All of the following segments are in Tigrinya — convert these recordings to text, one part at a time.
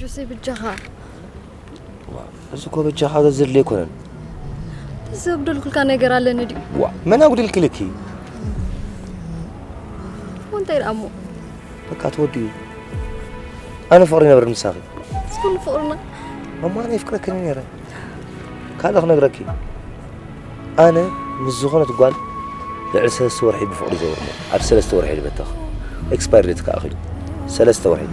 ጆሴ፣ ብጃኻ። ዋ፣ እዚ እኮ በጃኻ ዘድሊ ኣይኮነን። እዚ ኣጉደልኩልካ ነገር ኣለኒ ድዩ? ዋ፣ መን ኣጉዲልክልኪ? እንታይ ደኣ እሞ? በቃ ተወዲኡ። ኣነ ፍቕሪ ይነብር ምሳኺ። እዚ ኩሉ ፍቕርና? እሞ ኣነ የፍቅረክን ነይረ። ካልእ ክነግረኪ። ኣነ ምስ ዝኾነት ጓል ልዕሊ ሰለስተ ወርሒ ብፍቕሪ ይዘውር እሞ ኣብ ሰለስተ ወርሒ ልበተኽ። ኤክስፓየር ዴት ከኣ ኣኺሉ። ሰለስተ ወርሒ።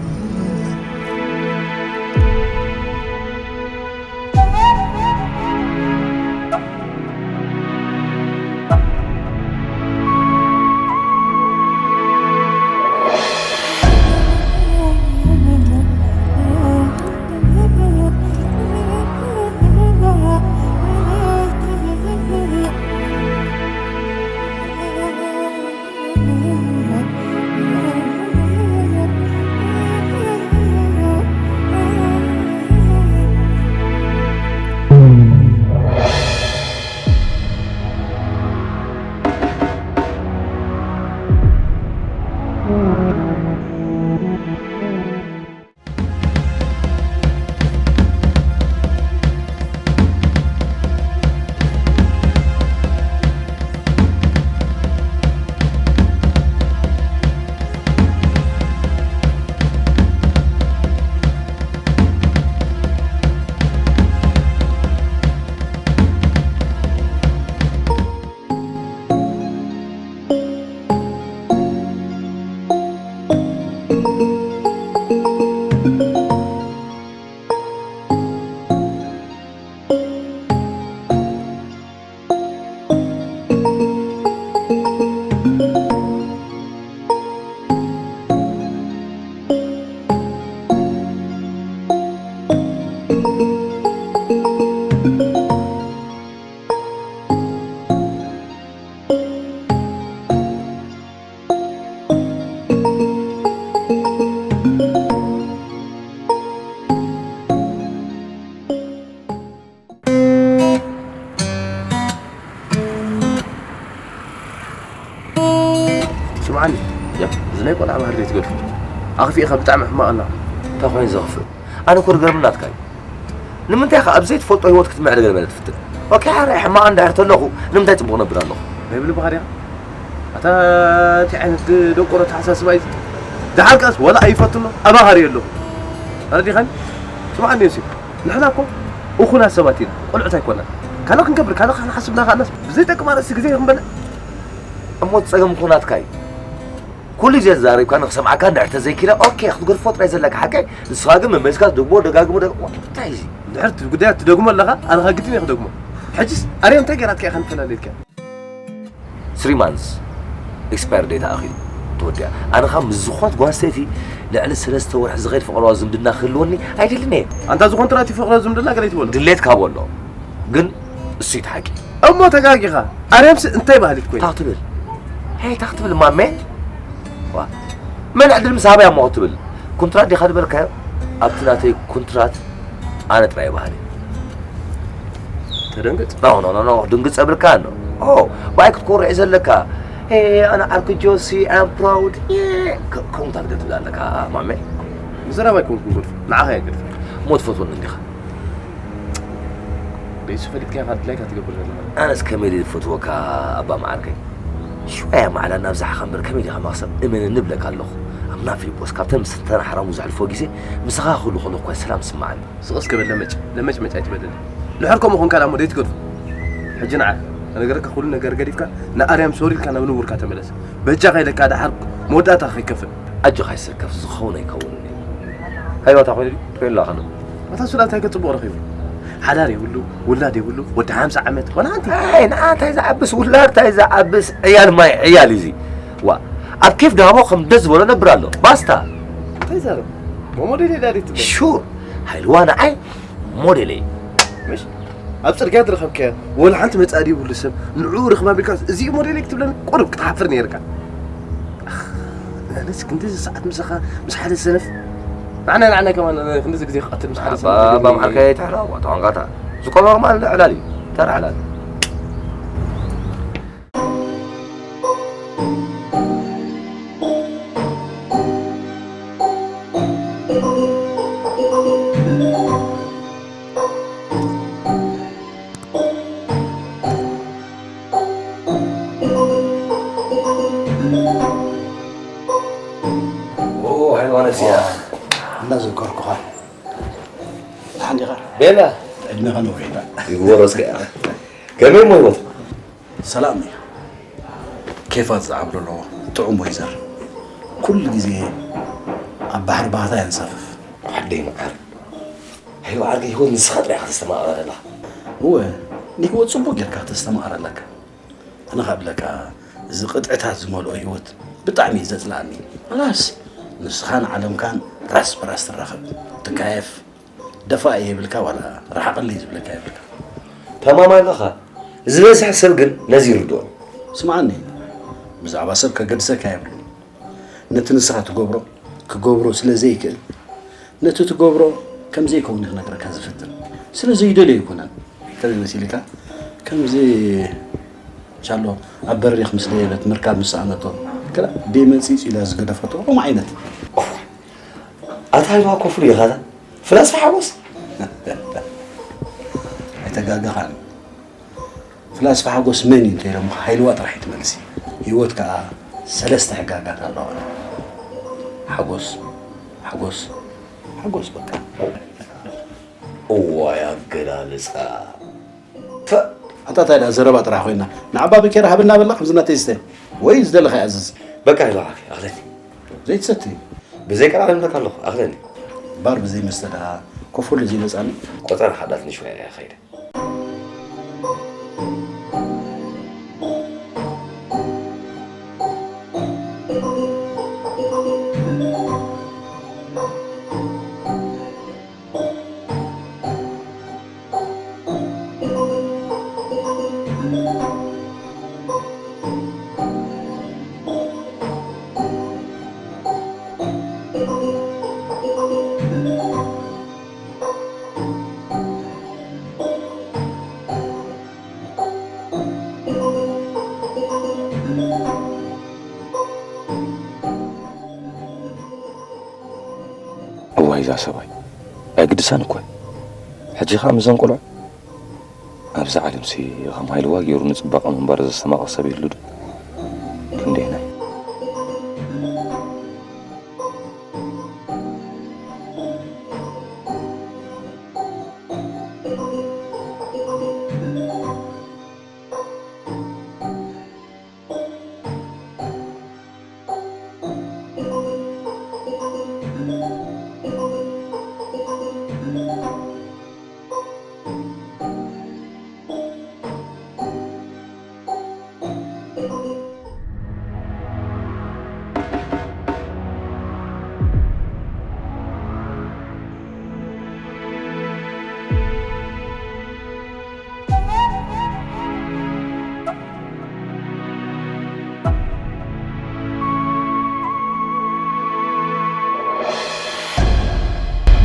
ስምዓኒ፣ ያ፣ እዚ ናይ ቆልዓ ባህሪ ዘይትገድፎ። ኣኽፊእኻ ብጣዕሚ ሕማቕ ኣላ። እንታይ ኮይኑ ዘኽፍእ? ኣነ እኮ ዝገርም ናትካ እዩ። ንምንታይ ከ ኣብ ዘይትፈልጦ ህይወት ክትምዕድ ገለ መለ ትፍትን? ኦኬ፣ ሓራይ ሕማቕ እንድሕር ተለኹ፣ ንምንታይ ጽቡቕ ነብር ኣለኹ? ናይ ብልብኻ ዲኻ? ኣታ እንታይ ዓይነት ድ-፣ ደንቆሮ ኣተሓሳስባ እዩ እዚ? ደሓር ከኣስ ወላ ኣይፈትኖ፣ ኣባኻሪ ኣለኹ። ተረዲኻኒ? ስምዓኒ ዮሴፍ፣ ንሕና እኮ እኹላት ሰባት ኢና፣ ቆልዑት ኣይኮናን። ካልእ ክንገብር፣ ካልእ ክንሓስብ እናኸኣልናስ ብዘይጠቅም ኣርእስቲ ግዜ ክንበልዕ? እሞ እቲ ጸገም እኮ ናትካ እዩ። ኩሉ ግዜ ተዛሪብካ ንክሰምዓካ እንድሕር ተዘይኪኢለ፣ ኦኬ፣ ክትገድፎ ጥራይ ዘለካ ሓቀይ። ንስኻ ግን መመሊስካ ትደግሞ፣ ደጋግሞ፣ ደጋግሞ። እንታይ እዚ? እንድሕር እቲ ጉዳያት ትደግሞ ኣለኻ፣ ኣነ ኸኣ ግድን እየ ክደግሞ። ሕጅስ ኣርያ እንታይ ገይራትካ ኢኻ ንፈላለየልካ? ስሪ ማንስ ኤክስፓየር ዴት ኣኺሉ ተወዲኣ። ኣነ ኸኣ ምስ ዝኾነት ጓል ኣንስተይቲ ልዕሊ ሰለስተ ወርሒ ዝኸይድ ፍቕራዊ ዝምድና ክህልወኒ ኣይደልን እየ። ኣንታ ዝኾን ጥራቲ ፍቕራዊ ዝምድና ገለ ይትበሎ። ድሌት ካብ ኣሎ ግን እሱ እዩ እቲ ሓቂ። እሞ ተጋጊኻ። ኣርያምሲ እንታይ ባህሊት ኮይኑ? እንታይ ክትብል? ሄይ፣ እንታይ ክትብል ማሜ? ዋ፣ መን ዕድል ምስ ሃበያ እሞ ክትብል? ኩንትራት ዲኻ ዝበልካዮ? ኣብቲ ናተይ ኩንትራት ኣነ ጥራይ እየ በሃሊ። ተደንግጽ? ኖ፣ ኖ፣ ኖ፣ ኖ፣ ድንግጽ የብልካን። ኦ፣ ብኣይ ክትኮርዕ ዘለካ። ሄ፣ ኣነ ዓርኪ ጆሲ፣ I'm proud። የ፣ ከ-፣ ከምኡ እንታይ ክትብል ኣለካ ማሜ? ምዝራብ ኣይኮንኩን ጎድፎ፣ ንዓኻ እየ ገድፎ። እሞ ትፈትወኒ እንዲኻ? በይሱ ፈሊጥካ ኢኻ ድላይካ ትገብር ዘለኻ። ኣነስ ከመይ ኢለ ዝፈትወካ ኣባ መዓርከይ? ሽዋያ ማዕዳ እናብዛሕኻ እምበር ከመይ ዲኻ መኽሰብ? እመነኒ እብለካ ኣለኹ። ኣምና ፊልጶስ፣ ካብተን ምስ ተናሕራሙ ዘሕልፎ ግዜ ምሳኻ ክህሉ ከለኹ እኳ ሰላም ዝስምዓኒ። ስቕ እስከ በል ለመጭ፣ ለመጭ መጭ ኣይትበለኒ። ድሕር ከምኡ ኾንካ ደኣ እሞ ደይትገድፎ። ሕጂ ንዓ፣ ከነገረካ ኩሉ ነገር ገዲፍካ ንኣርያም ሶሪ ኢልካ ናብ ንቡርካ ተመለስ። በጃኻ ኢለካ ደሓር መወዳእታ ከይከፍእ። ኣጆኻ ይስከፍ ዝኸውን ኣይከውንን እዩ። ሃይማታ ኮይኑ ሪላ ከሎ ኣታ ሱላ እንታይ ከጽቡቕ ረኺቡ? ሓዳር የብሉ፣ ውላድ የብሉ፣ ወዲ ሓምሳ ዓመት ዋላ ሓንቲ። ኣይ ንኣ እንታይ ዝዓብስ ውላድ እንታይ ዝዓብስ ዕያል ማይ ዕያል እዩ እዚ። ዋ ኣብ ኬፍ ዳቦ ከም ደስ ዝበሎ ነብር ኣሎ። ባስታ እንታይ ዘረብ? ሞሞዴል ዳሪት ትብል። ሹር ሃይልዋ ንዓይ ሞዴለይ። ምሽ ኣብ ጽርግያ ትረኸብካዮ ወላ ሓንቲ መጻኢ የብሉ ሰብ ንዕኡ ርኽባ ቢልካ እዚ ሞዴለይ ክትብለኒ ቁሩብ ክትሓፍር ነይርካ። ኣነስ ክንዲ ሰዓት ምሳኻ ምስ ሓደ ሰነፍ ንዓና ንዓና ከማን ክንዲ ግዜ ክቐትል ምስ ሓደ ሰነፍ ኣባ መዓልካ ይትሕላ ዋታ ዋንጋታ ዝኮ ኖርማል ዕላል እዩ። ተራ ዕላል። ኦ ሃይማኖት እያ። እንዳዘከርኩኻ። ደሓን ዲኻ? ቤላ። ዕድሜኻ ነዊሕ ይበል። ይወረስካ ኢኻ። ከመይ እሞ ህይወት? ሰላም እዩ። ኬፋት ዝዓብለሎ ጥዑም ወይዘር። ኩሉ ግዜ ኣብ ባሕሪ ባህታ የንሳፍፍ። ዓደይ መዓር። ሃይዋ ዓርከይ ህይወት ንስኻ ጥራይ ኢኻ ተስተማቕረላ። እወ፣ ንህይወት ጽቡቕ ጌርካ ተስተማቕረለካ። ኣነ ካብ ብለካ እዚ ቅጥዕታት ዝመልኦ ህይወት ብጣዕሚ እዩ ዘጽልኣኒ። ላስ ንስኻን ዓለምካን ራስ ብራስ ትራኸብ፣ ትካየፍ፣ ደፋእ የብልካ ዋላ ረሓቐለይ ዝብለካ የብልካ። ተማም ኣለኻ። ዝበዝሕ ሰብ ግን ነዚ ይርድኦ። ስምዓኒ፣ ብዛዕባ ሰብ ከገድሰካ የብሉን። ነቲ ንስኻ ትገብሮ ክገብሮ ስለ ዘይክእል፣ ነቲ ትገብሮ ከም ዘይከውን እዩ ክነግረካ ዝፍትን። ስለ ዘይደልዮ ኣይኮነን። ከመይ መሲልካ? ከምዚ ቻሎ ኣብ በሪኽ ምስ ደየበት መርከብ ምስ ሰኣነቶ፣ ገላ ደይ መጺጽ ኢላ ዝገደፈቶ ከምኡ ዓይነት። ኣታ ሃይባ ኮፍሉ ኢኻ፣ ፍላስፋ ሓጎስ? ኣይተጋገኻን። ፍላስፋ ሓጎስ መን እዩ እንተኢሎምኻ፣ ሃይልዋ ጥራሕ እዩ እቲ መልሲ። ህይወት ከኣ ሰለስተ ሕጋጋት ኣለዋ። ሓጎስ፣ ሓጎስ፣ ሓጎስ በቃ። እዋይ ኣገላልጻ። ፈ- ኣታ እንታይ ደኣ ዘረባ ጥራሕ ኮይና። ንዓባ በኬራ ሃብና በላ፣ ከምዚ እናተይ ዝስተ። ወይ ዝደለኻ ይኣዝዝ። በቃ ኢልዋዓኪ፣ ኣኽለኒ። ዘይትሰቲ። ብዘይ ቃል ኣኽለኒ ኣለኹ፣ ኣኽለኒ። ባር ብዘይ መስተ ደኣ ኮፍ ወለ ዘይመጻኒ። ቆጸራ ሓዳት ንሽዋ እያ ከይደ። እዋይ እዛ ሰብኣይ ኣይግድሳን እኮ። ሕጂ ኸኣ ምዘን ቆልዑ ኣብዚ ዓለምሲ ከም ሃይልዋ ገይሩ ንጽባቐ ምንባር ዘስተማቕር ሰብ ይህሉ ዶ? ክንደየናይ?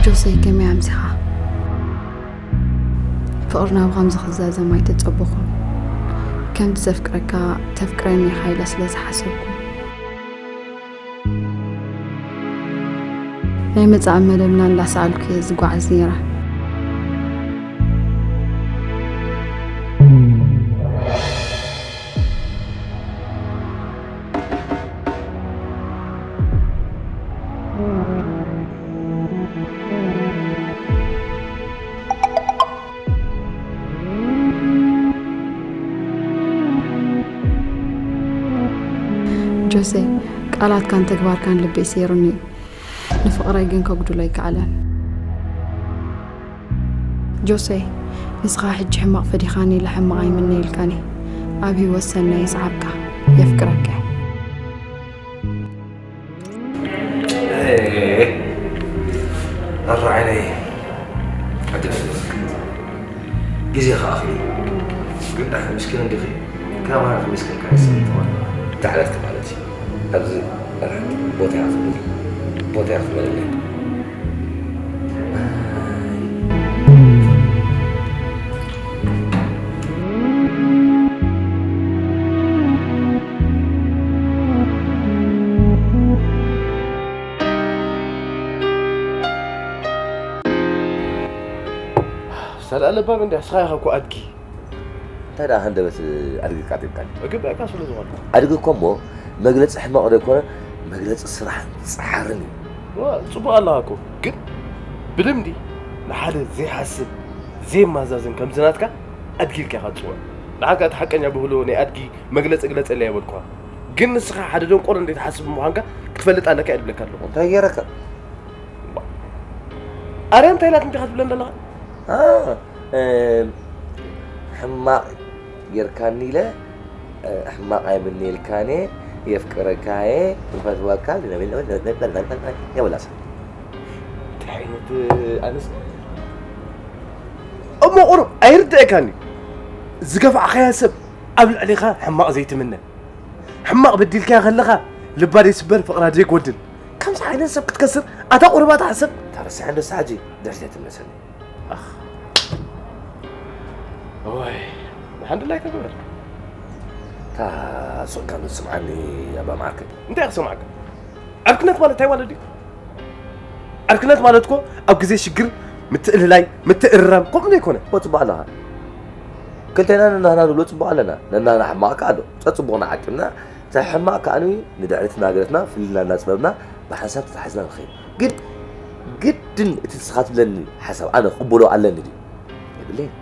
ጆሴ፣ ከመይ ኣምሲኻ? ፍቕርና ብኸምዚ ክዛዘም ኣይተጸበኹን። ከምቲ ዘፍቅረካ ተፍቅረኒ ኢኻ ኢለ ስለ ዝሓሰብኩ። ናይ መጻኢ መደብና እንዳሰኣልኩ እየ ዝጓዓዝ ነይረ። ጆሴ፣ ቃላትካን ተግባርካን ልበይ ሰይሩኒ እዩ። ንፍቕረይ ግን ከጉድሎ ኣይከኣለን። ጆሴ፣ ንስኻ ሕጂ ሕማቕ ፈዲኻኒ ኢለ ሕማቕ ኣይምነየልካን እየ። ኣብ ህይወት ሰናይ ይስዓብካ። የፍቅረካ እየ። ኣረ ዓይነይ፣ ግዜ ከኣኽሉ ግን ዳሕሪ ምስኪን እንዲኺ። ከማን ክምስክርካ ይስምተዋል። ዳሕረትክ ማለት እዩ። ኣብዚ መርሓት ቦታ ያኽብል ቦታ ያኽብለለይ። ሰላእ ለባም እንዲ ኣስኻ ኢኻ እኮ ኣድጊ። እንታይ ደኣ ሃንደበት ኣድጊ ቃጢብካኒ? እግበእካ ስለ ዝኾነ። ኣድጊ እኮ እሞ መግለፂ ሕማቕ ዘይኮነ መግለፂ ስራሕን ፃዕርን እዩ። ዋ፣ ፅቡቕ ኣለኻ እኮ። ግን ብልምዲ ንሓደ ዘይሓስብ ዘይማዛዝን ከምዚ ናትካ ኣድጊ ኢልካ ኢኻ ትፅውዕ። ንዓካ እቲ ሓቀኛ ብህልዎ ናይ ኣድጊ መግለፂ ግለፀለይ ኣይበልኩኻ። ግን ንስኻ ሓደ ደንቆሮ እንዴት ሓስብ ምዃንካ ክትፈልጥ ኣለካ እየ ዝብለካ ኣለኹ። እንታይ ገይረካ? ኣርያ እንታይ ኢላትኒ ዲኻ ትብለን ዘለኻ? ሕማቕ ጌርካኒ ኢለ ሕማቕ ኣይምነየልካን እየ፣ የፍቅረካ እየ፣ ይፈትወካ የብላስ። እንታይ ዓይነት ኣንስ እሞ ቁሩብ ኣይርድአካን እዩ። ዝገፋዕካያ ሰብ ኣብ ልዕሊኻ ሕማቕ ዘይትምነ፣ ሕማቕ በዲልካያ ከለኻ ልባ ዘይስበር ፍቕራ ዘይጎድል ከምዚ ዓይነት ሰብ ክትከስር ኣታ ቁሩብ ኣታ ሕሰብ። ተረሲዐ እንዶ ሳጂ ድሕሪት ኣይትምለሰኒ። ወይ ሓንድላይ ተግበር። እታ ሱቕካ ንስምዓኒ ኣባ መዓርከይ። እንታይ ክሰምዓካ? ዕርክነት ማለት እንታይ ማለት ድዩ? ዕርክነት ማለት እኮ ኣብ ግዜ ሽግር ምትእልላይ ምትእርራም ከምኡ ዘይኮነ። እኮ ጽቡቕ ኣለኻ። ክልቴና ነናህና ንብሎ ጽቡቕ ኣለና። ነናህና ሕማቕ ከኣ ኣሎ። ጸጽቡቕና ዓቂብና እቲ ሕማቕ ከኣ ንድሕሪት እናገደፍና ፍልልይና እናጽበብና ብሓንሳብ ተታሒዝና ንኸይድ። ግን ግድን እቲ ንስኻ ትብለኒ ሓሳብ ኣነ ክቕበሎ ኣለኒ ድዩ? የብለይን።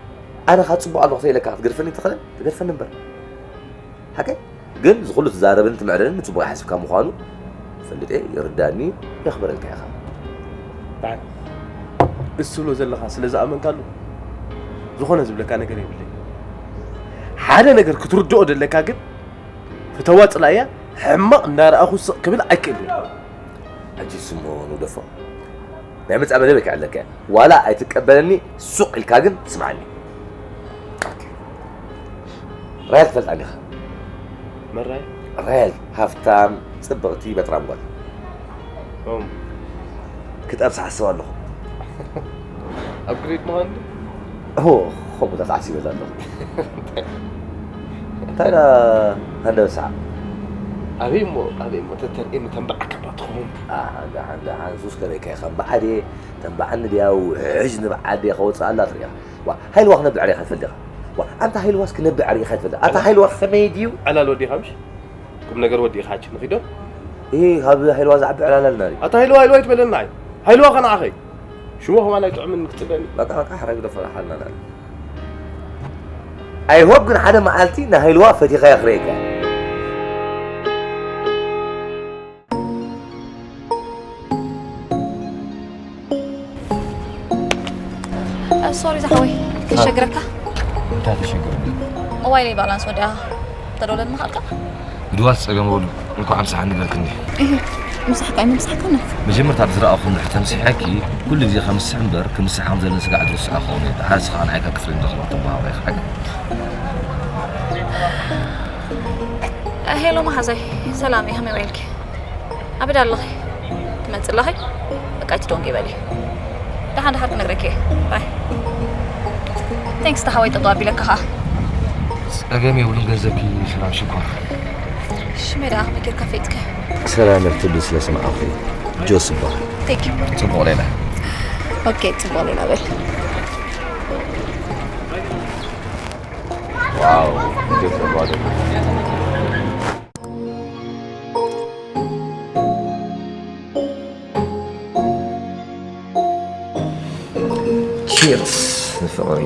ኣነ ኻብ ጽቡቕ ኣለኹ ተይለካ ክትገድፈኒ ትኽእል? ትገድፈኒ እምበር። ሓቀይ? ግን እዚ ኩሉ ትዛረብን ትምዕርርን ንጽቡቕ ሓሲብካ ምዃኑ ፈልጥ እየ፣ ይርዳኒ፣ የኽብረልካ ኢኻ። በዓል እሱ ትብሎ ዘለኻ ስለ ዝኣመንካሉ ዝኾነ ዝብለካ ነገር የብለይ። ሓደ ነገር ክትርድኦ ደለካ ግን ፍተዋ ጽላእያ ሕማቕ እንዳረኣኹ ስቕ ክብል ኣይክእልን። ሕጂ ስሞ ንውደፎ። ናይ ምጻእ መደብ ይከኣለካ እያ። ዋላ ኣይትቀበለኒ ሱቕ ኢልካ ግን ስምዓኒ። ራሄል ትፈልጣ ዲኻ? መራይ ራሄል ሃፍታም ጽብቕቲ በጥራም ጓል። ኦም ክጠብሳ ሓስብ ኣለኹ። ኣፕግሬድ ምዃን ኦ ከምኡ ተታዕሲበላ ኣለኹ። እንታይ ዳ ሃንደበሳ? ኣበይ እሞ ኣበይ እሞ ተተርእየኒ ተንበዓካ ባ ትኸውን። ደሓን ደሓን ሱስ ከርእየካ ከም በዓል እየ። ተንበዓኒ ድያ ውሕጅ ንብዓል ድያ ከወፅኣላ ትርእያ። ዋ ሃይልዋ ክነብዕ ሪኢኻ ትፈልጥ ዲኻ? ዋ ኣንታ ሃይልዋስ ክነብዕ ሪኢኻ ትፈልጥ? ኣታ ሃይልዋ ከመይ ድዩ? ዕላል ወዲኻ ምሽ? ቁም ነገር ወዲኻ ሓጂ ንኺዶ? እሂ ካብ ሃይልዋ ዝዓቢ ዕላል ኣለና ድዩ? ኣታ ሃይልዋ ሃይልዋ ኣይትበለና ኣይ። ሃይልዋ ከነዓኸይ። ሽሞ ከማን ኣይጥዕምን ክትጽበኒ። በቃ በቃ ሕራይ ግደፎ ሓልና ናለ። I hope ግን ሓደ መዓልቲ ንሃይልዋ ፈቲኻያ ክርእየካ። ሶሪ ዝሓወይ ከሸግረካ። እንታይ ተሸግረኒ? ሞባይለይ ባላንስ ወዲኣ ተደውለኒ ምኻልካ? ብድዋት ጸገም በሉ እንኳዕ ምሳሓ ንገርክኒ። ምሳሕካ እዩ ምሳሕካ ነፍ መጀመርታ ብዝረኣኹ ንድሕር ተምሲሐኪ ኩሉ ግዜ ከምስሕ እምበር ክምስሕ ከም ዘለኒ ስጋዕ ዝርስዖ ክኸውን እየ። ደሓር ስኻ ንዓይካ ክፍሊ እንዶ ክብር ትበሃወ ኢኻ ሓቂ። ሄሎ መሓዛይ ሰላም እየ ከመይ ውዒልኪ? ኣበይ ኣለኺ? ትመጽእ ኣለኺ? በቃ ኣይትደንጉይ በሊ። ደሓን ደሓር ክነግረኪ እየ። ባይ። ቴንክስ ተሓዋይ ጠጠው ኣቢለካ ኸኣ። ጸገም የብሉን ገንዘብኪ ሰላም ሽኮር። ሽመይ ደኣ ከመይ ጌርካ ፈይጥከ? ሰላም እያ ክትብሊ ስለ ሰማዕኹ ጆስ ይበሃል። ቴንክ ዩ። ጽቡቕ ሌላ። ኦኬ ጽቡቕ ሌላ በል። ዋው እንዴት ነው ባዶ ቺርስ ንፍቕሪ።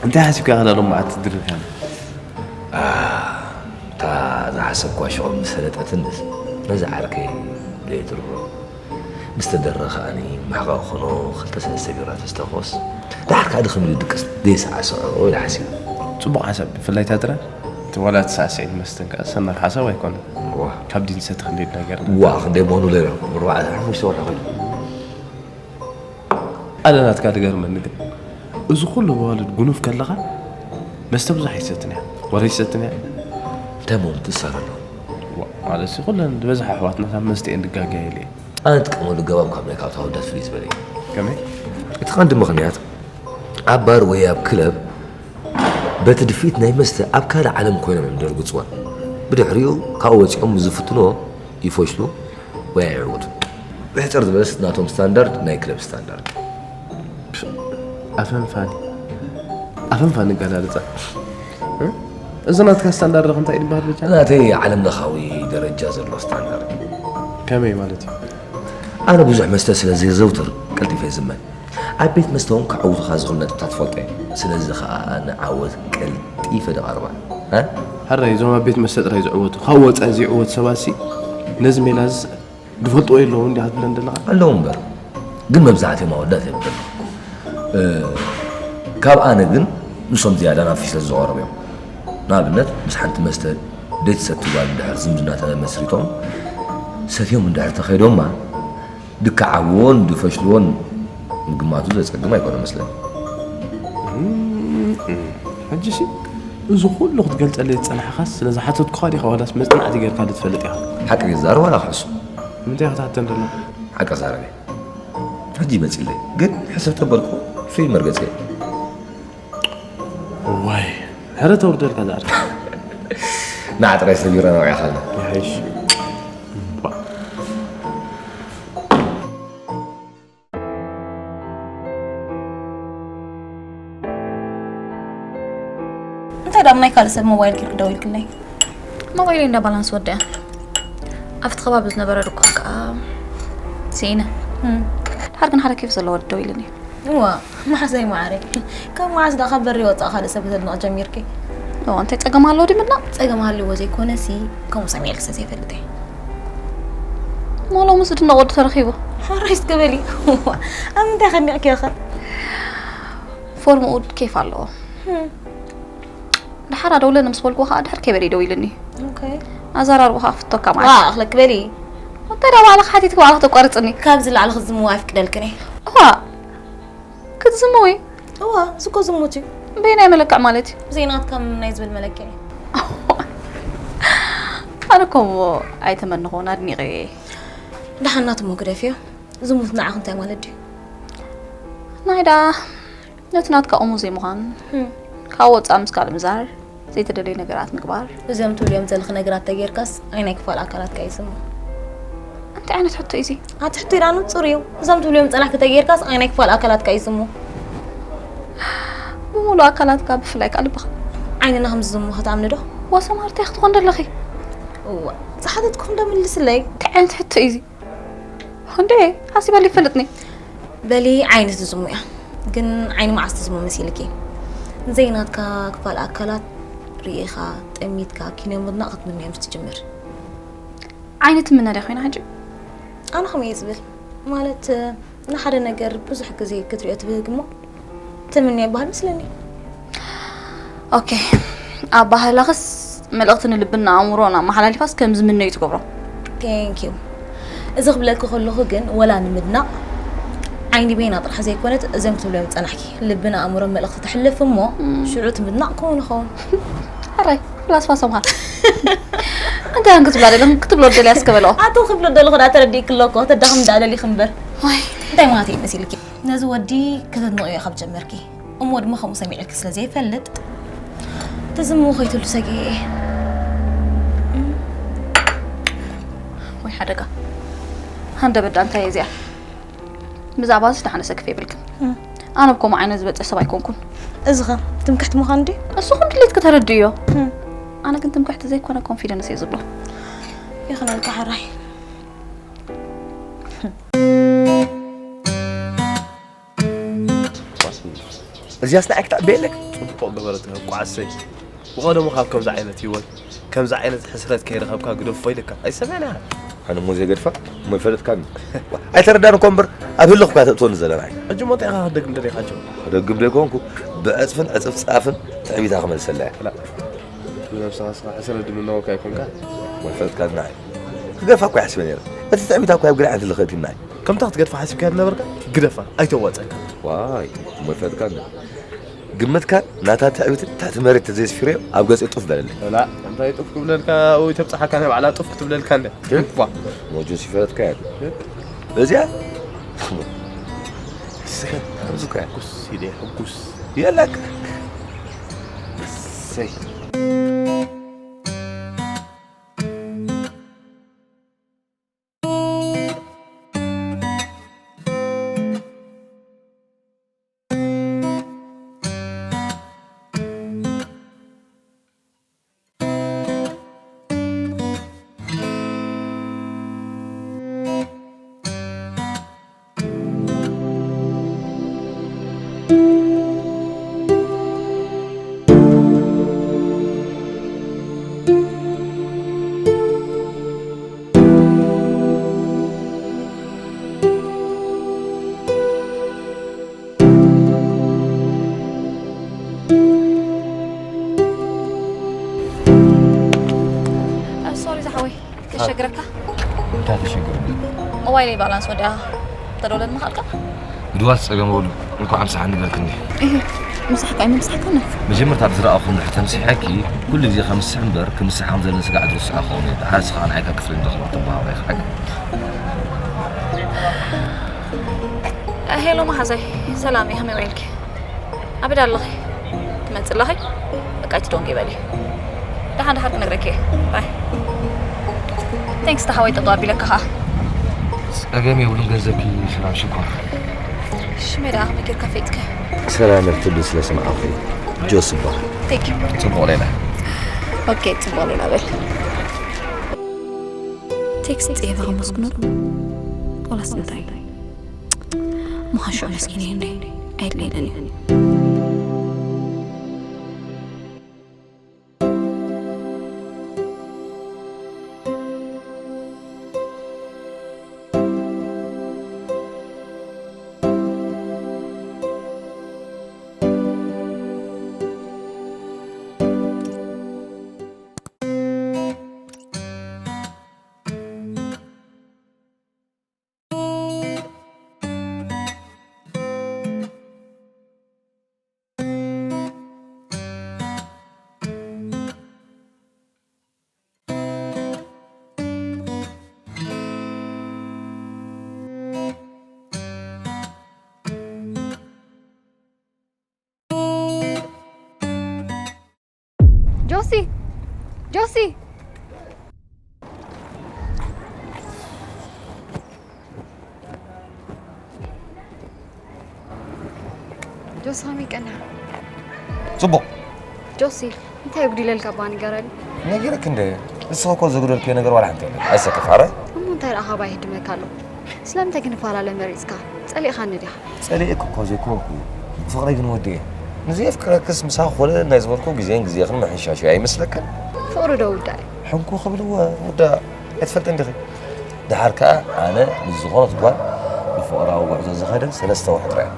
እንታይ ሓሲብካ ኢኻ ሎማዓንቲ ትድርብካ? እታ እዛ ሓሰብኳ ሽቕም ምስ ፈለጠትንስ ነዚ ዓርከይ ዘይትርሮ ምስ ተደረ ከኣኒ ማሕቃ ኮኖ ክልተ ሰለስተ ቢራ ተስተኾስ። ደሓር ከኣ ድኽም ኢሉ ድቅስ ደይሰዓስዖ ኢለ ሓሲበ። ጽቡቕ ሓሳብ፣ ብፍላይ እታ ጥረ እቲ ዋላ ትሳዕስዒ መስተን ከኣ ሰናፍ ሓሳብ ኣይኮነን። ዋ። ካብ ዲን ሰቲ ክንደይ ነገር ዋ፣ ክንደይ ምዃኑ ለይረ፣ ኣርባዕተ ሓሙሽተ ወርሒ ኮይኑ። ኣነ ናትካ ድገርመኒ ግን፣ እዚ ኩሉ መዋልድ ጉኑፍ ከለኻ መስተ ብዙሕ ኣይትሰትን እያ፣ ወረ ኣይትሰትን እያ። እንታይ ምዃኑ ትሳረ ኣለኹ? ዋ፣ ማለት ኩለን ዝበዝሓ ኣሕዋትና ካብ መስተ እየን ድጋገያ ኢለ እየ። ኣነ እጥቀመሉ ኣገባብ ካብ ናይ ካብታ ኣወዳት ፍልይ ዝበለ እዩ። ከመይ? እቲ ቀንዲ ምኽንያት ኣብ ባር ወይ ኣብ ክለብ በቲ ድፍኢት ናይ መስተ ኣብ ካልእ ዓለም ኮይኖም እዮም ደርግጽወን። ብድሕሪኡ ካብኡ ወጺኦም ዝፍትንዎ ይፈሽሉ ወይ ኣይዕወቱን። ብሕጽር ዝበለስ ናቶም ስታንዳርድ ናይ ክለብ ስታንዳርድ። ኣፈንፋኒ ኣፈንፋኒ ኣገላልጻ። እ? እዚ ናትካ ስታንዳርድ ከ እንታይ እዩ ዝበሃል ብቻ? ናተይ ዓለም ለኻዊ ደረጃ ዘሎ ስታንዳርድ። ከመይ ማለት እዩ? ኣነ ብዙሕ መስተ ስለ ዘዘውትር ቀልጢፈ ይዝመ። ኣብ ቤት መስተ እውን ከዕውቱኻ ዝኽእሉ ነጥብታት እፈልጦ እየ። ስለዚ ኸኣ ንዓወት ቀልጢፈ ደቓርባ። እ? ሕራይ እዞም ኣብ ቤት መስተ ጥራይ ዝዕወቱ፣ ካብ ወጻኢ ዘይዕወቱ ሰባትሲ ነዚ ሜላዝስ ዝፈልጥዎ የለውን እንዲኻ ትብለን ዘለኻ? ኣለዉ እምበር፣ ግን መብዛሕትኦም ኣወዳት እዮም ዘለዉ። እ፣ ካብ ኣነ ግን ንሶም ዝያዳ ናብ ፊት ስለ ዝቐረቡ እዮም። ንኣብነት፣ ምስ ሓንቲ መስተ ደይትሰቲ ጓል እንድሕር ዝምድና ተመስሪቶም፣ ሰትዮም እንድሕር ተኸይዶማ፣ ድክዓብዎን ድፈሽልዎን ምግማቱ ዘጸግም ኣይኮነ መስለኒ። እም፣ እም። ሕጂሲ፣ እዚ ኩሉ ክትገልጸለይ ዝጸናሕካስ ስለ ዝሓተትኩኻ ዲኻ ዋላስ መጽናዕቲ ጌርካሉ ትፈልጥ ኢኻ? ሓቂ ክዛረብ ዋላ ክሕሱ? ንምንታይ ኢኻ ትሓተን ዘለኻ? ሓቂ ክዛረብ እየ። ሕጂ ይመጽእ ኣለይ። ግን ሕስብ ተበልኩ፣ ፍሉይ መርገጺ እየ። እዋይ፣ ሕረ ተውርደልካ ዛዕባ። ንዓ ጥራይ ሰቢርና ነውዕኻ ኣለና። ይሓይሽ። እባ። እንታይ ደኣ ናይ ካልእ ሰብ ሞባይል ጌርክ ደዊልክለይ? ሞባይለይ እንዳ ባላንስ ወዲኣ። ኣብቲ ከባቢ ዝነበረ ድኳን ከኣ ስኢነ። እም። ድሓር ግን ሓደ ኬፍ ዘለዎ ወዲ ደዊሉኒ። እዋ፣ መሓዛይ መዓረይ። ካብ መዓስ ደኣ ካብ በሪ ወጻእ ካልእ ሰብ ከተድንቒ ጀሚርኪ? እዋ፣ እንታይ ጸገም ኣለዎ ድዩ ምድናቕ? ጸገም ሃልይዎ ዘይኮነሲ፣ ከምኡ ሰሚዐልኪ ስለ ዘይፈልጥ እየ። እሞ ሎምስ ዝድነቕ ወዲ ተረኺቡ? ሕራይ እስከ በሊ። እዋ፣ ኣብ ምንታይ ከኒቕክዮ ኸ? ፎርምኡ ኬፍ ኣለዎ። እም። ደሓር ኣደውለኒ ምስ በልኩዎ ኸኣ ድሕር ከይበለ እዩ ደዊሉኒ። ኦኬ። ኣዘራርባኡ ኸኣ ክፍተካ ዋ፣ ማለት። ኣኽለኪ በሊ። እንታይ ደኣ ባዕልኺ ሓቲትኪ ባዕልኺ ተቋርጽኒ? ካብዚ ላዕሊ ክትዝምዊ ኣይፍቅደልክን እየ። እዋ፣ ክትዝምዊ? እዋ፣ እዚ እኮ ዝሙት እዩ። በየናይ መለክዕ ማለት እዩ? ብዘይ ናትካ ምምናይ ዝብል መለክዒ። ኣነ እኮ እሞ ኣይተመንኹን፣ ኣድኒቐዮ እየ። ደሓን ናቱ እሞ ግደፍዮ። ዝሙት ንዓኺ እንታይ ማለት ድዩ? ናይ ደኣ ነቲ ናትካ እሙን ዘይምዃን፣ ህም። ካብ ወጻኢ ምስ ካልእ ምዛር፣ ዘይተደለዩ ነገራት ምግባር። እዚኦም ትብልዮም ዘለኺ ነገራት ተጌርካስ ኣይ ናይ ክፋል ኣካላትካ እዩ ዝሙ? እንታይ ዓይነት ሕቶ እዩ እዚ? ኣቲ ሕቶ ኢላ ንጹር እዩ። እዞም ትብልዮም ጸናሕኪ ተጌርካስ ኣይ ናይ ክፋል ኣካላትካ እዩ ዝሙ? ብምሉእ ኣካላትካ ብፍላይ ከኣ ልብኻ። ዓይንና ከም ዝዝሙ ክትኣምኒ ዶ? ወሰማርታይ ክትኾን ደለኺ? እዋ፣ ዝሓተትኩ እንዶ ምልስለይ። እንታይ ዓይነት ሕቶ እዩ እዚ? እንዴ፣ ሓሲበሉ ይፈልጥኒ። በሊ ዓይኒ ትዝሙ እያ። ግን ዓይኒ መዓስ ትዝሙ መሲልኪ? ዘይናትካ ክፋል ኣካላት ርኢኻ፣ ጠሚትካ፣ ኪነ ምድናቕ ክትምነዮም ትጅምር። ዓይኒ ትምነ ድያ ኮይና ሕጂ? ኣነ ከመይ እየ ዝብል? ማለት፣ ንሓደ ነገር ብዙሕ ግዜ ክትሪኦ ትብህግ እሞ፣ ትምንዮ ይበሃል መስለኒ። ኦኬ፣ ኣባህላኽስ መልእኽቲ ንልብና ኣእምሮን ኣመሓላሊፋስ ከም ዝምነዩ ትገብሮ። ቴንክ ዩ። እዚ ክብለኪ ከለኹ ግን ወላ ንምድናቕ ዓይኒ በይና ጥራሕ ዘይኮነት እዞም ክትብሎም ዝጸናሕኪ ልብን ኣእምሮን መልእኽቲ ተሕልፍ እሞ እም። ሽዑ እቲ ምድናቕ ከምኡ ንኸውን። ሕራይ፣ ፍላስፋ ሰምሃር። እንታይ እዮም ክትብላ ደለኹም? ክትብሎ ደልያ እስከ በልኦ። ኣቶ ክብሎ ደለኹ ደኣ ተረዲእኪ ኣለኩ፣ ተዳኽም ደኣ ደሊኺ እምበር። ዋይ። እንታይ ማለት እዩ መሲልኪ? ነዚ ወዲ ከተድንቕዮ ካብ ጀመርኪ፣ እሞ ድማ ከምኡ ሰሚዐልኪ ስለ ዘይፈልጥ፣ ትዝምዊ ከይትህሉ ሰጊኤ እየ። ወይ ሓደጋ። ሃንደበት ደኣ እንታይ እያ እዚኣ? ብዛዕባ እዚ ደሓነ ሰክፍ የብልክን። እም። ኣነ ብከምኡ ዓይነት ዝበጽሕ ሰብ ኣይኮንኩን። እዚ ኸ ትምክሕቲ ምዃኑ ድዩ? እሱ ኹን ድሌትኪ ተረድእዮ። እም። ኣነ ግን ትምክሕቲ ዘይኮነ ኮንፊደንስ እየ ዝብሎ። ይኹነልካ ሕራይ። እዚኣስ ንዓይ ክትዕበየለይ? ጽቡቕ ገበረት እኳ ዓሰይ። ብቐደሙ ካብ ከምዚ ዓይነት ህይወት ከምዚ ዓይነት ሕስረት ከይረኸብካ ግደፎ ኢልካ ኣይሰምዕን ኢኻ። ኣነ እሞ ዘይገድፋ እሞ ይፈለጥካኒ። ኣይተረዳን እኮ እምበር ኣብ ህልኽ እኳ ተእትወኒ ዘለና። ሕጂ እሞ እንታይ ኢኻ ክትደግም ደሊኻ ጆ? ክደግም ደይኮንኩ ብዕጽፍን ዕጽፍ ጻፍን ትዕቢታ ክመልሰላ እየ። ላ፣ ብነብስኻ እስኻ ሕስረት ድምነወካ ኣይኮንካ? እሞ ይፈለጥካኒ ንዓይ። ክገድፋ እኮ ይሓስበ ነይረ። እቲ ትዕቢታ እኮ ኣብ ግርዓንቲ ልኸእት እዩ ንዓይ። ከምታ ክትገድፋ ሓሲብካያ ዝነበርካ ግደፋ፣ ኣይተዋጸካ። ዋይ፣ እሞ ይፈለጥካኒ። ግምትካ ናታ ትዕቢትን ትሕቲ መሬት ተዘይስፊረዮ ኣብ ገጽ ጡፍ በለለይ። ላ፣ እንታይ ጡፍ ክብለልካ? ወይ ተብጽሓካ ናይ ባዕላ ጡፍ ክትብለልካ እንደ። እ? ዋ። ሞጆ ሲፈረትካ ያለ። እ? በዚያ? ስከ፣ ኣብዚ እኮ እያ። ሕጉስ ኢለ፣ ሕጉስ። የለክ። እሰይ። ሶሪ ዝሓወይ፣ ከሸግረካ። እንታይ ተሸግረኒ? ሞባይለይ ባላንስ ወዲኣ። ተደውለኒ ምኻልካ? ግድዋት ጸገም የብሉ። እንኳዕ ምሳሕ ንበልክኒ። እህ፣ ምሳሕካ እዩ፣ ምሳሕካ ነፍ። መጀመርታ ብዝረኣኹ እንድሕር ተምሲሐኪ፣ ኩሉ ግዜ ከምስሕ እምበር፣ ክምስሕ ከም ዘለኒ ስጋዕ ዝርስዖ ክኸውን እዩ። ደሓር እስኻ ንዓይካ ክፍሊ እንዶ ክብል ትበሃሎ ኢኻ። ሄሎ መሓዛይ፣ ሰላም እየ፣ ከመይ ውዒልኪ? ኣበይ ኣለኺ? ትመጽእ ኣለኺ? በቃ፣ ኣይትደንጉይ በሊ። ደሓን ደሓር ክነግረኪ እየ። ባይ። ቴንክስ፣ ተሓወይ ጠጠው ኣቢለካ ኸኣ። ጸገም የብሉን፣ ገንዘብኪ ሰላም ሽኮር። ሽመይ ደኣ ከመይ ጌርካ ፈሊጥካ? ሰላም እትብል ስለ ሰማዕኹ ጆስ እባ። ቴንክ ዩ። ጽቡቕ ሌላ። ኦኬ፣ ጽቡቕ ሌላ በል። ቴክስት ጽሒፈ ከመስግኖ ዋላስ እንታይ? ምዃን ሽዑ መስኪን እየ እንዴ? ኣየድልየንን እዩ። ጆሲ! ጆሲ! ጆሲ፣ ከመይ ቀኒኻ? ጽቡቕ። ጆሲ፣ እንታይ የጉዲለልካ እባ ንገረኒ። ነጊረኪ እንደ፣ ንስኺ እኮ ዘጉደልክዮ ነገር ዋላ ሓንቲ የለን። ኣይሰከፍ፣ ኣረ። እሞ እንታይ ደኣ ካባይ ይህድመካ ኣሎ? ስለምንታይ ክንፈላለ መሪጽካ? ጸሊእኻኒ ዲኻ? ጸሊኤኪ እኮ ዘይኮንኩ፣ ፍቕረይ ግን ወዲኤ። ንዘየፍቅረክስ ምሳኺ ኮነ ናይ ዝበልኩ ግዜን ግዜኽን ምሕንሻሽ እዩ ኣይመስለክን? ፍቕሪ ዶ ውዳእ እዩ? ሕንኩ ክብል እወ፣ ውዳእ። ኣይትፈልጥን ዲኺ? ደሓር ከኣ ኣነ ምስ ዝኾነት ጓል ብፍቕራዊ ጉዕዞ ዝኸደ ሰለስተ ወርሒ ጥራይ።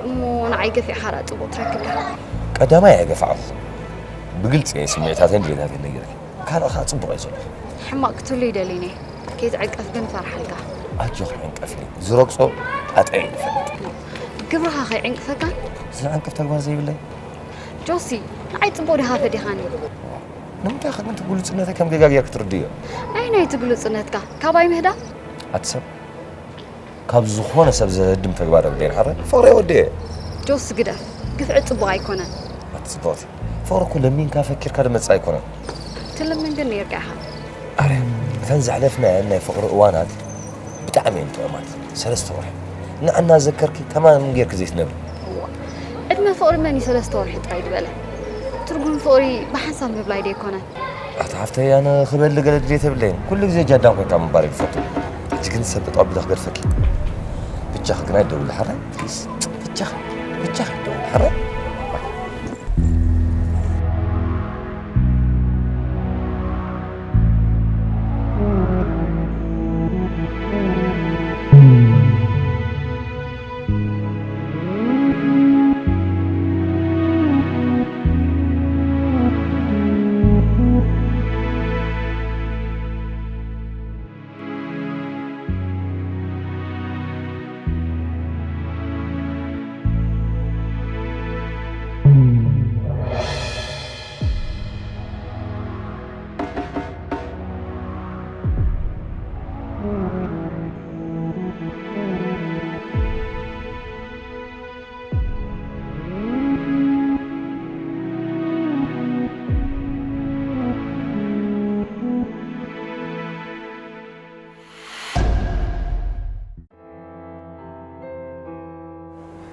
እሞ ንዓይ ገፊዕካ ደኣ ጽቡቕ ትረክብ ዲኻ? ቀዳማይ ኣይገፋዕኩ። ብግልጺ እየ ስምዒታተይን ድሌታተይን ነጊረኪ። ካልእ ከኣ ጽቡቕ እየ ዘለኹ። ሕማቕ ክትህሉ ይደልይን እየ። ከይትዕንቀፍ ግን እፈርሓልካ። ኣጆኺ ዕንቀፍኒ። ዝረግጾ ጣጣ እየ ዝፈልጥ። ግብርኻ ከይዕንቅፈካን? ዝዕንቅፍ ተግባር ዘይብለይ። ጆሲ፣ ንዓይ ጽቡቕ ዲኻ ፈዲኻኒ? ንምንታይ ኢኻ ግን እቲ ግሉጽነተይ ከም ጌጋ ጌርኪ ትርድእዮ? ኣየናይ እቲ ግሉጽነትካ? ካባይ ምህዳም? ኣቲ ሰብ፣ ካብ ዝኾነ ሰብ ዘህድም ተግባር የብለይን። ሓራይ ፍቕሪ ወዲ እየ። ጆሲ ግደፍ፣ ግፍዒ ጽቡቕ ኣይኮነን። ኣቲ ጽብቕቲ፣ ፍቕሪ እኮ ለሚንካ ፈኪርካ ዝመጽእ ኣይኮነን። ትልምን ግን ነይርካ ኢኻ። ኣረ፣ እተን ዘሕለፍናየን ናይ ፍቕሪ እዋናት ብጣዕሚ እየን ጥዑማት። ሰለስተ ወርሒ ንዓ እናዘከርኪ ተማም ጌርኪ ዘይትነብሪ። እዋ፣ ዕድመ ፍቕሪ መን እዩ ሰለስተ ወርሒ ጥራይ ዝበለ? ትርጉም ፍቕሪ ብሓንሳብ ምብላይ ዶ ኣይኮነን? ኣታ ሓፍተይ፣ ኣነ ክበሊ ገለ ድሌት የብለይን። ኩሉ ግዜ ጃዳን ኮንካ ምንባር እየ ዝፈቱ። ሕጂ ግን ሰብ ጠጠው ኣቢለ ክገድፈኪ። ብቻኺ ግን ኣይትደውሊ ሓራይ፣ ፕሊስ። ብቻኺ፣ ብቻኺ ኣይትደውሊ ሓራይ።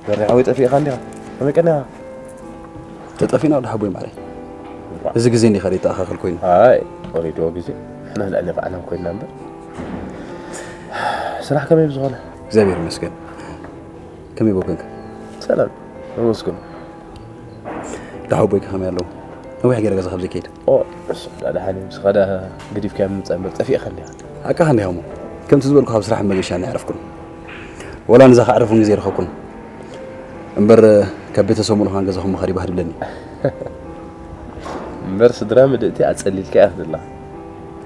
በሪ ሓወይ ጠፊእኻ እንዲኻ? ከመይ ቀኒኻ? ተጠፊና ወዲ ሓቦይ ማዕረይ። እዚ ግዜ እንዲኻ ደይተኣኻኸል ኮይኑ። ኣይ፣ ወሪድዎ ግዜ። ንሕና ልዕሊ ባዕሎም ኮይንና እምበር። ስራሕ ከመይ ብዝኾነ? እግዚኣብሔር ይመስገን። ከመይ በኮንካ? ሰላም። ኣመስግን። ደሓ ኣቦይካ ከመይ ኣለዉ? ነዊሕ ገይረ ገዛ ካብ ዘይከይድ። ኦ፣ እሱ ደሓን እዩ። ንስኻ ደኣ ገዲፍካዮም ምምጻእ እምበር ጠፊእካ እንዲኻ። ሓቅኻ እንዲኻ እሞ፣ ከምቲ ዝበልኩ ካብ ስራሕ መገሻ ኣይዓረፍኩን። ወላ ንዛ ከዕርፍ እውን ግዜ ኣይረኸብኩን። እምበር ካብ ቤተሰብ ምሉእ ከማን ገዛኹም ምኻድ እዩ ባህ ድብለኒ። እምበር ስድራ ምልእቲ ኣጸሊልካያ ዘለኻ።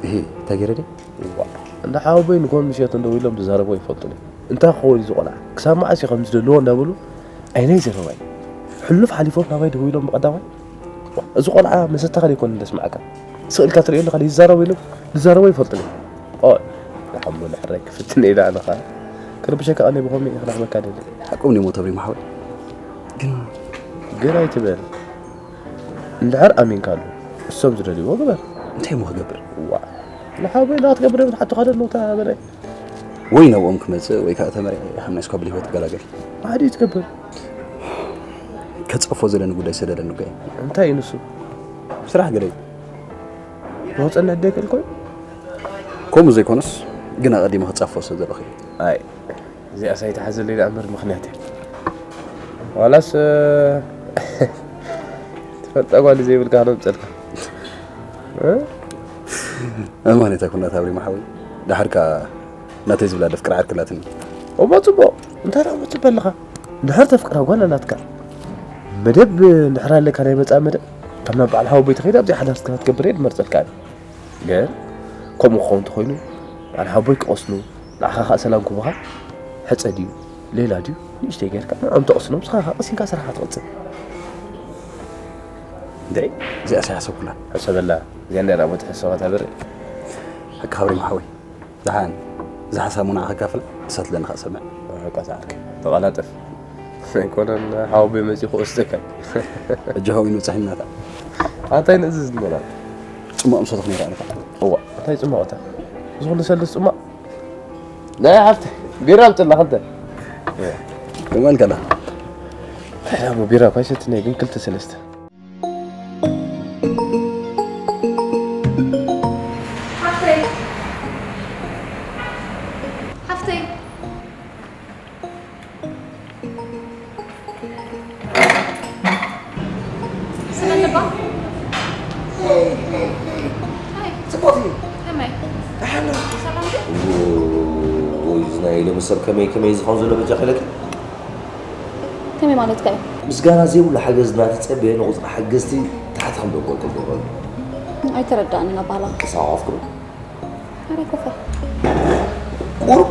እሂ፣ እንታይ ገይረ ድየ? እዋ፣ እንዳ ሓወቦይ ንጎን ምሸት እንደው ኢሎም ዝዛረብዎ ይፈልጡን እዮም። እንታይ ክኸውን እዩ እዚ ቆልዓ? ክሳብ መዓስ እዩ ከምዚ ደልዎ እንዳበሉ ዓይነይ ዘረባይ። ሕሉፍ ሓሊፎም ናባይ ደው ኢሎም ብቐዳማይ፣ "እዚ ቆልዓ መሰተኻ ደይኮነ ደስምዓካ? ስቕ ኢልካ ትርእዮ ኣለኻ ደይዛረቦ?" ኢሎም ዝዛረብዎ ይፈልጡን እዮም። ኦ፣ ንሓሞ ንሕራይ ክፍትን ኢለ ኣነ ኸኣ ክርብሸካ ቀንየ ብኸምኡ እየ ክረኽበካ ደልየ። ሓቆም እዮም ተብሪሞ ሓወይ። ግን ግን ኣይትበል። እንድሕር ኣሚንካሉ፣ እሶም ዝደልይዎ ግበር። እንታይ እሞ ክገብር? ዋ፣ ንሓወይ እንዳትገብር እዮም ዝሓቱኻ ዘለዉ፣ እታ በላይ። ወይ ናብኦም ክመጽእ ወይ ከኣ ተመሪዐ ካብ ናይ ስኳብል ህይወት ክገላገል። ሓደ እዩ ትገብር። ከጸፎ ዘለኒ ጉዳይ ሰደደኒ እኮ እዩ። እንታይ እዩ ንሱ? ስራሕ ገለ እዩ። መወጸኒ ዕድል ከልኮ እዩ? ከምኡ ዘይኮነስ፣ ግን ኣቐዲመ ክጻፎ ስለ ዘለኹ እዩ። ኣይ፣ እዚኣስ ኣይትሓዘለይ ደኣ እምበር ምኽንያት እያ። ዋላስ፣ ትፈልጣ ጓል ዘይብልካ ክነምጸልካ። እ? ኣማን እታ ኩናት ኣብሪማ ሓወይ። ደሓር ከኣ ናተይ ዝብላ ደፍቅራ ዓርክላትኒ። እሞ ጽቡቕ። እንታይ ደኣ እሞ ጽቡቕ ኣለኻ? እንድሕር ተፍቅራ ጓል ኣላትካ። መደብ እንድሕር ኣለካ ናይ መጻኢ መደብ፣ ካብ ናብ በዓል ሓወቦይ ተኸይዳ ኣብዚኣ ሓዳር ክትገብር እየ ዝመርጸልካ ኣነ። ግን ከምኡ ክኸውን እንተኾይኑ፣ በዓል ሓቦይ ክቐስኑ፣ ንዓኻ ኸኣ ሰላም ክቡኻ፣ ሕጸ ድዩ፣ ሌላ ድዩ፣ ንእሽተይ ጌርካ ንዖም ተቐስኖም፣ ንስኻ ኸኣ ቀሲንካ ስራሕኻ ትቕጽል። እንድዒ፣ እዚኣስ ኣይሓሰብኩላን። ሕሰበላ፣ እዚኣ እንድያ ናብኡ ትሕሰባ እታ ብር። ሓቂ ሓብሪም ሓወይ፣ ደሓን፣ እዛ ሓሳብ ንዓኻ ከካፍላ፣ ንሳ ትብለኒ ኸኣ ሰምዕ። በቃ፣ ጻዕርኪ፣ ተቐላጠፍ። ኣይኮነን ሓወቦይ መጺኡ ክወስደካ። ሕጂ ኸምኡ ንብጻሕ ኢልናታ። ኣንታይ ንእዝዝ ንበላ? ጽማቕ ምሰተኹ ነይረ ኣነ ከኣ። እዋ፣ እንታይ ጽማቕ እታ? እዚ ኹሉ ሰልስ ጽማቕ? ናይ ሓፍቲ፣ ቢራ ኣምጽልና ክልተ። ከማን ከላ። ኣይ፣ ኣሞ ቢራ እኳ ኣይሰትን'የ፣ ግን ክልተ ሰለስተ። ሓፍተይ። ሓፍተይ። ሰላም ለባ። ሃይ። ጽቡቕ እዩ። ከመይ? ደሓን ነው። ሰላም ድዩ? ዎ፣ እዚ ናይ ሎሚ ሰብ ከመይ ከመይ ዝኸውን ዘሎ በጃ ከለኪ? ከመይ ማለትካ እዩ? ምስጋና ዘይብሉ ሓገዝ እናተጸበየ ንቑጽሪ ሓገዝቲ ታሕቲ ከም ደጎል ተገብረሉ። ኣይተረዳእንን ኣባህላ። ተሰሓሓፍኩም? ኣረ ኮፈ። ቁሩብ፣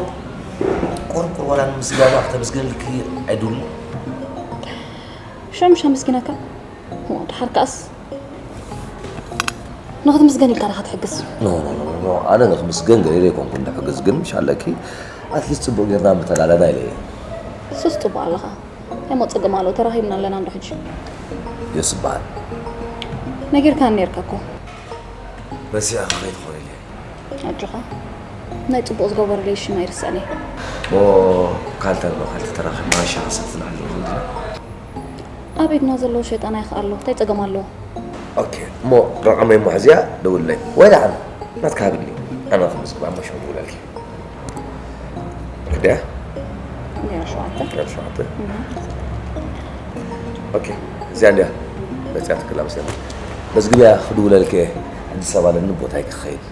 ቁሩብ፣ ቁሩብ ዋላ ንምስጋና ክተመስግነልኪ ኣይድሉ። ሸምሻ ምስኪናካ። ሞ ድሓር ከኣስ ንኽትምስገን ኢልካ ዲኻ ትሕግዝ? ኖ፣ ኖ፣ ኖ፣ ኖ፣ ኖ። ኣነ ንኽምስገን ገለ ኢለ ኣይኮንኩን ድሕግዝ፣ ግን ምሽ ኣለኪ ኣትሊስት ጽቡቕ ጌርና ምተላለና ኢለ እየ። እሱስ ጽቡቕ ኣለኻ። እሞ ጸገም ኣለዎ፣ ተራኺብና ኣለና እንዶ ሕጂ። የስበሃል። ነጊርካኒ ኔርካ እኮ። ረሲዕኻ ከይትኾን ኢለ። ኣጆኻ። ናይ ጽቡቕ ዝገበረለይ ሽም ኣይርስዕን እየ። ሞ ካልተን ሞ ካልተ ተራኺብና ሻሂ ሰቲና ኣለኹ እንዲና። ኣብ ኢድና ዘለዉ ሸይጣን ኣይኽኣሎ። እንታይ ጸገም ኣለዎ? ኦኬ፣ እሞ ረቐመይ እሞ ሕዚያ ደውለለይ። ወይ ደሓን፣ ናትካ ሃብኒ። ኣነ ክምዝግባ እሞ ሽዑ ደውለልኪ። ክድያ? ዜሮ ሸውዓተ። ዜሮ ሸውዓተ። እህ። ኦኬ፣ እዚኣ እንድያ መጽያ ትክላ መስለኒ። መዝግብያ ክድውለልኪ እየ። ሕጂ ሰብ ኣለኒ፣ ቦታይ ክኸይድ።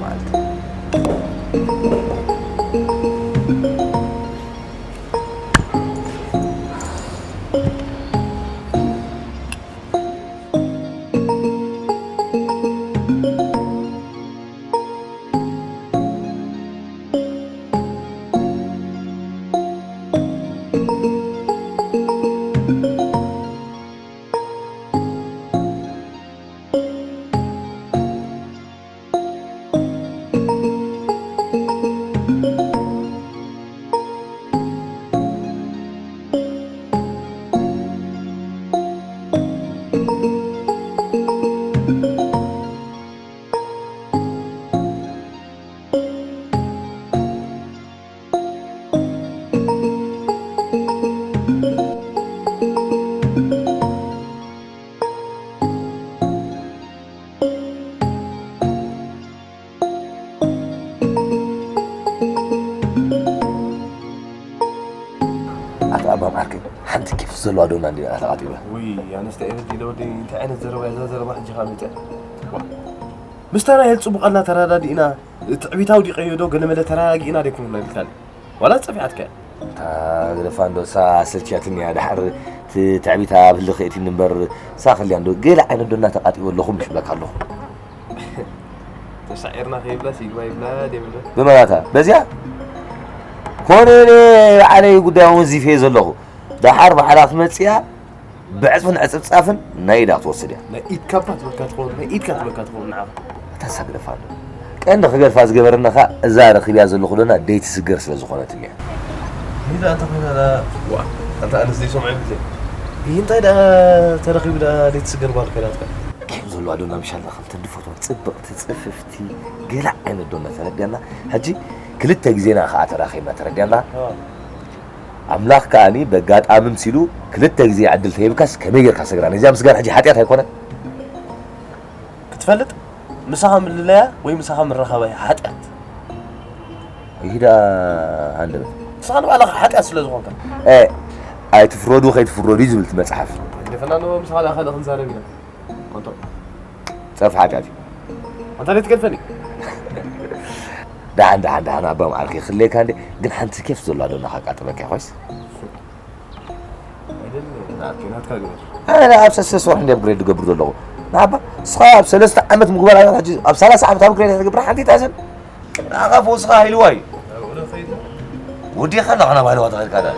ማለት። ዘለዋ ዶና እንዲና ተቓጢበ። ውይ ኣነስተ ኤረዲ ለወዲ እንታይ ዓይነት ዘረባ እዛ ዘረባ ሕጂ ካብ መፀ? ምስታ ናይ ጽቡቕ ኣላ ተረዳዲእና ትዕቢት ኣውዲቐዮ ዶ ገለ መለ ተረጋጊእና ደይኮን ኢልካኒ ዋላ ጸፊዓትካ? እታ ግደፋ እንዶ እሳ ኣሰልችያትኒ እያ። ድሓር እቲ ትዕቢት ኣብ ህልኽ የእትኒ እምበር እሳ ክልያ እንዶ ገለ ዓይነት ዶ እናተቓጢበ ኣለኹ ምሽ ብለካ ኣለኹ። ተሳዒርና ከይብላ ሲግባ ይብላ ደይብላ። ብመናታ በዚኣ ኮነ ባዕለይ ጉዳይ ወዚፈ ዘለኹ። ደሓር ባዕላ ክትመጽእ እያ። ብዕጽፍን ዕጽፍጻፍን ናይ ኢዳ ክትወስድ እያ። ናይ ኢድካ እባ ትበካ ትኸውን ናይ ኢድካ ትበካ ትኸውን ንዓኻ። እታ ሳግደፋ ኣሎ ቀንዲ ክገድፋ ዝገበረና ኸኣ እዛ ረኺብያ ዘለኹ ዶና ደይትስገር ስለ ዝኾነትኒ እያ። ይዳ ኣንተ ኮይና ዳ ዋ ኣንተ ኣነስ ዘይሰምዖ ይብት። ይህ እንታይ ዳ ተረኺቡ ዳ ደይትስገር ጓል ኮይናትካ? ኬም ዘለዋ ዶና ምሻላ ከምተን ድፈትዋ ጽብቕቲ ጽፍፍቲ ገላ ዓይነት ዶና ተረዲያና። ሕጂ ክልተ ግዜና ኸኣ ተራኺብና ተረዲያና። ኣምላኽ ከኣኒ በጋጣሚ ምሲሉ ክልተ ግዜ ዕድል ተሂብካስ ከመይ ጌርካ ሰግራ ነዚኣ ምስጋር ሕጂ ሓጢኣት ኣይኮነን? ክትፈልጥ ምሳኻ ምልለያ ወይ ምሳኻ ምረኸባ እዩ ሓጢኣት። ይሂዳ ሃንደበት። ንስኻ ንባዕልኻ ሓጢኣት ስለ ዝኾንካ። ኣይትፍረዱ ከይትፍረዱ እዩ ዝብል እቲ መጽሓፍ። ደፈና ኣለዎ ምሳኻ ደኣ ካልእ ክንዛረብ ኢና። ኮንቶ ጸፍ ሓጢኣት እዩ። ኣንታ ደይ ትገድፈኒ። ደሓን ደሓን ደሓን ኣባ መዓልኪ ክለካ እንዴ ግን ሓንቲ ኬፍ ዘሎ ዶ ናኻ ቃጥበካ ኮይስ። ኣነ ኣብ ሰለስተ ወርሒ እንዲ ኣፕግሬድ ዝገብር ዘለኹ ንዓባ እስኻ ኣብ ሰለስተ ዓመት ምግባር ኣላ ሕጂ ኣብ ሰላሳ ዓመት ኣፕግሬድ ትገብር ሓንቲ ታዘን ንዓኻ ፈውስኻ ሃይልዋ እዩ ወዲኻ ኣለኻ ናብ ሃይልዋ ተኸድካ ዳ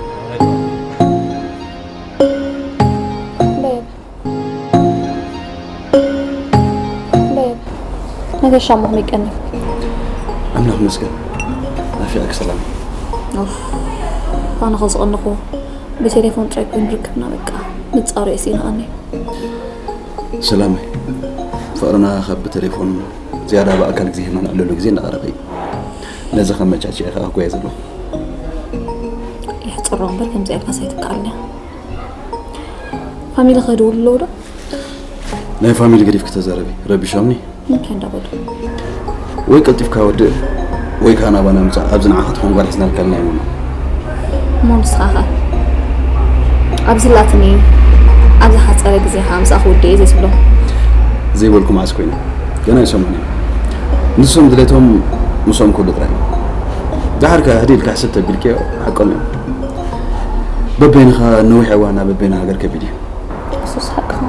መገሻ ሞ ከመይ ቀኒ? ኣምላኽ ይመስገን ናፊቕኪ ሰላም። ኡፍ ኣነ ኸ ዝቐነኹ ብቴሌፎን ጥራይ ኮይኑ ርክብና በቃ ምጻሩ እየ ስኢንኣኒ። ሰላመይ ፍቕርና ካብ ብቴሌፎን ዝያዳ ብኣካል ግዜ ሂብና ነዕልለሉ ግዜ እናቐረበ እዩ። ነዚ ከመቻችኤ ከኣ ጓየ ዘለኹ። የሕጽሮ እምበር ከምዚኣ ኢልካስ ኣይትከኣልን እያ። ፋሚሊ ከድውሉ ኣለዉ ዶ? ናይ ፋሚሊ ገዲፍኪ ተዛረቢ ረቢሾምኒ። እንታይ እንዳበሉ? ወይ ቀልጢፍካ ወድእ ወይ ከዓ ናባና ምፃእ ኣብዚ ንዓኻ ትኾን ጓል ሒዝናልካ ኣለና ይብሉና። እሞ ንስኻ ኸ? ኣብዚ ላትኒ ኣብ ዝሓፀረ ግዜ ከዓ ምስኣ ክውድእ እየ ዘይትብሎም? ዘይበልኩ መዓስ ኮይና? ገና ኣይሰሙን እዮም። ንሶም ድሌቶም ምስኦም ክህሉ ጥራይ እዩ። ደሓር ከዓ ህድእ ኢልካ ሕስብ ተቢልክዮ ሓቆም እዮም። በበይንኻ ነዊሕ እዋን ናብ በበይኑ ሃገር ከቢድ እዩ። እሱስ ሓቅኻ።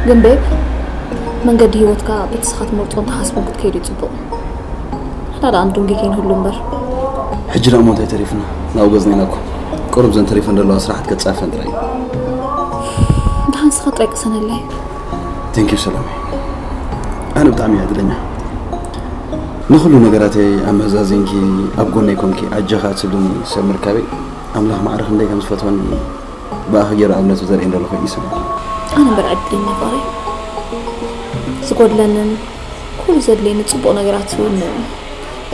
ግን ቤብ፣ መንገዲ ህይወትካ በቲ ንስኻ ትመርጾን ትሓስቦን ክትከይድ እዩ ጽቡቕ። ንሕና ደኣ ንድንጉይ ከይንህሉ እምበር። ሕጂ ደኣ እሞ እንታይ ተሪፉና? ናብኡ ገጽና ኢና እኮ። ቁሩብ እዘን ተሪፈን ዘለዋ ስራሓት ከጻፈን ጥራይ እዩ። ደሓን ንስኻ ጥራይ ቅሰነለይ። Thank you ሰላመይ። ኣነ ብጣዕሚ እየ ዕድለኛ። ንኹሉ ነገራተይ ኣመዛዚንኪ ኣብ ጎነይ ኮንኪ ኣጀኻ ትብልኒ ሰብ ምርካበይ ኣምላኽ ማዕረ ክንደይ ከም ዝፈትወኒ ብኣኺ ገይሩ ኣብነቱ ዘርእየኒ ዘሎ ኮይኑ ይስምዓኒ። ኣነ እምበር ዕድለኛ ፍቕረይ፣ ዝጎድለንን ኩሉ ዘድልየኒ ጽቡቕ ነገራት እውን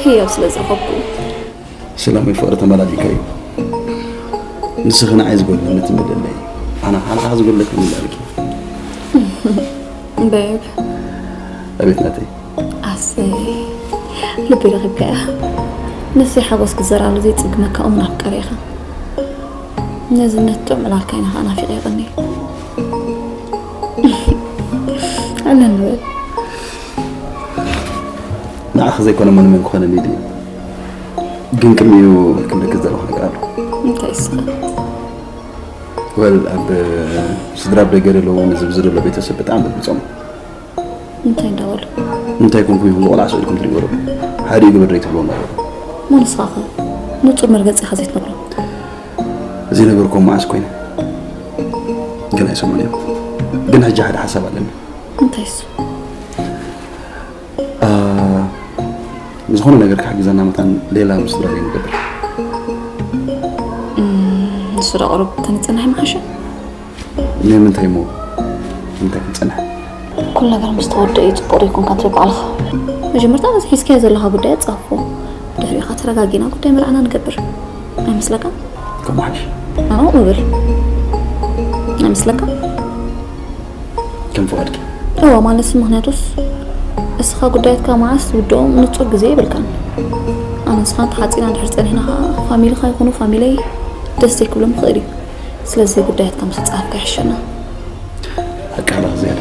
ህያብ ስለ ዝረኸብኩ እዩ። ሰላም ወይ ፍቕሪ ተመላሊእካዮ። ንስኺ ንዓይ ዝጎድለኒ ትምልእለይ፣ ኣነ ከዓ ንዓኺ ዝጎድለኪ እምልኣልኪ። ቤብ። ኣቤት ናተይ። ኣሰይ ልቢ ረኺብካያ ነፍሰይ ሓጎስ ክዘራሉ ዘይጽግመካ እሙን ኣፍቃሪ ኢኻ ነዚ ነቶም ዕላልካ ኢና ከዓ ናፊቐ ይቐኒ ኣለን ንበል ንዓኺ ዘይኮነ መን መን ክኾነኒ ድዩ ግን ቅድሚኡ ክብለኪ ዝደለኹ ነገር ኣሎ እንታይ ስኻ ወል ኣብ ስድራ ኣብ ደገ ዘለዉ ነዚ ብዚ ዘሎ ቤተሰብ ብጣዕሚ በጥብፆም እንታይ እንዳበሉ እንታይ ኮንኩም ኢኹም ዝቆልዓ ስእልኩም ትሪእዎ ዶ ሓዲኡ ግበር ዘይትብልዎ እንዳበሉ እሞ ንስኻ ኸ ንፁር መርገፂ ኢኻ ዘይትነግሮም ዘይነገርኩም መዓስ ኮይነ ግን ኣይሰምዑን እዮም ግን ሕጂ ሓደ ሓሳብ ኣለኒ እንታይ እሱ አ፣ ዝኾነ ነገር ክሕግዘና መታን ሌላ ምስ ስድራ ዘይንገብር እም፣ ንሱ ዶ ቁሩብ ተንፅናሕ ይመሓሸ ንምንታይ እሞ እንታይ ክንፀንሕ ኩሉ ነገር ምስ ተወደአ እዩ ፅቡቕ ዶ ይኮንካ ትብል ባዕልኻ መጀመርታ ነዚ ሒዝካዮ ዘለኻ ጉዳይ ኣፃፎ ድሕሪኻ ተረጋጊና ጉዳይ መርዓና ንገብር ኣይመስለካ ከምሓሽ ኣነ እብል ኣይመስለካ ከም ፍቓድኪ እዋ ማለት ምክንያቱስ እስኻ ጉዳያትካ መዓስ ትውድኦም ንፁር ግዜ የብልካን ኣነ ንስኻን ተሓፂና ድሕር ፀኒሕና ከዓ ፋሚልኻ ይኹኑ ፋሚለይ ደስ ዘይክብሎም ይኽእል እዩ ስለዚ ጉዳያትካ ምስ ተጻሕፍካ ይሕሸና። ኣቃላኽ ዝያዳ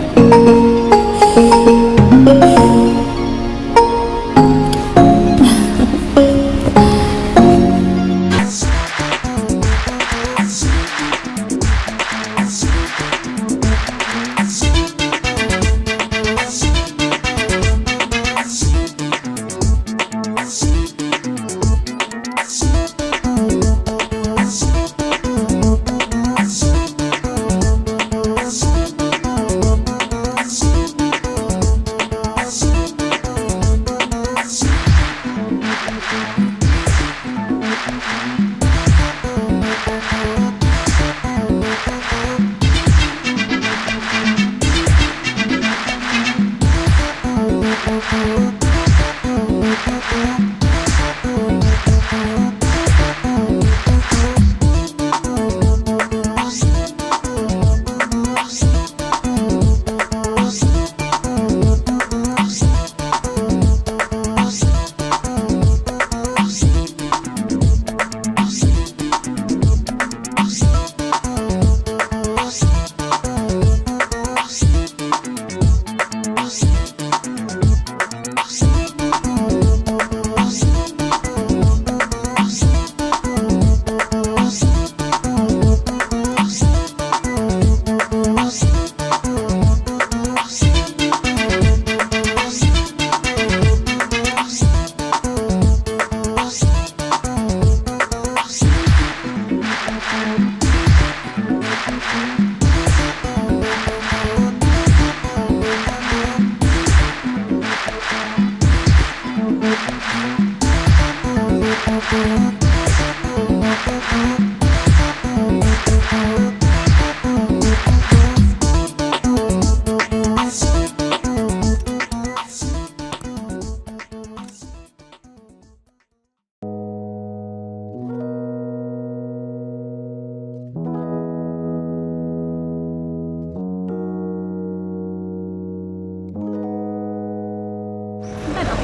እንታይ ደኣ?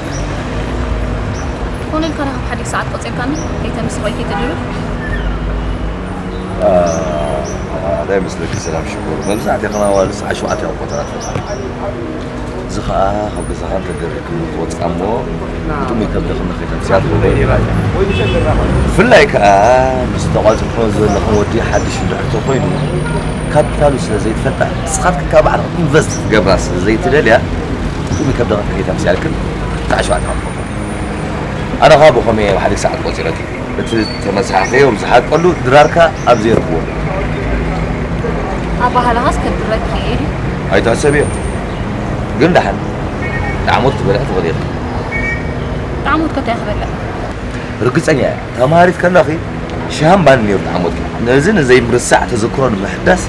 ኮነ ኢልካ ደኣ ካብ ሓዲሽ ሰዓት ቆጺርካኒ ከይተምስኽ ወይ ከይተድርር? እንታይ መስለኪ ሰላም ሽኮር፣ መብዛሕትኡ ከም ኣዋልድ ሰዓት ሸውዓተ እዮም ቆጸራ ትፈትሓ። እዚ ኸኣ ካብ ገዛኻ እንተደሪርክኒ ትወጽእ እሞ ብጥሙይ ከብድኺ ንኸይተምስያ ትገብሮ። ብፍላይ ከኣ ምስ ተቋጺርክዮ ዘለኹም ወዲ ሓድሽ እንድሕር ተኾይኑ ካፒታሉ ስለ ዘይትፈልጣ ንስኻትኪ ከኣ ባዕልኺ ኢንቨስት ክትገብራ ስለ ዘይትደልያ ብጥሙይ ከብድኺ እንተኸይተምስያልክን ሰዓት ሸውዓተ ኣነ ኸኣ ብኸመይ ኣብ ሓዲሽ ሰዓት ቆጺረኪ? እቲ ተመሳሕኸዮ ዝሓቀሉ ድራርካ ኣብ ዘይረኽቦ። ኣባህላኻስ ከድረኪ ኢሉ። ኣይትሕሰብዮ። ግን ደሓን ጣዕሞት ክትበልዒ ትኽእሊ ኢኺ። ጣዕሞት ከ እንታይ ክበልዕ? ርግጸኛ እየ። ተማሃሪት ከለኺ ሽሃም ባኒ ነይሩ ጣዕሞትኪ። ነዚ ንዘይምርሳዕ ተዘክሮ ንምሕዳስ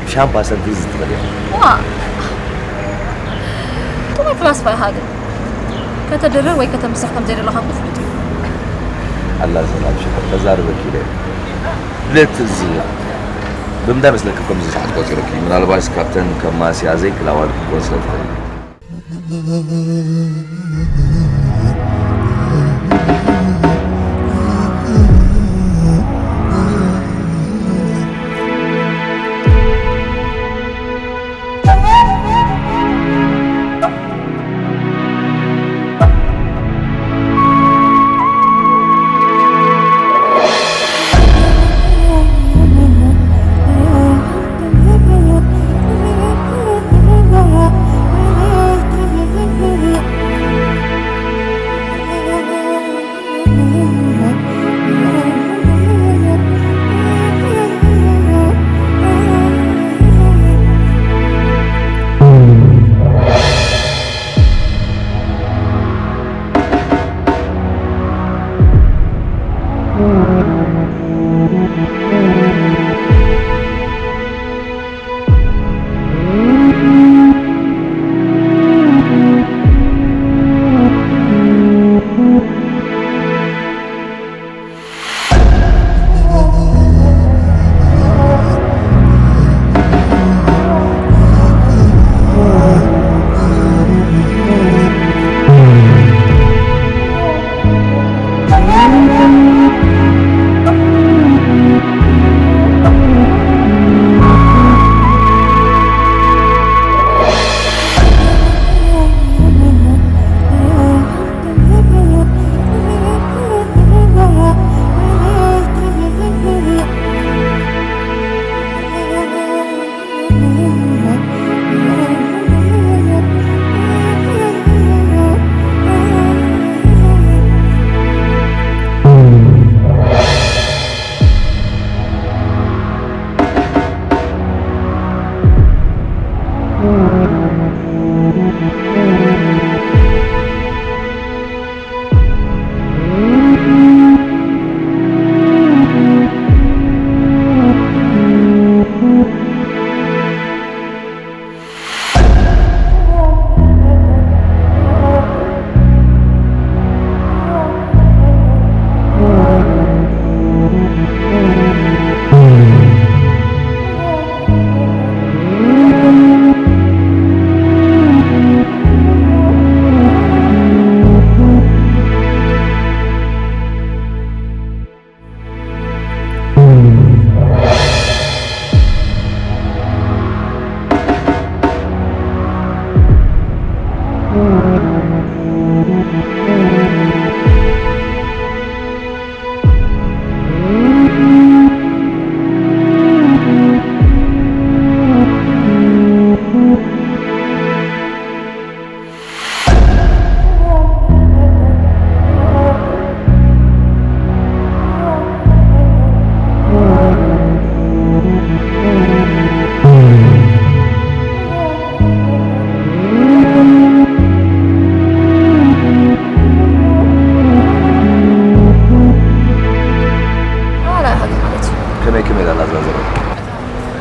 ብሽሃም ፓሰንቲ ክትብሊ ትኽእሊ ኢኺ። ዋእ! ጥሙይ ፍላስፋ ኢኻ ግን። ከተድርር ወይ ከተምስሕ ከም ዘይደለኻ እኮ ፍሉጥ እዩ። ኣላ ሰላም ሽኮር ከዛርበኪ ኢለ ድሌት ትእዝዝ እያ። ብምንታይ መስለኪ ከምዚ ሰዓት ቆጺሩኪ? ምናልባሽ ካብተን ከም ማስያ ዘይክላ ኣዋልድ ክትኮን ስለ ትኽእል።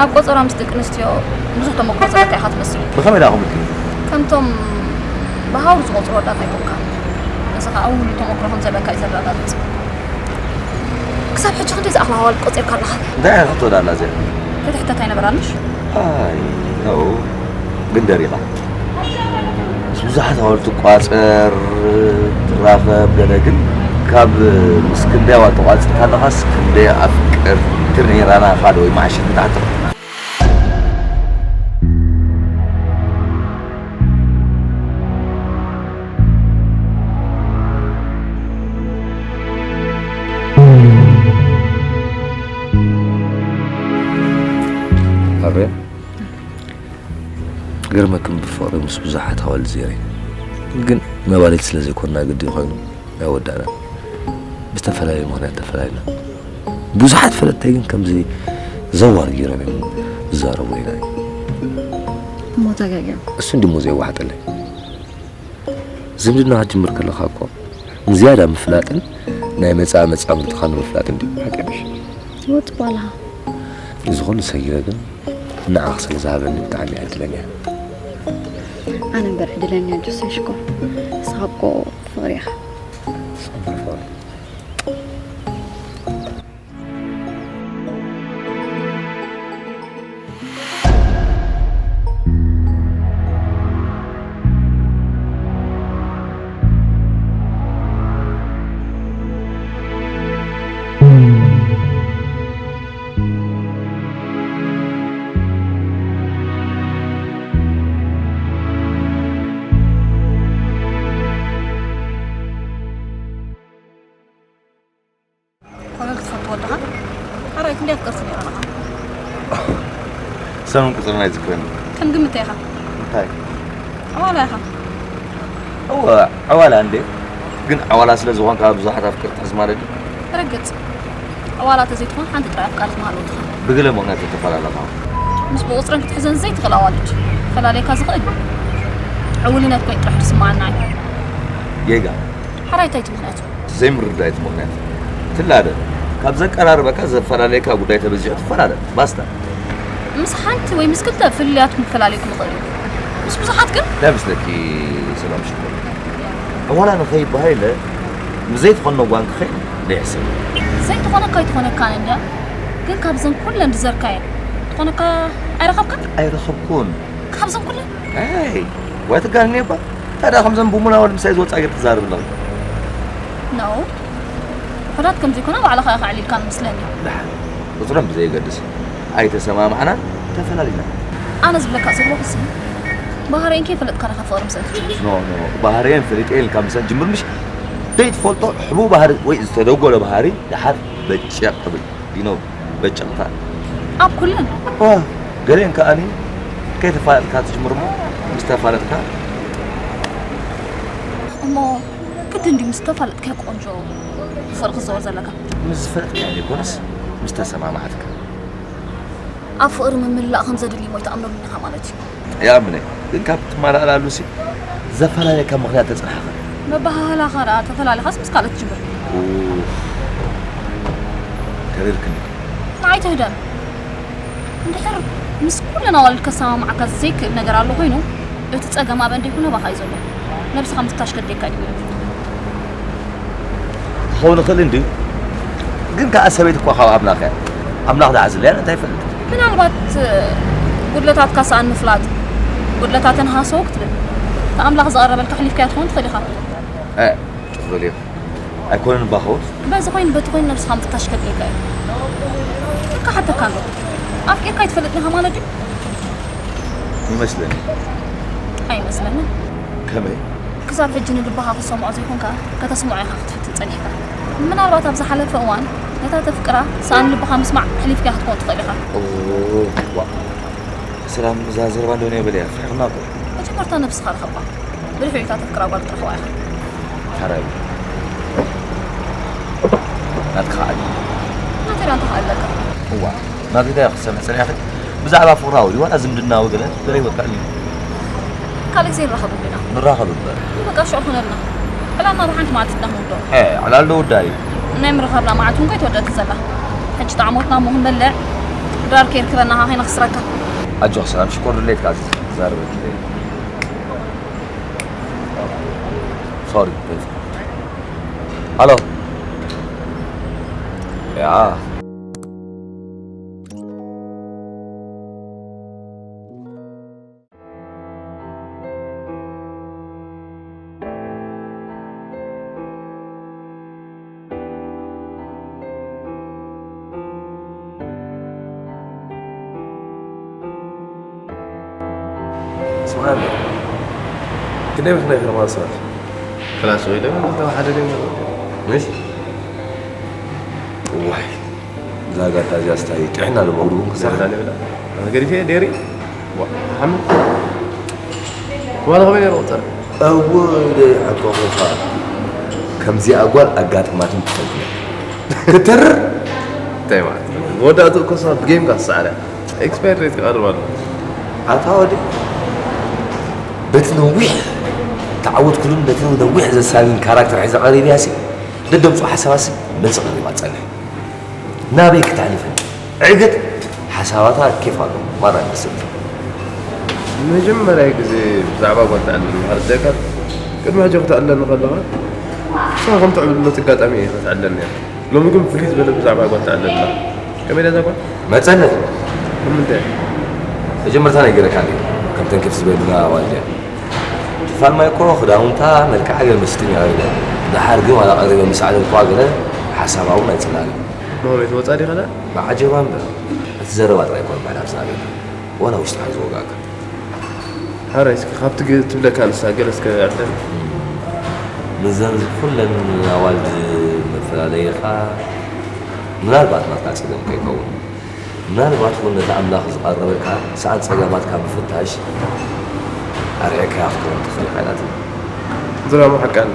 ኣብ ቆጸራ ምስ ደቂ ኣንስትዮ ብዙሕ ተመክሮ ዘለካ ኢኻ ትመስል። ብኸመይ ደኣ ከምኡ ትብሊ? ከምቶም ብሃውሪ ዝቖጽሩ ኣወዳት ኣይኮንካን። እዚ ኸኣ ውሉድ ተመክሮ ከም ዘለካ እዩ ዘረጋግጽ። ክሳብ ሕጂ ክንደይ ዝኣኽላ ኣዋልድ ቆጺርካ ኣለኻ? እንታይ ዓይነት ሕቶ ደኣ ኣላ እዚኣ? ክትሕተት ኣይነበራንሽ? ኣይ፣ ኖ። ግን ደሪኻ። ምስ ብዙሓት ኣዋልድ ትቋጸር፣ ትራኸብ፣ ገለ ግን ካብ ምስ ክንደይ ኣዋልድ ተቋጺርካ ኣለኻስ ክንደይ ኣፍቀርቲ ነይራና ካልእ ወይ መዓሸት ንታሕቲ። ኣበይ? ገርመክን ብፍቕሪ ምስ ብዙሓት ኣዋልድ ዘይረ። ግን መባሊት ስለ ዘይኮንና ግዲ ኮይኑ ኣይወዳእናን። ብዝተፈላለየ ምኽንያት ተፈላሊና። ብዙሓት ፈለጥተይ ግን ከምዚ ዘዋር ገይሮም እዮም ዝዛረቡ ኢና። እሞ ተጋግዮም። እሱ እንዲሞ ዘየዋሕጠለይ። ዝምድና ክትጅምር ከለኻ እኮ ንዝያዳ ምፍላጥን ናይ መጻኢ መጻምድትኻ ንምፍላጥን ድዩ? ሓቂ ምሽ? ህይወት ባልሃ። እዚ ኹሉ ሰጊረ ግን ንዓኽ ስለ ዝሃበኒ ብጣዕሚ ዕድለኛ እየ። ኣነ እምበር ዕድለኛ ጆሴ ሽኮር። ንስኻ እኮ ፍቕሪ ኢኻ። ንስኻ እምበር ፍቕሪ። ፈገግ ትፈትዎ ኣለኻ? ሓራይ ክንደይ ኣፍቀርቲ ነይሮም ኢኻ? ሰሙን ቁጽሪ ናይ ዝክረኒ። ከም ግምት ኢኻ? እንታይ? ኣዋላ ኢኻ? እወ፣ ኣዋላ እንዴ? ግን ኣዋላ ስለ ዝኾንካ ብዙሓት ኣፍቀርቲ ትሕዝ ማለት ድዩ? ርግጽ። ኣዋላ ተዘይትኾን ሓንቲ ጥራይ ኣፍቃሪት ምሃለወትኻ። ብገለ ምኽንያት ተፈላለኻ። ምስ ብቑጽረን ክትሕዘን ዘይትኽእል ኣዋልድ። ፈላለየካ ዝኽእል ዕውልነት ኮይኑ ጥራሕ ዝስምዓና እዩ። ጌጋ። ሓራይ እንታይ እቲ ምኽንያቱ? ዘይምርዳእ እቲ ምኽንያት። ትላለ። ካብ ዘቀራርበካ ዘፈላለየካ ጉዳይ ተበዚሑ ትፈላለ። ባስታ። ምስ ሓንቲ ወይ ምስ ክልተ ፍልልያትኩም ክፈላለየኩም ይኽእል እዩ። ምስ ብዙሓት ግን? እንታይ መስለኪ ሰላም ሽኮር? ኣዋላ ንኸይበሃል ኢለ ምስ ዘይትኾኖ ጓን ክኸይድ ዘይሕሰብ። ዘይትኾነካ ኣይትኾነካን እንድያ። ግን ካብዘን ኩለን ዝዘርካየን ትኾነካ ኣይረኸብካን? ኣይረኸብኩን። ካብዘን ኩለን? ኣይ፣ ዋይ ትጋንኒ እባ። ታዲያ ከምዘን ቡሙና ወዲ ምሳይ ዝወጻ ጌር ትዛረብ ኣለኺ? ኖ። ውሑዳት ከም ዘይኮና ባዕልኻ ኢኻ ኣዕሊልካ መስለኒ። ደሓን። ቁጽሮም ብዘየገድስ። ኣይተሰማማዕናን ተፈላሊና። ኣነ ዝብለካ ዘለኹ ሲ፣ ባህሪየን ከይፈለጥካ ዲኻ ፍቕሪ ምስአን ትጅምር? ኖ፣ ኖ። ባህሪየን ፈሊጠ ኢልካ ምስአን ጅምር ምሽ ዘይትፈልጦ ሕቡእ ባህሪ ወይ ዝተደጎለ ባህሪ ደሓር በጨቕ ትብል። ዲኖ በጨቕታ። ኣብ ኩለን? ዋ፣ ገሊአን ከኣኒ ከይተፋለጥካ ትጅምር እሞ ምስ ተፋለጥካ። እሞ ግድን ድዩ ምስ ተፋለጥካዮ ቆንጆ ፍቕሪ ክትዘውር ዘለካ? ምስ ዝፈለጥካዮ ዘይኮነስ ምስ ተሰማማዕትካ። ኣብ ፍቕሪ ምምላእ ከም ዘድሊ እሞ ኣይትኣምነሉን ኢኻ ማለት እዩ። ይኣምነ፣ ግን ካብ ትመላእላለሉሲ ዘፈላለየካ ምኽንያት ተጽንሓኻ። መበሃህላኻ ደኣ ተፈላሊኻስ ምስ ካልኦት ትጅምር። ኡፍ፣ ከሪርክኒ። ንዓይ ትህደም። እንድሕር ምስ ኩለን ኣዋልድ ከሰማምዓካ ዘይክእል ነገር ኣሎ ኮይኑ፣ እቲ ጸገም ኣበን ደይኮነ ኣባኻ እዩ ዘሎ። ነብስኻ ምፍታሽ ከድልየካ እዩ። ክኸውን ይኽእል እንድዩ። ግን ከኣ ሰበይቲ እኳ ካብ ኣምላኽ እያ። ኣምላኽ ደኣ ዝለያን እንታይ ይፈልጥ? ምናልባት ጉድለታትካ ሰኣን ምፍላጥ፣ ጉድለታተን ሃሰው ክትብል፣ እቲ ኣምላኽ ዝቐረበልካ ኣሕሊፍካያ ትኸውን ትኽእል ኢኻ። እ፣ ጽቡቕ ኢኻ። ኣይኮነን እባ ክኸውን? በዚ ኮይኑ በቲ ኮይኑ ነብስኻ ምፍታሽ ከድልየካ እዩ። ግን ክሓተካ ኣሎ። ኣፍቂርካ ኣይትፈልጥን ኢኻ ማለት ድዩ? ይመስለኒ። ኣይመስለንን። ከመይ? ክሳብ ሕጂ ንልብኻ ክትሰምዖ ዘይኮንካ፣ ከተስምዖ ኢኻ ክትፍትን ጸኒሕካ። ምናልባት ኣብ ዝሓለፈ እዋን ነታ ተፍቅራ ሰኣን ልብኻ ምስማዕ ኣሕሊፍካ ክትኮን ትኽእል ኢኻ። ኦ፣ ዋእ። ሰላም፣ እዛ ዘረባ እንዶ ናይ በለያ፣ ፍሒኹና እኮ። መጀመርታ ነብስኻ ርኸባ። ብድሕሪኡ እታ ተፍቅራ ጓል ክትረኽባ ኢኻ። ሓራይ። ናትካ ዓዲ። ናተይ ደኣ እንታይ ኣለካ? እዋ፣ ናተይ እንታይ ክሰምዕ ጸኒሐ? ብዛዕባ ፍቕራዊ ድዩ ዋላ ዝምድናዊ ገለ ገለ ይወጣልኒ። ካልእ ግዜ ንራኸበሉ ኢና። ንራኸብ እምበር። በቃ ሽዑ ኩነልና። ዕላልና ብሓንቲ መዓልቲ ኢና ክንውድኦ። እ፣ ዕላል ዶ ውዳእ እዩ? ናይ ምርኻብና መዓልቲ እውን ከይተወደአት ዘላ። ሕጂ ጣዕሞትና እሞ ክንበልዕ። ዳር ከይርከበና ኸዓ ከይነኽስረካ። ኣጆኺ ሰላም፣ ሽኮር ድሌት ከኣ ዝዛረበኪ። ሶሪ። ሃሎ። ያ። ስምዓኒ፣ ክንደይ ብክንደይ ከማን ሰባት ክላስ ወይ ደም እንተ ሓደ ደም ምሽ? ዋይ፣ እዛ ጋታ እዚኣ ስታይ ጥዕና ለመውዱ ክሰርሕ። ገሪፈ ደሪ። ዋ፣ ሓምድ። ዋላ ከመይ ነይሩ ቁፅር? እወ፣ ደይ ሓቆኹኻ። ከምዚኣ ጓል ኣጋጥማትም ትፈልጥ። ክትርር? እንታይ ማለት? መወዳእትኡ እኮ ሰባት ብጌም እኳ ትሰዓረ። ኤክስፓየር ዴት ክቐርብ ኣሎ። ኣታ ወዲ፣ በቲ ነዊሕ ተዓወትኩሉን በቲ ነዊሕ ዘሳልን ካራክተር ሒዘ ቀሪብያ ሲ፣ ደደምፅኦ ሓሳባሲ መልሲ ቀሪባ ትፀንሕ። ናበይ ክተሕልፈን? ዕግት ሓሳባታ ኬፍ ኣሎ። ማራ ይመስል። መጀመርያ ግዜ ብዛዕባ ጓል ትዕልል ምሃር ጀካ፣ ቅድሚ ሕጂ ክትዕለኒ ከለኻ፣ ንስኻ ከም ትዕብልሎ ኣጋጣሚ እየ ክትዕለኒ እያ። ሎሚ ግን ፍልይ ዝበለ ብዛዕባ ጓል ትዕልል ኣላ። ከመይ ደዛ ጓል? መጸነት። ንምንታይ? መጀመርታ ነጊረካ እንድየ፣ ከምተን ኬፍ ዝበሉና ኣዋልድ እያ። ትፋል ማይ እኮ ክዳውንታ፣ መልክዓ ገለ መስጥኛ ቀሪበ። ደሓር ግን ዋላ ቀሪበ ምስ ኣዕለልኩዋ ገለ ሓሳባ እውን ኣይጽላእን። ኖርዌይ ትወጻ ዲኻ ደኣ? ብዓጀባ እምበር። እቲ ዘረባ ጥራይ እኮ ምሕዳር ዝናበይ። ዋላ ውሽጥኻ እዩ ዝወግኣካ። ሓራይ እስኪ ካብቲ ግ-፣ ትብለካ ንሳ ገለ እስከ ኣዕልለኒ። እም። ምዘን ኩለን ኣዋልድ መፈላለይኻ ምናልባት ናትካ ጸገም ከይከውን። ምናልባት እውን ነቲ ኣምላኽ ዝቐረበልካ ሰኣን ጸገማትካ ምፍታሽ ኣርሒቕካያ ክትከውን ትኽእል ኢኻ ኢላትኒ። ድራማ ሓቃ ኣላ።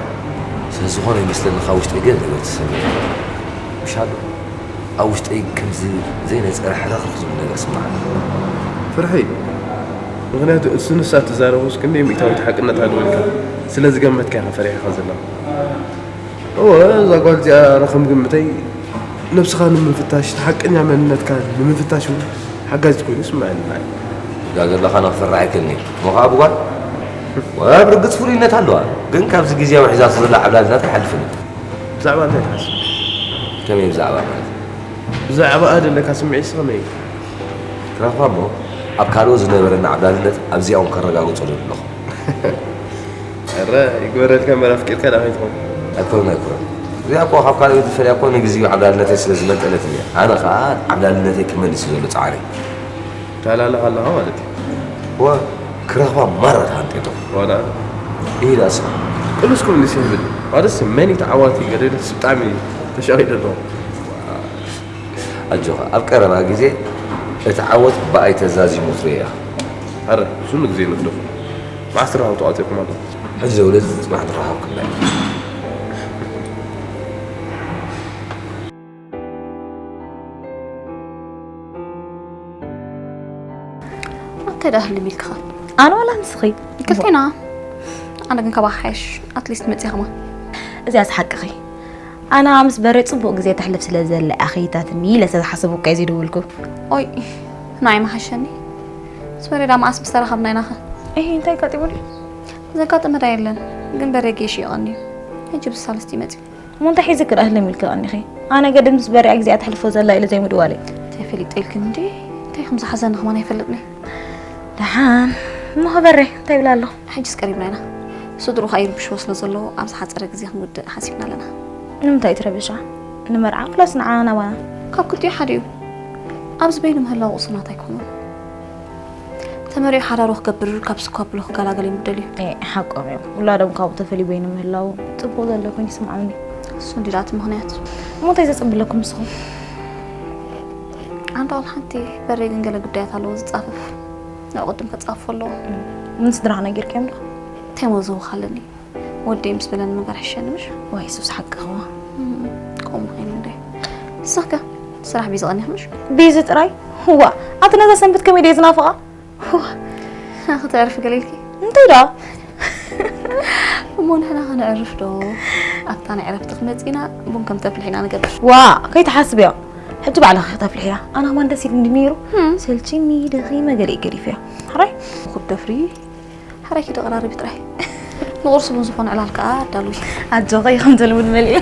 ስለ ዝኾነ ይመስለኒ ካብ ውሽጠይ ገለ ነገር ተሰሚዑ። ምሽ ኣሎ? ኣብ ውሽጠይ ከምዚ ዘይነጸረ ሕርኽርኽ ዝብል ነገር ስምዓኒ። ፍርሒ እዩ። ምኽንያቱ እሱ ንሳ እትዛረቦስ ክንደይ ሚእታዊት ሓቅነት ኣለዎ ኢልካ ስለ ዝገመትካ ኢኻ ፈሪሕኻ ዘለኻ። እወ፣ እዛ ጓል እዚኣ ኣነ ከም ግምተይ ነብስኻ ንምፍታሽ፣ እቲ ሓቀኛ መንነትካ ንምፍታሽ እውን ሓጋዚት ኮይኑ ይስምዐኒ ንዓይ። እዛ ዘለኻ ንኽፈርሕ ኣይክእልን እየ። እሞ ኸዓ ብጓል ወላ ብርግጽ ፍሉይነት ኣለዋ። ግን ካብዚ ግዜያዊ ሒዛቶ ዘላ ዓብላልነት ኣይሓልፍን እዩ። ብዛዕባ እንታይ ትሓስብ? ከመይ ብዛዕባ ማለት? ብዛዕባኣ ዘለካ ስምዒትስ ከመይ እዩ? ክረኽባ እሞ ኣብ ካልኦት ዝነበረና ዓብላልነት ኣብዚኣ እውን ከረጋግጸሉ ኣለኹ። እረ፣ ይግበረልካ እምበር ኣፍቂርካ ደኣ ከይትኸውን። ኣይኮነን፣ ኣይኮነን። እዚኣ እኮ ካብ ካልኦት ዝፈልያ እኮ ንግዚኡ ዓብላልነተይ ስለ ዝመንጠለትኒ እያ። ኣነ ኸኣ ዓብላልነተይ ክመልስ ዘሎ ጻዕሪ። ታላልኻ ኣለኻ ማለት እዩ። ወ-፣ ክረኽባ ማራ ተሃንጢጡ። ዋላ? ኢላ ስማ። ቅሉስ ክምልስ ይህብል። ማለትስ መን እዩ ተዓዋቲ ገለ ኢለስ ብጣዕሚ ተሻቒለ ኣለኹ። ኣጆኻ፣ ኣብ ቀረባ ግዜ እቲ ዓወት ብኣይ ተዛዚሙ ትርእያ። ኣረ፣ እሱ ንግዜ ንግደፎ። መዓስ ትረኻቡ ተዋፂእኩም ኣለኹም? ሕጂ ዘውለድ ጽባሕ ንረኻብ ክብላ። እንታይ ደኣ ህልም ኢልክኻ? ኣነ ዋላ ንስኺ? ክልቴና። ኣነ ግን ካባኻ ሓይሽ፣ ኣትሊስት መጺኽማ። እዚኣስ ሓቅኺ። ኣነ ምስ በሬ ጽቡቕ ግዜ ተሕልፍ ስለ ዘላ እያ ከይታትኒ ኢለ ስለ ዝሓሰብኩ እየ ዘይደወልኩ። ኦይ፣ ንዓይ ምሓሸኒ። ምስ በሬ ደኣ መዓስ ምስ ተራኸብና ኢናኸ? እሂ፣ እንታይ ኣጋጢሙ ድዩ? ዘጋጠመ ዳ የለን፣ ግን በሬ ጌሽ እዩ ቀንዩ። ሕጂ ብሳልስቲ ይመጽእ። እሞ እንታይ ሒዝኪ ደኣ ህልም ኢልኪ ቀኒኺ? ኣነ ገድም ምስ በሪኣ ግዜኣ ተሕልፎ ዘላ ኢለ ዘይምድዋለይ። እንታይ ፈሊጠ ኢልኪ እንዴ? እንታይ ከም ዝሓዘኒ ከማን ኣይፈልጥን እየ። ደሓን። እሞ ኸበሬ እንታይ ይብላ ኣሎ? ሕጅስ ቀሪብና ኢና። ስድርኡ ኸኣ ይርብሽዎ ስለ ዘለዉ ኣብ ዝሓጸረ ግዜ ክንውድእ ሓሲብና ኣለና። ንምንታይ ትረብሻ? ንመርዓ ወላስ ንዓና ናባና? ካብ ክልቲኡ ሓደ እዩ። ኣብዚ በይኑ ምህላው ቅሱናት ኣይኮኑን። ተመሪዑ ሓዳሩ ክገብር ካብ ስኳ ብሎ ክገላገል ይምደል እዩ። ኤ፣ ሓቆም እዮም። ውላዶም ካብኡ ተፈልዩ በይኑ ምህላው ጽቡቕ ዘሎ ኮይኑ ይስምዓኒ። እሱ እንዲ ደኣ እቲ ምኽንያት። እሞ እንታይ ዘጸብለኩም ንስኹም? ዓንዳ ቃል ሓንቲ በሬ ግን ገለ ጉዳያት ኣለዎ ዝጻፈፍ። ንዕኡ ቅድም ከጻፍፎ ኣለዎ። እም፣ ንስድራኻ ነጊርካዮም ዶ? እንታይ እሞ ዘውሃለኒ? ወደይ ምስ በለኒ ምበር ሕሸኒ ምሽ? ዋይ፣ ሱስ ሓቅኽዋ። እም፣ ከምኡ ኮይኑ እንደ። ንስኽ ከ ስራሕ ቢዚ ቀኒኽ ምሽ? ቢዚ ጥራይ? ዋ፣ ኣቲ ነዛ ሰንበት ከመይ ድየ ዝናፍቓ? ዋ። ከተዕርፊ ገለ ኢልኪ? እንታይ ደኣ? እሞ ንሕና ከነዕርፍ ዶ? ኣብታ ናይ ዕረፍቲ ክመጽእ ኢና፣ ቡን ከም ተፍልሕ ኢና ንገብር። ዋ፣ ከይትሓስብዮ። ሕጂ ባዕልኺ ክተፍልሕያ። ኣነ ከማን ደስ ኢሉኒ ነይሩ። ሰልችኒ፣ ደኺመ፣ ገለ ገዲፈያ። ሕራይ፣ ክብ ደፍሪ። ሕራይ ኪዲ ቀራርቢ ጥራይ። ንቑርሲ እውን ዝኾነ ዕላል ከኣ ኣዳልዊ። ኣጆኺ፣ ከም ተልሙድ መሊኡ።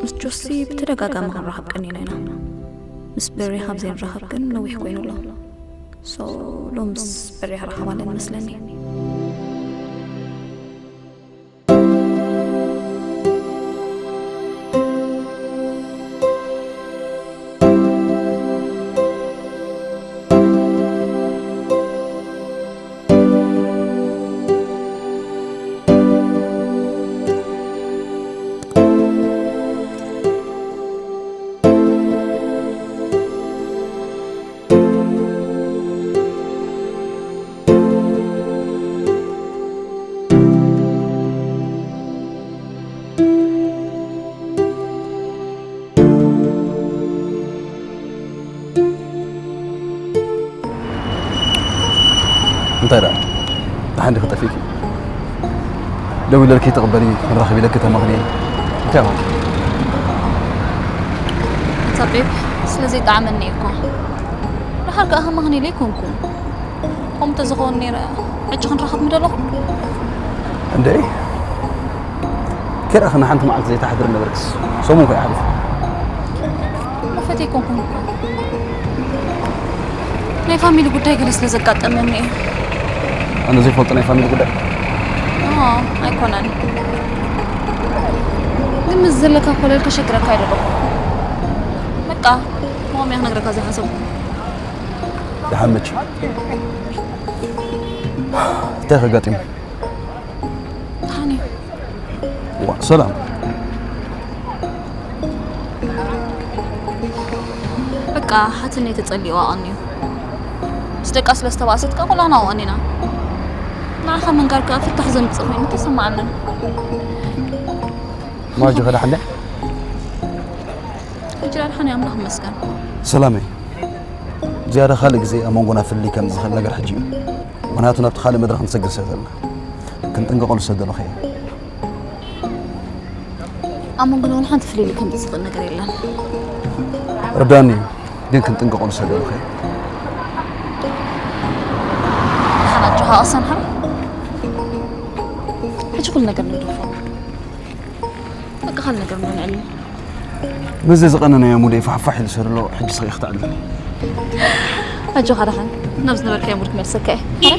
ምስ ጆሲ ብተደጋጋሚ ክንራኸብ ቀኒና ኢና። ምስ በሪ ካብ ዘይንራኸብ ግን ነዊሕ ኮይኑ ኣሎ። ሶ፣ ሎምስ በሪ ክራኸብ ኣለኒ መስለኒ። ራ ደሓን ዲኺ ጠፊእኪ? ደዊለልኪ ተቐበሊ፣ ክንራኸብ ኢለኪ ተማኽኒ። እንታይ ኾንኪ? እታ ቤብ ስለ ዘይጠዓመኒ እዩ እኮ። ደሓር ከኣ ከማኽኒ ኢለ ኣይኮንኩን። ከምኡ እንተዝኸውን ነይረ፣ ሕጂ ክንራኸብ ምደለኹ። እንዴ፣ ከይረኣኽና ሓንቲ መዓልቲ ዘይተሓድሪ ነበርክስ፣ ሰሙን ከይሓልፍ። መፈት ኣይኮንኩን እኮ። ናይ ፋሚሊ ጉዳይ ገለ ስለ ዘጋጠመኒ እዩ። ኣነ ዘይፈልጦ ናይ ፋሚሊ ጉዳይ? ኖ፣ ኣይኮነን። ግን ምስ ዘለካ ኮለል ከሸግረካ ኣይደለኹ። በቃ፣ ሞም እያ ክነግረካ ዝሓሰብኩ። ደሓን መች? እንታይ ከጋጢሙ? ደሓን እዩ። ዋ፣ ሰላም። በቃ፣ ሓትነይ ተጸሊእዋ ቀንዩ። ምስ ደቃ ስለ ዝተባእሰት ከኣ ኩላና ቀኒና። ንዓኻ ምንጋር ከኣ ፍታሕ ዘምጽእ ኮይኑ ተሰማዓኒ። ማጆ ከዳሕለ? ሕጂ ደሓን እየ፣ ኣምላኽ ይመስገን። ሰላመይ፣ ዝያዳ ካልእ ግዜ ኣብ መንጎና ፍልልይ ከም ዝኽእል ነገር ሕጂ እዩ። ምኽንያቱ ናብቲ ካልእ መድረኽ ንሰግር ስለ ዘለና። ክንጥንቀቐሉ ዝሰደልኹ እየ። ኣብ መንጎና እውን ሓንቲ ፍልልይ ከም ዝኽእል ነገር የለን። ርዳኒ እዩ፣ ግን ክንጥንቀቐሉ ዝሰደልኹ እየ። ደሓን ኣጆኻ፣ ኣሰንሓ። ሕጂ ኩሉ ነገር ንደፎ። በቃ፣ ካልእ ነገር ንዕልም። ምስዚ ዝቐነናዮ ሙደይ ፋሕፋሕ ኢሉ ሰድሎ፣ ሕጂ ስቕ ክትዕልል። ኣጆኻ ደሓን፣ ናብ ዝነበርካዮ ሙድ ክመልሰካ እየ።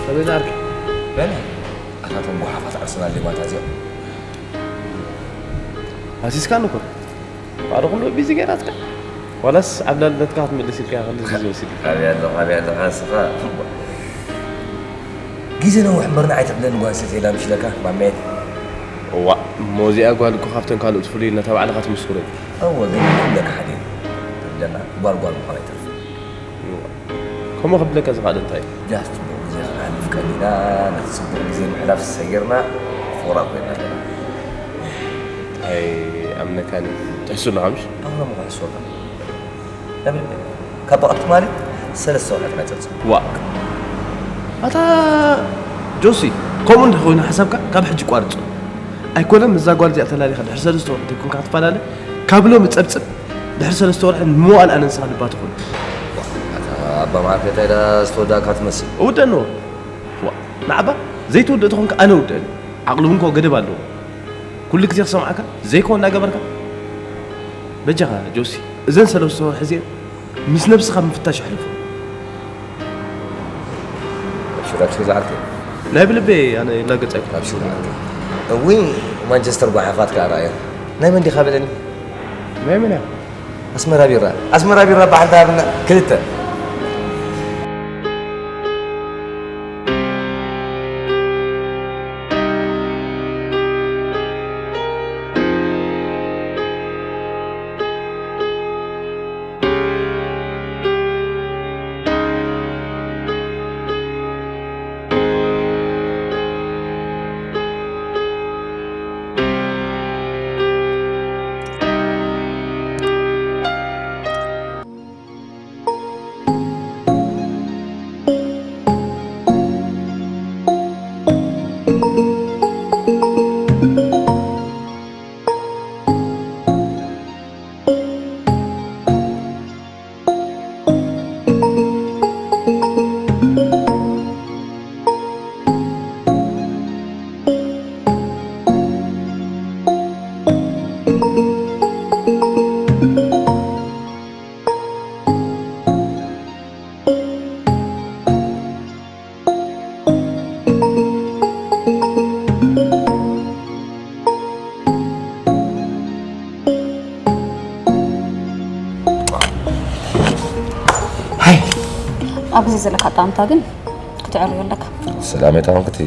ከመይ ዝኣርኪ? በለ ኣታቶም ጓሓፋት ኣርሰናል ዲማታ እዚኦም። ሃሲስካኒ እኮ። ባዕሉ ኩሉ ቢዚ ገይራትካ። ዋላስ ኣብ ላልነትካ ክትምልስ ኢልካ ክንዲ ግዜ ወሲድካ? ካበይ ኣለኻ፣ ካበይ ኣለኻ ንስኻ? ግዜ ነዊሕ እምበር ንዓይ ተብለኒ ጓል ሰትየላ ምሽ ኢለካ ማመየት። እዋእ፣ እሞ እዚኣ ጓል እኮ ካብተን ካልኦት ፍሉይ ኢልና እታ ባዕልኻ ትምስክሮ እዩ። እወ ግን ኩለካ ሓደ እዩ። ተብለና ጓል ጓል ምዃን ኣይተርፍን። ከምኡ ክብለካ ዝኽኣለ እንታይ እዩ? ጃስ ጽቡቕ ግዜ ክነሕልፍ ቀኒና፣ ነቲ ጽቡቕ ግዜ ምሕላፍ ሰጊርና ፍቑራት ኮይና ኣለና። ኣይኣምነካን እዩ። ትሕሱ ኣለኻ ምሽ? ኣምኖ ምዃን ይስወካ። ካብ ብቐት ትማሊ ሰለስተ ወርሒ ጥራይ ጸብጸብ። ዋ ኣታ ጆሲ፣ ከምኡ እንድኾይኑ ሓሳብካ ካብ ሕጂ ቋርጾ። ኣይኮነን ምስዛ ጓል እዚኣ ተላሊኻ ድሕሪ ሰለስተ ወርሒ ተይኮንካ ክትፈላለ፣ ካብ ሎሚ ጸብጽብ ድሕሪ ሰለስተ ወርሒ ንምዋል ኣነ ንስኻ ልባ ትኹን። ኣታ ኣባ መዓርከ እንታይ ኢላ ዝተወዳእካ ትመስል? እውደንዎ። ዋ ንዓባ ዘይትውድእ ተኾንካ ኣነ እውደን። ዓቕሊ እውን ከ ገደብ ኣለዎ። ኩሉ ግዜ ክሰምዓካ ዘይኮን እናገበርካ። በጃኻ ጆሲ፣ እዘን ሰለስተ ወርሒ እዚአን ምስ ነብስኻ ምፍታሽ ኣሕልፎ። ኣብሽር ኣብሽር ዝዓርከይ። ናይ ብልበይ ኣነ ይላገጽ ኣይኮን። ኣብሽር ዝዓርከይ። እውይ ማንቸስተር ጓሓፋት ከኣ ረኣዮ። ናይ መን ዲኻ በለኒ? ናይ መን እያ? ኣስመራ ቢራ ኣስመራ ቢራ በሓንቲ ሃብና ክልተ። ዘለካ ኣጣምታ ግን ክትዕርዮ ኣለካ። ሰላም የጣምክቲ።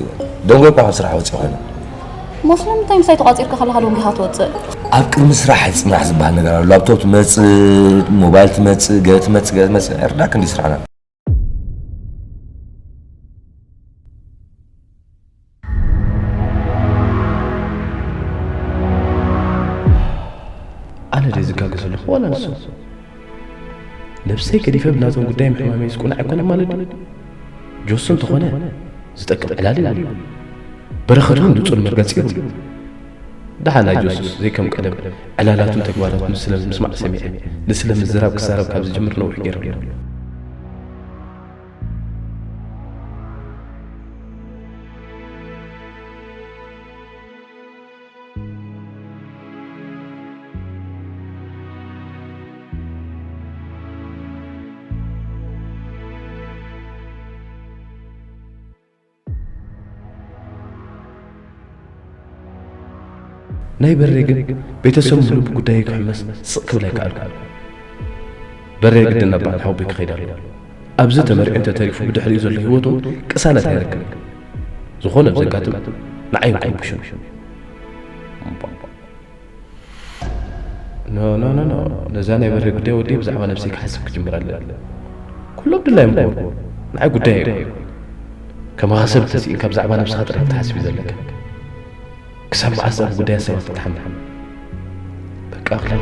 ደንጎ እኳ ካብ ስራሕ ወፂእ ኮይነ። ሞስለም እንታይ ምሳይ ተቋፂርካ ከለካ ደንጎ ኢካ ትወፅእ? ኣብ ቅድሚ ስራሕ ጽናሕ ዝበሃል ነገር ኣሎ። ላፕቶፕ ትመጽእ፣ ሞባይል ትመጽእ፣ ገለ ትመጽእ፣ ገለ ትመጽእ። ኣይርዳክ እንዲ ስራሕና። ኣነ ድየ ዝጋገ ዘለኹ ዋላ ንሱ? ነብሰይ ገዲፈ ብናቶም ጉዳይ ምሕማመይ ዝቁናዕ ኣይኮነን ማለት ድዩ? ጆሶ እንተኾነ ዝጠቅም ዕላል የብሉን። በረኸት እውን ንጹር መርገጺ የብሉን። ደሓን ኣጆስ ዘይከም ቀደም ዕላላቱን ተግባራቱን ስለ ምስማዕ ሰሚዐ ንስለ ምዝራብ ክዛረብ ካብ ዝጅምር ነዊሕ ገይሩ ኣሎ። ናይ በሬ ግን ቤተሰብ ሙሉ ብጉዳይ ክሕመስ ስቕ ክብል ኣይከኣልኩ። በሬ ግድን ናብ በዓል ሓውቦይ ክኸይድ ኣለዎ። ኣብዚ ተመሪዑ እንተተሪፉ ብድሕሪኡ ዘሎ ህይወቱ ቅሳነት ኣይረክብን። ዝኾነ ብዘጋጥም ንዓይ ይኩን ብሽም። ኖ ኖ ኖ ኖ፣ ነዛ ናይ በሬ ጉዳይ ወዲ ብዛዕባ ነብሰይ ክሓስብ ክጅምር ኣለኒ። ኩሎም ድላዮም ክገብሩ ንዓይ ጉዳይ እዩ። ከማኻ ሰብ እንተስኢንካ ብዛዕባ ነብስኻ ጥራይ ክትሓስብ እዩ ዘለካ። ክሳብ መዓስ ኣብ ጉዳያት ሰባት ክትሓምም? በቃ ኣኽላ።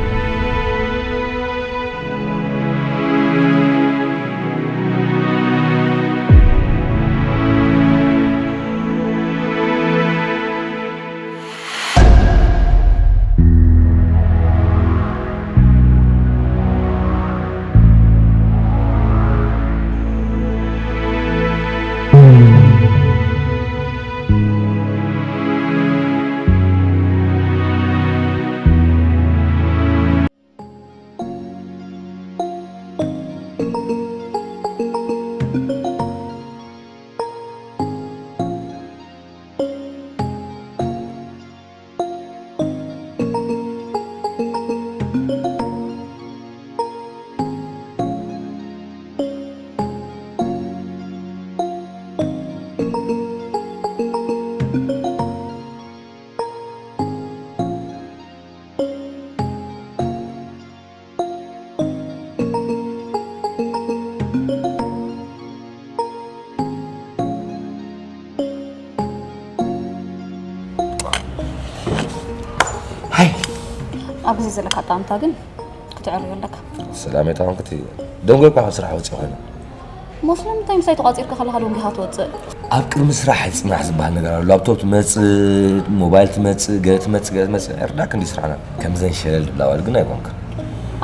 ሃይ። ኣብ ግዜ ዘለካ ኣጣምታ ግን ክትዕርዮ ኣለካ። ሰላም የጣምክቲ። ደንጎ እኳ ካብ ስራሕ ወፂእ ኮይነ። ሞስለም እንታይ ምሳይ ተቋፂርካ ከለካ ደንጎ ኢካ ትወፅእ? ኣብ ቅድሚ ስራሕ ጽናሕ ዝበሃል ነገር ኣሎ። ላፕቶፕ ትመጽእ፣ ሞባይል ትመጽእ፣ ገለ ትመጽእ፣ ገለ ትመጽእ። ኣይርዳክ እንዲ ስራሕና። ከምዘን ሸለል ዝብላ ኣዋልድ ግን ኣይኮንክን።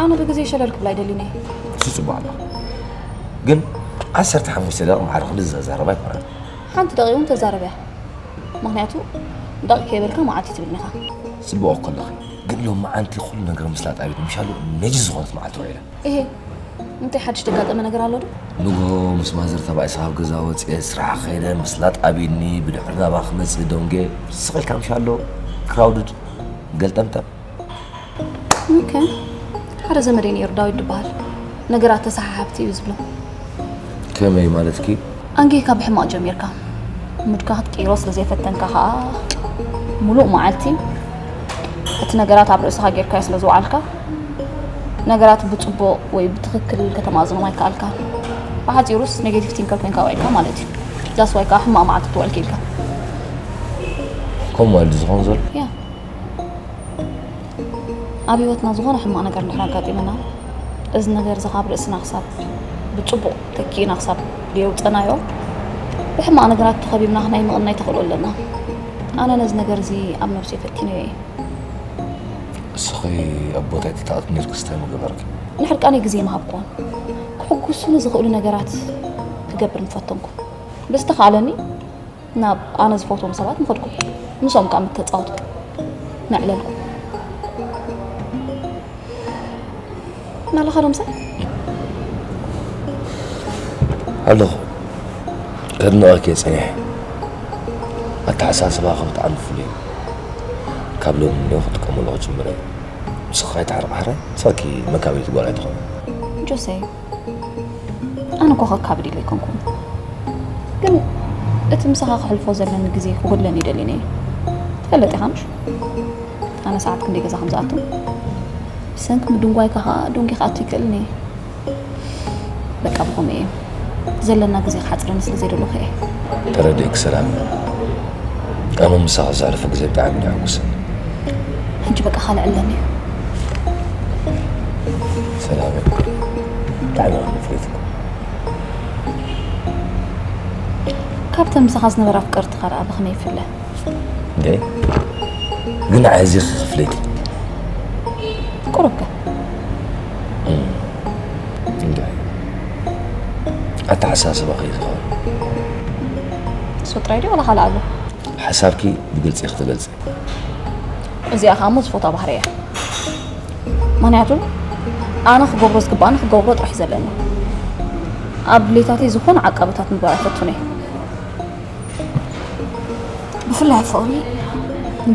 ኣነ ብግዜ ሸለል ክብላ ኣይደልን እየ። እሱ ጽቡቕ ኣሎ። ግን ዓሰርተ ሓሙሽተ ደቂቕ ማዕረ ክንዲ ዘዛረባ ኣይኮነን። ሓንቲ ደቂቕ እውን ተዛረብያ። ምኽንያቱ ደቂቕ ከይበልካ መዓልቲ ትብልኒ ኢኻ። ጽቡቕ እኮ ኣለኺ። ግን ሎም መዓንቲ ኩሉ ነገር ምስ ላጣቢት ምሻሉ ነጂ ዝኾነት መዓልቲ ውዒላ። እሄ፣ እንታይ ሓድሽ ደጋጠመ ነገር ኣሎ ዶ? ንግሆ ምስ ማዘር ተባኢሰ ካብ ገዛ ወፅየ፣ ስራሕ ከይደ፣ ምስ ላጥ ኣቢኒ፣ ብድሕሪ ናባ ክመፅእ ደንጌ፣ ስቕ ኢልካ ምሻሎ፣ ክራውድድ፣ ገልጠምጠም። ኦኬ። ሓደ ዘመደይ ነይሩ፣ ዳዊት ዝበሃል። ነገራት ተሰሓሓብቲ እዩ ዝብሎ። ከመይ ማለትኪ? ኣንጊህካ ብሕማቕ ጀሚርካ። ሙድካ ክትቅይሮ ስለ ዘይፈተንካ ከኣ፣ ሙሉእ መዓልቲ እቲ ነገራት ኣብ ርእስኻ ጌርካዮ ስለ ዝወዓልካ፣ ነገራት ብጽቡቕ ወይ ብትኽክል ከተማእዝኖም ኣይከኣልካን። ብሓጺሩስ፣ ኔጌቲቭ ቲንከር ኮይንካ ውዒልካ ማለት እዩ። ዛስ ዋይ ከኣ ሕማቕ መዓልቲ ትውዕል ክኢልካ። ከምኡ ማለት ዝኾን ዘሎ? ያ። ኣብ ህይወትና ዝኾነ ሕማቕ ነገር እንድሕር ኣጋጢመና፣ እዚ ነገር እዚ ካብ ርእስና ክሳብ ብጽቡቕ ተኪእና ክሳብ ደየውጸናዮ፣ ብሕማቕ ነገራት ተኸቢብና ናይ ምቕናይ ተኽእሎ ኣለና። ኣነ ነዚ ነገር እዚ ኣብ ነብሰይ ፈቲነዮ እየ። እስኺ ኣብ ቦታይ ተትኣትዊ ነይርክስ እንታይ ምገበርኪ? ንሕርቃነይ ግዜ ምሃብክዎን። ክሕጉሱኒ ዝኽእሉ ነገራት ክገብር ምፈተንኩ። ብዝተኻእለኒ ናብ ኣነ ዝፈትዎም ሰባት ምኸድኩ። ምስኦም ከኣ ምተጻወትኩ። መዕለልኩ። ናለኻ ዶ ምሳይ? ኣለኹ። ከድንቐኪ እየ ጸኒሐ። ኣተሓሳስባኺ ብጣዕሚ ፍሉይ እዩ። ካብ ሎሚ እንዲኹ ክጥቀመሉ ክጅምር እየ። ንስኺ ከይትሕርቂ ሕራይ፣ ንስኺ መካበይቲ ጓል ኣይትኾኒ። ጆሰይ፣ ኣነ እኮ ከካብድ ኢለ ኣይኮንኩን፣ ግን እቲ ምሳኻ ክሕልፎ ዘለኒ ግዜ ክጎድለኒ ኣይደልን እየ። ትፈልጥ ኢኻ ምሽ? ኣነ ሰዓት ክንደይ ገዛ ከም ዝኣቱ፣ ብሰንኪ ምድንጓይካ ኸኣ ደንጉየ ክኣቱ ይክእልን እየ። በቃ ብኸምኡ እየ፣ ዘለና ግዜ ክሓጽረኒ ስለ ዘይደለኹ እየ። ተረዲእኪ ሰላም። ኣነ ምሳኺ ዘሕልፎ ግዜ ብጣዕሚ እዩ ዘሐጉሰኒ። ሕጂ በቃ ካልእ ኣለኒ። ሰላም፣ ብጣዕሚ እየ ዘፍቅረኪ። ካብተን ምሳኻ ዝነበራ ኣፍቀርትኻ ደኣ ብኸመይ ይፍለ? እንዴ፣ ግን ንዓይ ኣዚኺ ክፍለኪ። ቁሩብ ከ? እም፣ እንዴ፣ ኣተሓሳስባኺ እዩ ዝኸውን። እሱ ጥራይ ድዩ ዋላ ካልእ ኣሎ? ሓሳብኪ ብግልጺ ክትገልጺ። እዚኣ ኸኣ እሞ ዝፈትዋ ባህሪ እያ። ምኽንያቱ ኣነ ክገብሮ ዝግባኣኒ ክገብሮ ጥራሕ እዩ ዘለኒ። ኣብ ድሌታተይ ዝኾነ ዓቃብታት ምግባር ኣይፈቱን እየ። ብፍላይ ኣብ ፍቕሪ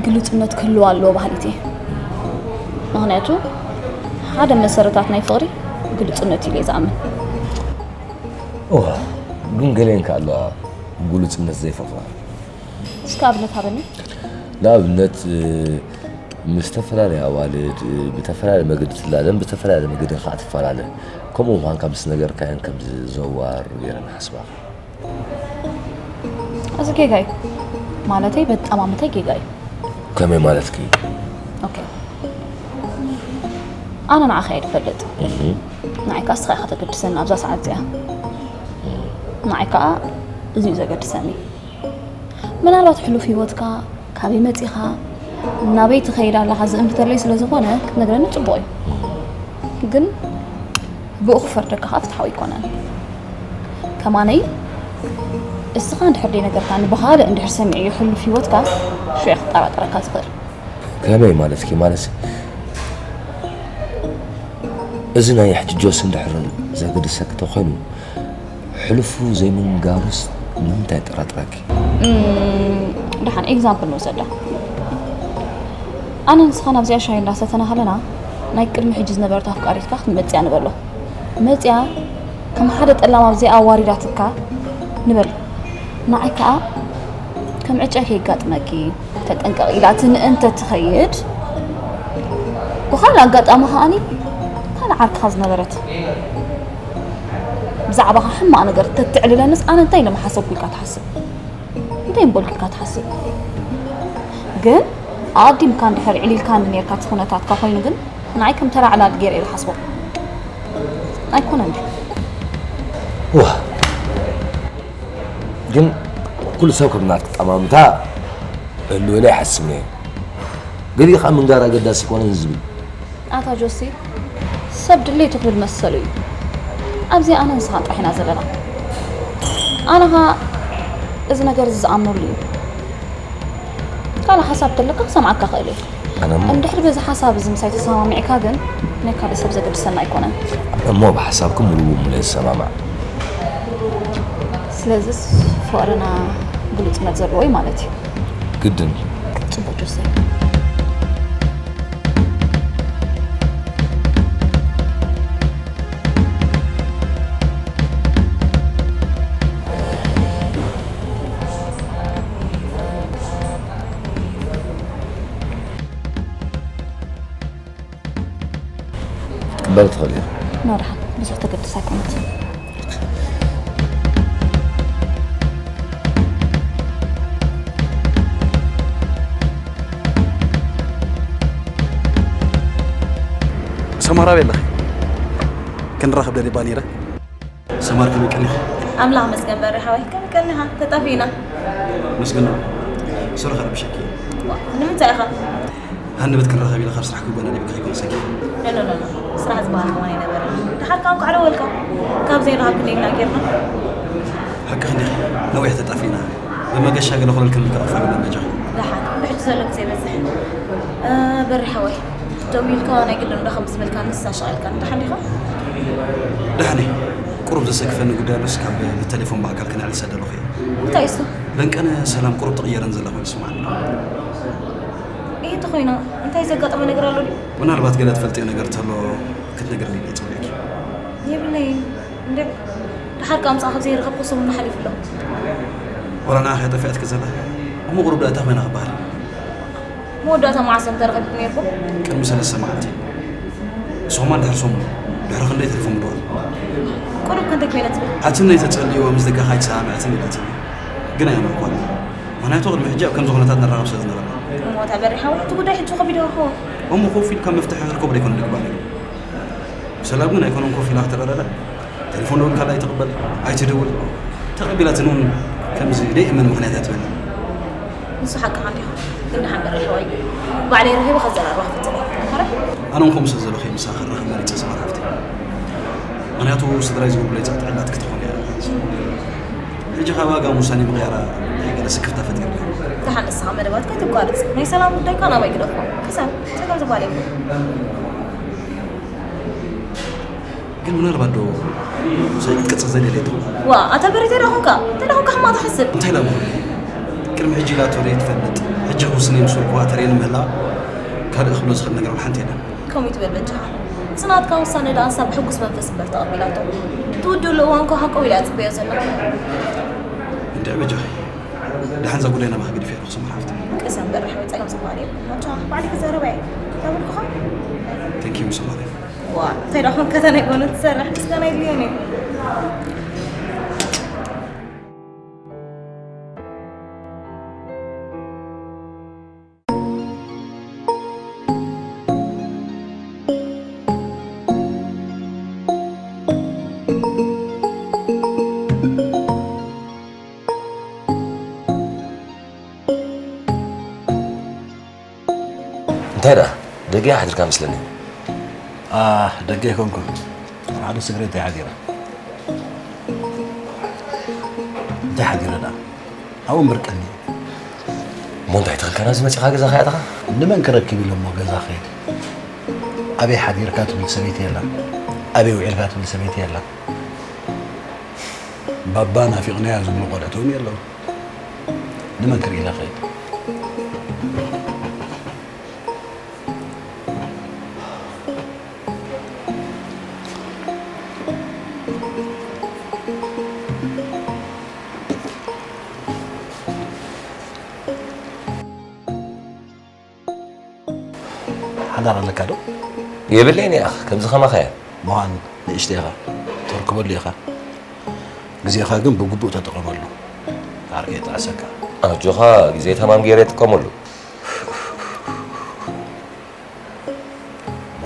ግሉጽነት ክህልዎ ኣለዎ በሃሊት እየ። ምኽንያቱ ሓደ መሰረታት ናይ ፍቕሪ ግሉጽነት እዩ ኢለ እየ ዝኣምን። እዋ፣ ግን ገሊአን ከኣ ኣለዋ ግሉጽነት ዘይፈቕራ። እስከ ኣብነት ሃበኒ። ንኣብነት፣ እ፣ ምስ ዝተፈላለያ ኣዋልድ፣ እ፣ ብተፈላለየ መገዲ ትላለን፣ ብተፈላለየ መገዲ ከኣ ትፈላለን። ከምኡ ምዃንካ ምስ ነገርካየን ከም ዝዘዋር ገይረን ሓስባኻ። እዚ ጌጋ እዩ። ማለተይ በጣም ኣመታይ ጌጋ እዩ። ከመይ ማለትኪ? ኦኬ። ኣነ ንዓኻ እየ ዝፈልጥ። እህ። ንዓይ ከኣ እስኻ ኢኻ ተገድሰኒ ኣብዛ ሰዓት እዚኣ። ንዓይ ከኣ እዚ እዩ ዘገድሰኒ። ምናልባት ሕሉፍ ህይወትካ፣ ካበይ መጺኻ፣ ናበይ ትኸይድ ኣለኻ ዝእምተለይ ስለ ዝኾነ ክትነግረኒ ጽቡቕ እዩ። ግን ብኡ ክፈርደካ ከኣ ፍትሓዊ ኣይኮነን። ከማነይ እስኻ እንድሕር ዘይነገርካኒ ብኻልእ እንድሕር ሰሚዐዮ ሕሉፍ ህይወትካ ሽዑ እየ ክጠራጠረካ ዝኽእል። ከመይ ማለትኪ? ማለት እዚ ናይ ሕጂ ጆሲ እንድሕር ዘገድሰኪ ተኾይኑ ሕሉፉ ዘይምንጋሩስ ንምንታይ የጠራጥረኪ? እም፣ ደሓን ኤግዛምፕል ንውሰዳ። ኣነ ንስኻን ኣብዚኣ ሻሂ እንዳሰተና ከለና ናይ ቅድሚ ሕጂ ዝነበረት ኣፍቃሪትካ ክትመጽያ ንበሎ። መጽያ ከም ሓደ ጠላም ኣብዚኣ ኣዋሪዳትካ ንበል። ንዓይ ከኣ ከም ዕጫ ከየጋጥመኪ ተጠንቀቂ ኢላትኒ እንተ ትኸይድ፣ ብኻልእ ኣጋጣሚ ከኣኒ ካልእ ዓርክኻ ዝነበረት ብዛዕባኻ ሕማቕ ነገር ተትዕልለንስ ኣነ እንታይ ኢለ ምሓሰብኩ ኢልካ ትሓስብ? እንታይ እምበልኩ ኢልካ ትሓስብ? ግን ኣቐዲምካ እንድሕር ዕሊልካኒ ኔርካ እቲ ኩነታትካ ኮይኑ ግን ንዓይ ከም ተራ ዕላል ገይረ እየ ዝሓስቦ። ኣይኮነን ድዩ? ዋ፣ ግን ኩሉ ሰብ ከም ናትኪ ጠማምታ እህልወለ ይሓስብ ነየ። ገሊኡ ከኣ ምንጋር ኣገዳሲ ኣይኮነን ዝብል። ኣታ ጆሲ፣ ሰብ ድሌቱ ክብል መሰሉ እዩ። ኣብዚ ኣነ ንስኻ ጥራሕ ኢና ዘለና። ኣነ ኸኣ እዚ ነገር እዚ ዝኣምነሉ እዩ። ካልእ ሓሳብ ተለካ ክሰምዓካ ክእል እየ። ኣነ እሞ እንድሕር በዚ ሓሳብ እዚ ምሳይ ተሰማሚዕካ ግን ናይ ካልእ ሰብ ዘገድሰና ኣይኮነን። እሞ ብሓሳብኩም ሙሉ ብሙሉ እየ ዝሰማማዕ። ስለዚስ ፍቕርና ግሉጽነት ዘለዎ እዩ ማለት እዩ። ግድን። ጽቡቕ ጆሲ። ክትቅበል ትኽእል ኢኻ። ኖርሓ፣ ብዙሕ ተገድስ ኣይኮነት። ሰማር ኣበይ ኣለኺ? ክንራኸብ ደልየ እባ ነይረ። ሰማር ከመይ ቀኒኺ? ኣምላኽ መስገን በሪ ሓወይ፣ ከመይ ቀኒኻ? ተጣፊእና። መስገን ነው። ሶሪ ከረብሸኪ። ዋ፣ ንምንታይ ኢኻ? ሃንደበት ክንራኸብ ኢለ ካብ ስራሕ ክጓና ደቢካ ከይኮነ ሰጊ። ኖ፣ ኖ፣ ኖ፣ ኖ። ስራሕ ዝበሃል ከማን ኣይነበረን። ደሓር ከኣ እንኳዕ ደወልካ። ካብ ዘይረኸብክኒ ኢልና ጌርና። ሓቅኺ እንዲኺ። ነዊሕ ተጣፊእና። ብመገሻ ገለ ኮለል ክንብል ከኣ ክፋ ይብለን በጃኺ። ደሓን። ብሕጂ ዘሎ ግዜ ይበዝሕ። እ፣ በሪ ሓወይ። ደው ኢልካ ናይ ግድን እንዳ ከም ዝብልካ ንሳ ሸቒልካ ንድሓን ዲኻ? ደሓን እየ። ቁሩብ ዘሰክፈኒ ጉዳይ ኣሎስ ካብ ብቴሌፎን ብኣካል ክነዕልሰ ደለኹ እየ። እንታይ እሱ? በንቀነ ሰላም ቁሩብ ትቕየረን ዘላ ኮይኑ ይስምዓኒ ኣሎ። እየ እንተኾይና እንታይ ዘጋጠመ ነገር ኣሎ ድዩ? ምናልባት ገለ ትፈልጥዮ ነገር እንተሎ ክትነግርኒ ኢለ እየ ጸዊዐኪ። የብለይን። እንድዒ፣ ሓርቃ ምሳኻ ዘይረኸብኩ ሰሙን ሓሊፉ ኣሎ። ወላ ንዓኺ ጠፊኣትኪ ዘላ? እሞ ቁሩብ ደኣ እንታይ ኮይና ክበሃል? መወዳእታ መዓስ እዮም ተራኺብኩም ነይርኩም? ቅድሚ ሰለስተ መዓልቲ። ሰሙን ድሕሪ ሰሙን፣ ድሕሪ ክንደይ ተሪፎም ምድዋል? ቁሩብ ክንደይ ኮይና ትብል? ኣትን ናይ ተጸልይዎ ምስ ደቃ ካይትሰማምዐትን ኢላትኒ። ግን ኣየመንኳን። ምኽንያቱ ቅድሚ ሕጂ ኣብ ከምዚ ኩነታት ንራኸብ ስለ ዝነበርና። እሞ እታ በሪሕ ሓወይ፣ እቲ ጉዳይ ሕጂ ከቢድ ይኾን? እሞ ኮፍ ኢልካ መፍትሒ ክርከቦ ዶ ኣይኮነን ዝግባእ ነይሩ? ሰላም ግን ኣይኮነን ኮፍ ኢላ ክትረዳዳእ። ቴሌፎን ደወልካላ ኣይትቕበል፣ ኣይትድውል። ተቐቢላትኒ እውን ከምዚ ደይእመን ምኽንያት እያ ትበኒ። ንሱ ሓቅኻ እንዲኻ፣ ግን ደሓን በሪ ሓወይ። ባዕለይ ረኺበ ከዘራርባ ክፍትን እየ። ሕራይ? ኣነ እውን ከምኡ ስለ ዘለኹ እየ ምሳኺ ክራኸብ መሪጸ ሰማር ሓፍተይ። ምኽንያቱ ስድራይ ዝብሉለይ ጸቕጢ ዕላት ክትኾን እያ። ሕጂ ካብ ኣጋም ውሳኔ ምቕያራ ናይ ገለ ስክፍታ ፈጢሩለይ። ደሓን ንስኻ መደባትካ ኣይተቋርጽ። ናይ ሰላም ጉዳይካ ናባይ ግደፎ። ቅሰን፣ ጸገም ዝበሃል የብሉን። ግን ምናልባት ዶ ምሳይ ክትቅጽል ዘድልያ ትኸውን? ዋ፣ ኣታ በሪ እንታይ ደኣ ኾንካ? እንታይ ደኣ ኾንካ ሕማቕ ትሓስብ? እንታይ ደኣ ምኾነ? ቅድሚ ሕጂ ኢላቶ ዶ ትፈልጥ? ሕጂ ክውስን እየ ምስ በልኩዋ ተርእየኒ ምህላ ካልእ ክብሎ ዝኽእል ነገር እውን ሓንቲ የለን። ከምኡ ይትበል በጃኻ። እቲ ናትካ ውሳነ ደኣ ንሳ ብሕጉስ መንፈስ እምበር ተቐቢላቶ። እቲ ውድእሉ እዋን እኮ ሃንቀው ኢላ እያ ትጽበዮ ዘላ። እንድዒ በጃኺ። ደሓን እዛ ጉዳይ ናባኺ ግድፍያ ኣለኹ ሰማር ሓፍቲ። ቅሰን በሪ ሓወይ ጸገም ዝበሃል የብሉን። መቸም ባዕለይ ክዛረባ እየ። ተበልኩኻ? Thank you ሰማር። ዋ፣ እንታይ ደኣ ኾንካ እታ ናይ ብእውነት ትሰርሕ ምስጋና የድልዮን እዩ። እንታይ ደኣ ደገ ሓዲርካ መስለኒ። ኣህ፣ ደገ ኣይኮንኩን። ኣብ ሓደ ስግሬት እየ ሓዲረ። እንታይ ሓዲረ ደኣ? ኣብኡ ምርቀኒ። እሞ እንታይ ተኸልካ ናብዚ መጺኻ ገዛኻ ያእተኻ? ንመን ክረክብ ኢለ እሞ ገዛ ክኸይድ? ኣበይ ሓዲርካ ትብል ሰበይቲ የላን። ኣበይ ውዒልካ ትብል ሰበይቲ የላን። ባባ ናፊቕናያ ዝብሉ ቆልዑት እውን የለውን። ንመን ክርኢ ኢለ ክኸይድ? ሓዳር ኣለካ ዶ? የብለይን እያ፣ ከምዚ ከማኻ እያ። ምዃን ንእሽተይ ኢኻ፣ ተርክበሉ ኢኻ። ግዜኻ ግን ብግቡእ ተጠቐመሉ። ዓርከይ ይጥዓሰካ። ኣጆኻ፣ ግዜ ተማም ገይረ ይጥቀመሉ። እሞ፣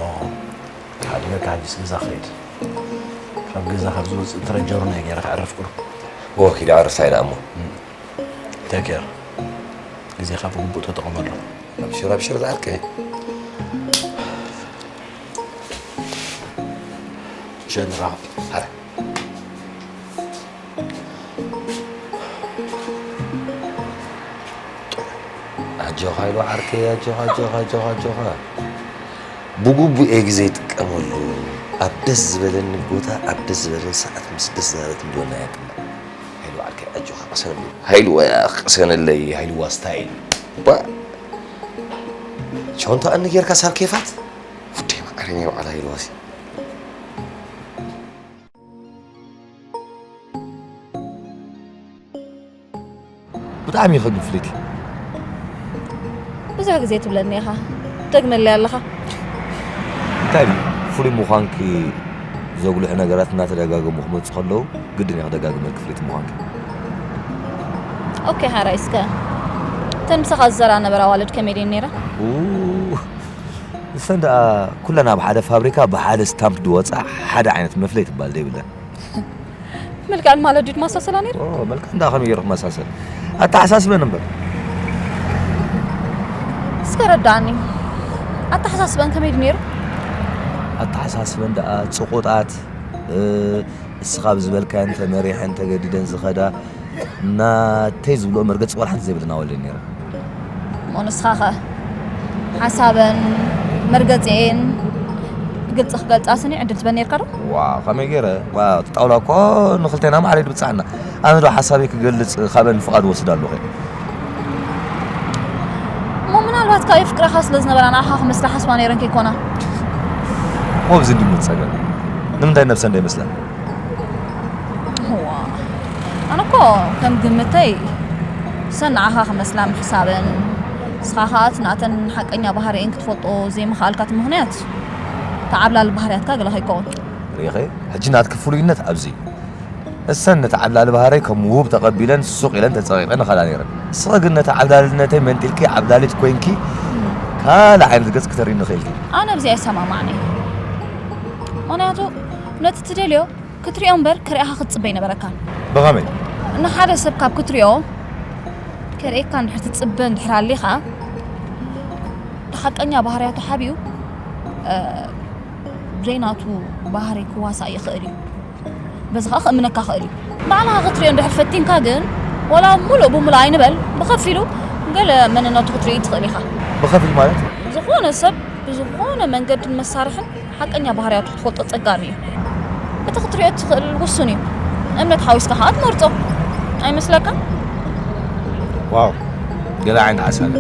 ክሓድገካ ሕጂስ ገዛ ክኸይድ። ካብ ገዛ ካብ ዝወፅእ ትረጀሩ ናይ ገይረ ክዕርፍ ቁሩብ። እወ፣ ኪድ ዓርፍ ሳይዳ እሞ። እም። ቴክ ኬር። ግዜኻ ብግቡእ ተጠቐመሉ። ኣብሽር፣ ኣብሽር ዝዓርከይ። ሸን ራብ። ሃረ። ኣጆኻ ኢሉ ዓርከይ፣ ኣጆኻ፣ ኣጆኻ፣ ኣጆኻ፣ ኣጆኻ። ብግቡእ እየ ግዜ ይጥቀመሉ። ኣብ ደስ ዝበለኒ ቦታ፣ ኣብ ደስ ዝበለኒ ሰዓት፣ ምስ ደስ ዝበለትኒ ዶና እየ ክምበር። ሃይሉ ዓርከይ፣ ኣጆኻ፣ ቅሰነለይ። ሃይሉ ወያ፣ ቅሰነለይ፣ ሃይሉ ዋ ስታይል። ባ-፣ ቸንቶ ኣነ ጌርካ ሳብ ኬፋት? ውደይ ማዕረኛ በዓል ሃይሉ ዋሲ። ብጣዕሚ እዩ ከግፍሊት። ብዙሕ ግዜ ትብለኒ ኢኻ፣ ትደግመለይ ኣለኻ። እንታይ ድዩ? ፍሉይ ምዃንኪ ዘጉልሑ ነገራት እናተደጋገሙ ክመጹ ከለዉ፣ ግድን እየ ክደጋግመልኪ ፍልይቲ ምዃንኪ። ኦኬ፣ ሓራይ እስከ። እተን ምሳኻ ዝዘራ ነበራ ኣዋልድ ከመይ ድየን ነይረን? ኡ፣ ንሰን ደኣ ኩለን ኣብ ሓደ ፋብሪካ ብሓደ ስታምፕ ዝወጻ ሓደ ዓይነት መፍለይ ትባል ዘይብለን። መልክዐን ማለት ድዩ ትመሳሰላ ነይሩ? ኦ፣ መልክዐን ደኣ ከመይ ገይሩ ክመሳሰል? ኣተሓሳስበን እምበር። እስከ ረዳኣኒ። ኣተሓሳስበን ከመይ ድዩ ነይሩ? ኣተሓሳስበን ደኣ ጽቑጣት፣ እ፣ እስኻ ብዝበልካየን ተመሪሐን ተገዲደን ዝኸዳ፣ ናተይ ዝብልኦ መርገጺ ዋላ ሓንቲ ዘይብለን ኣዋልድ ነይረን። እሞ ንስኻ ኸ? ሓሳበን መርገጺኤን ብግልጺ ክገልጻ ስኒ ዕድል ትበን ነይርካ ዶ? ዋ፣ ከመይ ገይረ? ዋ፣ እቲ ጣውላ እኮ ንኽልቴና ማዕረ እዩ ዝብጽሓና። ኣነ ዶ ሓሳበይ ክገልጽ ካበን ፍቓድ ወስድ ኣለኹ? እሞ ምናልባት ካብ የፍቅራኻ ስለ ዝነበራ ንዓኻ ክመስላ ሓስባ ነይረን ከይኮና? እሞ ብዚ እንድዩ ጸገም። ንምንታይ ነብሰን ዶ ይመስለን? ዋ፣ እኮ ከም ግምተይ ሰን ንዓኻ ክመስላ ምሕሳበን፣ ንስኻ ኸኣ እቲ ናተን ሓቀኛ ባህሪኤን ክትፈልጦ ዘይምኽኣልካ እቲ ምኽንያት፣ እቲ ዓብላሊ ባህርያትካ ገለ ከይከውን። ርኢኺ? ሕጂ ናትኪ ፍሉይነት ኣብዚ እዩ። እሰን ነቲ ዓብላሊ ባህረይ ከም ውሁብ ተቐቢለን ሱቕ ኢለን ተጸቒጠን ይኸዳ ነይረን። ንስኺ ግን ነቲ ዓብላልነተይ መንጢልኪ ዓብላሊት ኮይንኪ ካልእ ዓይነት ገጽ ክተርእይኒ ኽኢልኪ። ኣነ ኣብዚ ኣይሰማማዕን እየ። ምኽንያቱ ነቲ ትደልዮ ክትሪኦ እምበር ክሪኣኻ ክትጽበ ኣይነበረካን። ብኸመይ? ንሓደ ሰብ ካብ ክትሪኦ ከርእየካ እንድሕር ትጽበ እንድሕር ኣሊኻ፣ እቲ ሓቀኛ ባህርያቱ ሓቢኡ፣ እ፣ ዘይናቱ ባህሪ ክዋሳእ ይኽእል እዩ። በዚ ኸኣ ክእምነካ ይኽእል እዩ። ባዕልኻ ክትሪኦ እንድሕር ፈቲንካ ግን፣ ዋላ ሙሉእ ብሙሉእ ኣይንበል፣ ብኸፊሉ ገለ መንነቱ ክትርኢ ትኽእል ኢኻ። ብኸፊል ማለት? ዝኾነ ሰብ ብዝኾነ መንገድን መሳርሕን ሓቀኛ ባህርያቱ ክትፈልጦ ጸጋሚ እዩ። እቲ ክትሪኦ እትኽእል ውሱን እዩ። እምነት ሓዊስካ ኸኣ ትመርጾ። ኣይመስለካን? ዋው፣ ገለ ዓይነት ሓሳብ።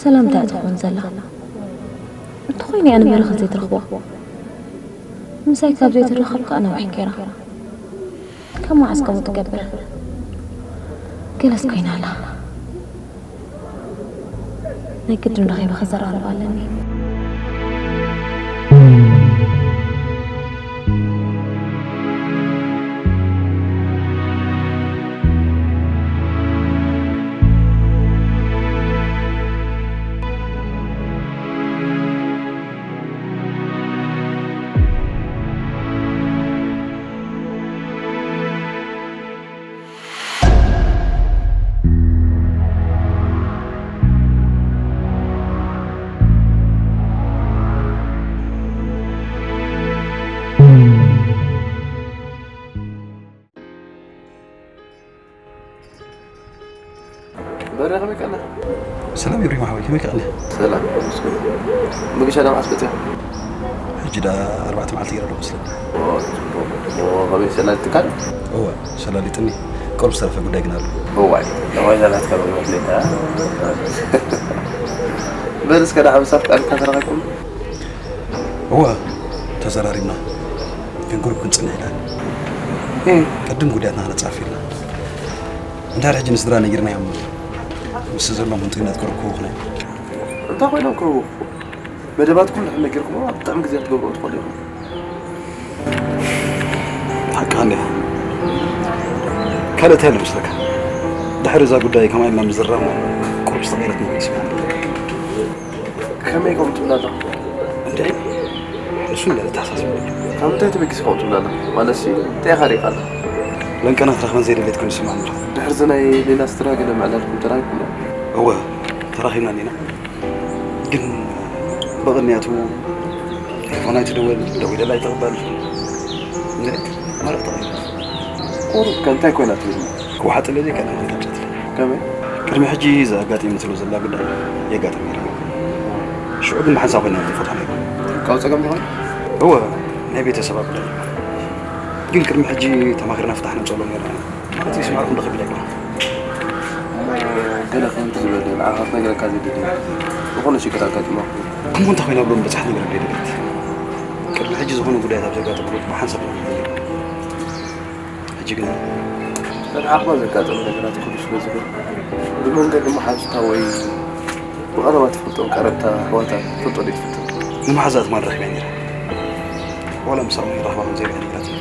ሰላም እንታይ ትኾን ዘላ? እንተኾይኑ እያ ንበረኸት ዘይትረኽቦ። ምሳይ ካብ ዘይትራኸብ ከኣ ነዊሕ ገይራ። ካብ መዓስ ከምኡ ትገብር? ገለስ ኮይና ኣላ። ናይ ግድን ረኺበ ክዘራረባ ኣለኒ። በረ ከመይ ቀና? ሰላም ይብሪ ማሕበይ፣ ከመይ ቀና? ሰላም፣ መስገን። ምግሻ ዳ መዓስ በጺኻ? ሕጂ ዳ ኣርባዕተ መዓልቲ ገይረ ኣለኹ መስለኒ። ኦ፣ ጽቡቕ። ኦ፣ ከመይ ሰላሊትካን? እወ፣ ሰላሊጥኒ። ቅሩብ ዝተረፈ ጉዳይ ግን ኣሎ። እዋይ፣ እዋይ፣ ዛናትካ በሎ መስለካ። በል እስከ ዳ ሓምሳ ፍቃድካ ተረኸብኩም? እወ፣ ተዘራሪብና። ግን ግሩፕ ክንጽንሕ ኢልና። እ። ቅድም ጉዳያትና ክነጻፍ ኢልና። እንድሕር ሕጂ ንስድራ ነጊርናዮም፣ ምስ ዘለዎም ህንጡይነት ክርክቡ ኾነ። እንታይ ኮይኖም ክህቡ? መደባትኩም ድሕር ነጊርኩሞ፣ ኣብ ጥዕም ግዜ ክትገብርዎ ትኽእሉ ኢኹም። ሓቅኻ እንዲኻ። ካልእ እንታይ ኣሎ መስለካ? ድሕሪ እዛ ጉዳይ ከማይ ኢልና ምዝራብና፣ ቁሩብ ዝተቐየረት መመሊስ። ከመይ ከምኡ ትብል ኣለኻ? እንዴ? ንሱ እንደ ተሓሳስበኒ። ካብ ምንታይ ተበጊስካ ከምኡ ትብል ኣለኻ? ማለትሲ፣ እንታይ ኢኻ ሪእኻ ኣለኻ? ለንቀና ክትረኽበን ዘይደለየት ኮይኑ ይስምዓኒ ኣሎ። ድሕሪ እዚ ናይ ሌላ ስድራ ገለ ምዕላልኩም ተራኺብኩም ዶ? እወ፣ ተራኺብና እኒና። ግን ብቕንያቱ ቴሌፎን ኣይትደወል፣ ደዊለላ ኣይትቕበል። እንዴ? ማለት ተቐይሩ። ቁሩብ ከ እንታይ ኮይና ትብል? ክወሓጠለይ ዘይከኣለ መታጨት። ከመይ? ቅድሚ ሕጂ እዛ ኣጋጢሙ ትብሎ ዘላ ጉዳይ የጋጥም ነይሩ። ሽዑ ግን ብሓንሳብ ኮይና ንፈልጣ ነይሩ። ካብ ጸገም ድኾን? እወ፣ ናይ ቤተሰባ ጉዳይ። ግን ቅድሚ ሕጂ ተማኺርና ፍታሕ ነምጸሎም ነይርና። ማለት ይስማዕኩም ዶ ከቢድ ኣይኮነን? ገለ ከምቲ ዝበለ ንዓኻ ክነግረካ ዘይደሊ ዝኾነ ሽግር ኣጋጢሞ። እሞ እንታይ ኮይና ብሎም በጻሕቲ ነገር ደደለት? ቅድሚ ሕጂ ዝኾነ ጉዳያት ኣብ ዘጋጠመ ብሓንሳብ ኢና ንፈልጥ። ሕጂ ግን በቲ ዓቕባ ዘጋጠመ ነገራት ኩሉ ስለ ዝኽእል፣ ብመንገዲ መሓዙታ ወይ ብቐረባ ትፈልጦ ቀረብታ ኣሕዋታ ትፈልጦ ዶ ትፈልጦ? ንመሓዛ ትማል ረኺበ ነይረ። ዋላ ምሳኹም ይራኽባ ከም ዘይብላ ነግራትኒ።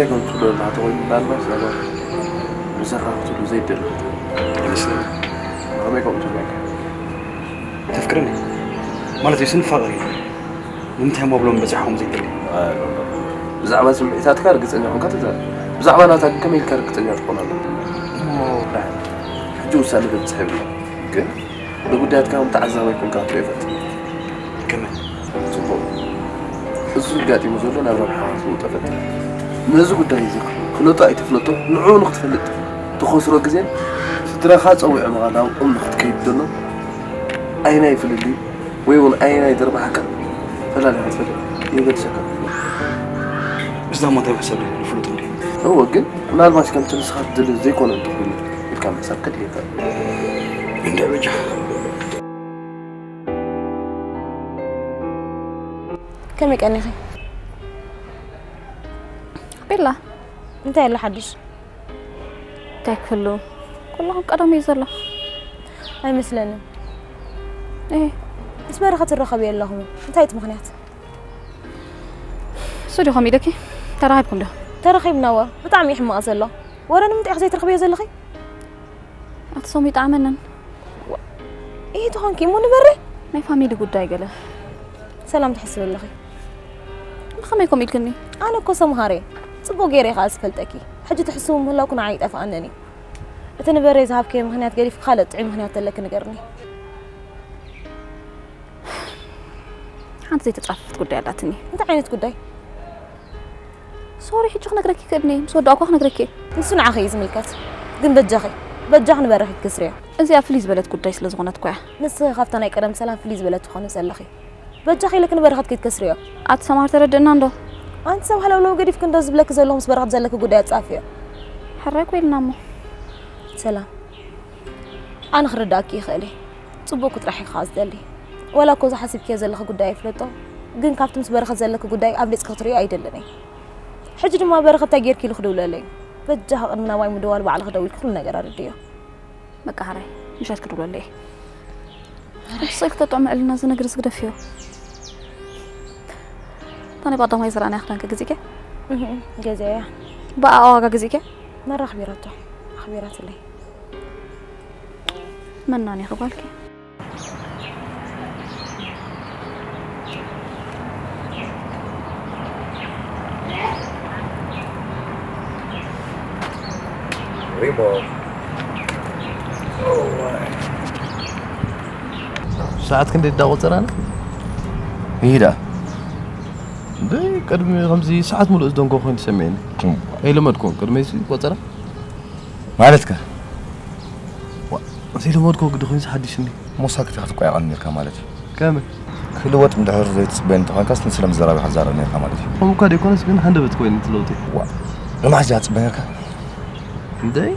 ከምኡ ትብሎ ኣለኻ ተኾይኑ ምናልባት ዛባ ብዛዕባ ክትብሉ ዘይደሊ ይመስለኒ። ከመይ ከምኡ ትብለካ? ተፍቅረኒ ማለት እዩ ስንፋቐር እዩ። ንምንታይ እሞ ብሎም በዚሓኹም ዘይደሊ? ብዛዕባ ስምዒታትካ ርግፀኛ ኮንካ ትዛረብ። ብዛዕባ ናታ ግን ከመይ ኢልካ ርግፀኛ ትኾን ኣለካ? ሕጂ ውሳነ ክትብፅሕ የብልካ። ግን ንጉዳያትካ ከም ተዓዛባይ ኮንካ ክትሪኦ ይፈትን። ከመይ? ፅቡቕ። እዚ ኣጋጢሙ ዘሎ ናብ ረብሓኻ ክትልውጦ ፈትን። ነዚ ጉዳይ እዚ ፍለጦ ኣይትፍለጦ ንዕኡ ንክትፈልጥ ትኸስሮ ግዜን ስድራኻ ፀዊዖምኻ ናብ ኦም ንክትከይድ ዘሎ ኣይናይ ፍልልይ ወይ እውን ኣይናይ ደርባሓካ ፈላሊኻ ትፈልጥ የገድሰካ። እዛ እሞ እንታይ መሕሰብ ንፍሉጥ እንዲ እወ ግን ምናልባት ከምቲ ንስኻ ትደሊ ዘይኮነ እንተኾይኑ ኢልካ ምሕሳብ ከድልየካ እዩ። እንደ በጃ ከመይ ቀኒኺ? ቤላ እንታይ ኣሎ ሓድሽ? እንታይ ክህሉ? ኩሉ ከም ቀደሙ እዩ ዘሎ። ኣይመስለንን። እህ ምስ በረኸት ትራኸብዮ ኣለኹም። እንታይ እቲ ምኽንያት? እሱ ዲኹም ኢለኪ? ተራኺብኩም ዶ? ተራኺብና እወ። ብጣዕሚ እዩ ሕማቕ ዘሎ። ወረ ንምንታይ ኢኺ ዘይትረኽብዮ ዘለኺ? ኣቲ ሰሙ ይጠዓመንን። ይህ ትኾንኪ እሞ ንበሪ። ናይ ፋሚሊ ጉዳይ ገለ። ሰላም ትሕስብ ኣለኺ። ብኸመይ ከምኡ ኢልክኒ? ኣነ እኮ ሰምሃር እየ። ጽቡቕ ገይረ እየ ከኣ ዝፈልጠኪ። ሕጂ ትሕስቡ ምህላውኩ ንዓይ ኣይጠፍኣንን እዩ። እቲ ንበረይ ዝሃብክዮ ምኽንያት ገዲፍኪ ካልእ ጥዑይ ምኽንያት ተለኪ ንገርኒ። ሓንቲ ዘይተጻፈፈት ጉዳይ ኣላትኒ። እንታይ ዓይነት ጉዳይ? ሶሪ ሕጂ ክነግረኪ ክእድኒ ምስ ወዳእኳ ክነግረኪ እየ። ንሱ ንዓኺ እዩ ዝምልከት። ግን በጃኺ በጃኺ ንበረኺ ክትከስርዮ። እዚኣ ፍልይ ዝበለት ጉዳይ ስለ ዝኾነት እኮ እያ። ንስኺ ካብታ ናይ ቀደም ሰላም ፍልይ ዝበለት ትኾኒ ዘለኺ። በጃኺ ኢለኪ ንበረኸት ከይትከስርዮ። ኣቲ ሰምሃር ተረድእና እንዶ። ኣንቲ ሰብ ሃለውለው ገዲፍኪ እንዶ ዝብለኪ ዘለኹ ምስ በረኸት ዘለኪ ጉዳይ ኣጻፍዮ። ሕራይ እኮ ኢልና እሞ። ሰላም ኣነ ክርድኣኪ ይኽእል እየ። ጽቡቕ ጥራሕ ኢኻ ዝደሊ። ዋላ እኮ ዝሓስብክዮ ዘለኺ ጉዳይ ኣይፍለጦ፣ ግን ካብቲ ምስ በረኸት ዘለኪ ጉዳይ ኣብሊጽኪ ክትርእዮ ኣይደልን እየ። ሕጂ ድማ በረኸት እንታይ ጌርኪ ኢሉ ክድውለለይ እዩ። በጃኺ ቅድሚ ናባይ ምድዋል ባዕልኺ ደዊልኪ ኩሉ ነገር ኣረድእዮ። በቃ ሕራይ ምሸት ክድውለለይ እየ። ስልኪ ተጥዕመልና እዚ ነገር እዚ ግደፍዮ። እታ ናይ ባዳማይ ዝረኣናያ ክዳንኪ ገዚእኪ? ገዚአያ። ብኣኣ ዋጋ ገዚእኪ? መራ ኣኽቢራቶ። ኣኽቢራትለይ። መናን ኢኺ ጓልኪ? ሪሞ ሰዓት ክንደይ እንዳቆጸራና? ይሂዳ እንደ ቅድሚ ከምዚ ሰዓት ሙሉእ ዝደንጎ ኮይኑ ተሰሚዕኒ። ኣይለመድኩን ቅድሚ እዚ ቆጸራ ማለትካ ዘይለመድኮ ግዲ ኮይኑ ሓዲሽኒ። ሞሳክት ክትቋየቐኒ ነርካ ማለት እዩ። ከመይ? ክልወጥ እንድሕር ዘይትፅበየኒ እንተኾንካስ ንስለ ምዘራብ ኢኻ ትዛረብ ነርካ ማለት እዩ። ከምኡ እኳ ደይኮነስ ግን ሃንደበት ኮይኑ እቲ ለውጢ። ዋእ! ንመዓስ እያ ትፅበየካ? እንደይ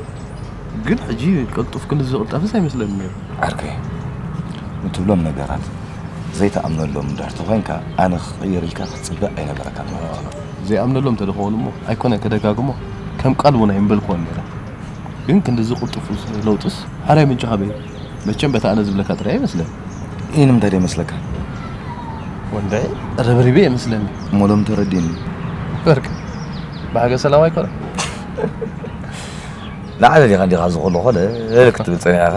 ግን ሕጂ ቅልጡፍ ክንዲ ዝቕልጠፍስ ኣይመስለኒ ነይሩ። ዓርከይ፣ ንትብሎም ነገራት ዘይትኣምነሎም እንድሕር ተኾይንካ ኣነ ክቕይር ኢልካ ክትፅበ ኣይነበረካን ማለት እዩ። ዘይኣምነሎም እንተደኾኑ እሞ ኣይኮነን ከደጋግሞ ከም ቃል እውን ኣይምበልክዎን ነይረ። ግን ክንድዚ ቅልጡፍ ለውጥስ ሓራይ ምንጭ ካበይ? መቸም በታ ኣነ ዝብለካ ጥራይ ኣይመስለን። ይህ ንምንታይ ዶ ይመስለካ? ወንዳይ ረብሪበ የመስለኒ። እሞ ሎም ተረዲኒ። በርክ ብሓገ ሰላም ኣይኮነ። ንዓለ ዲኻ እንዲኻ ዝኽእሉ ኾለ ክትብል ጸኒዕኻ።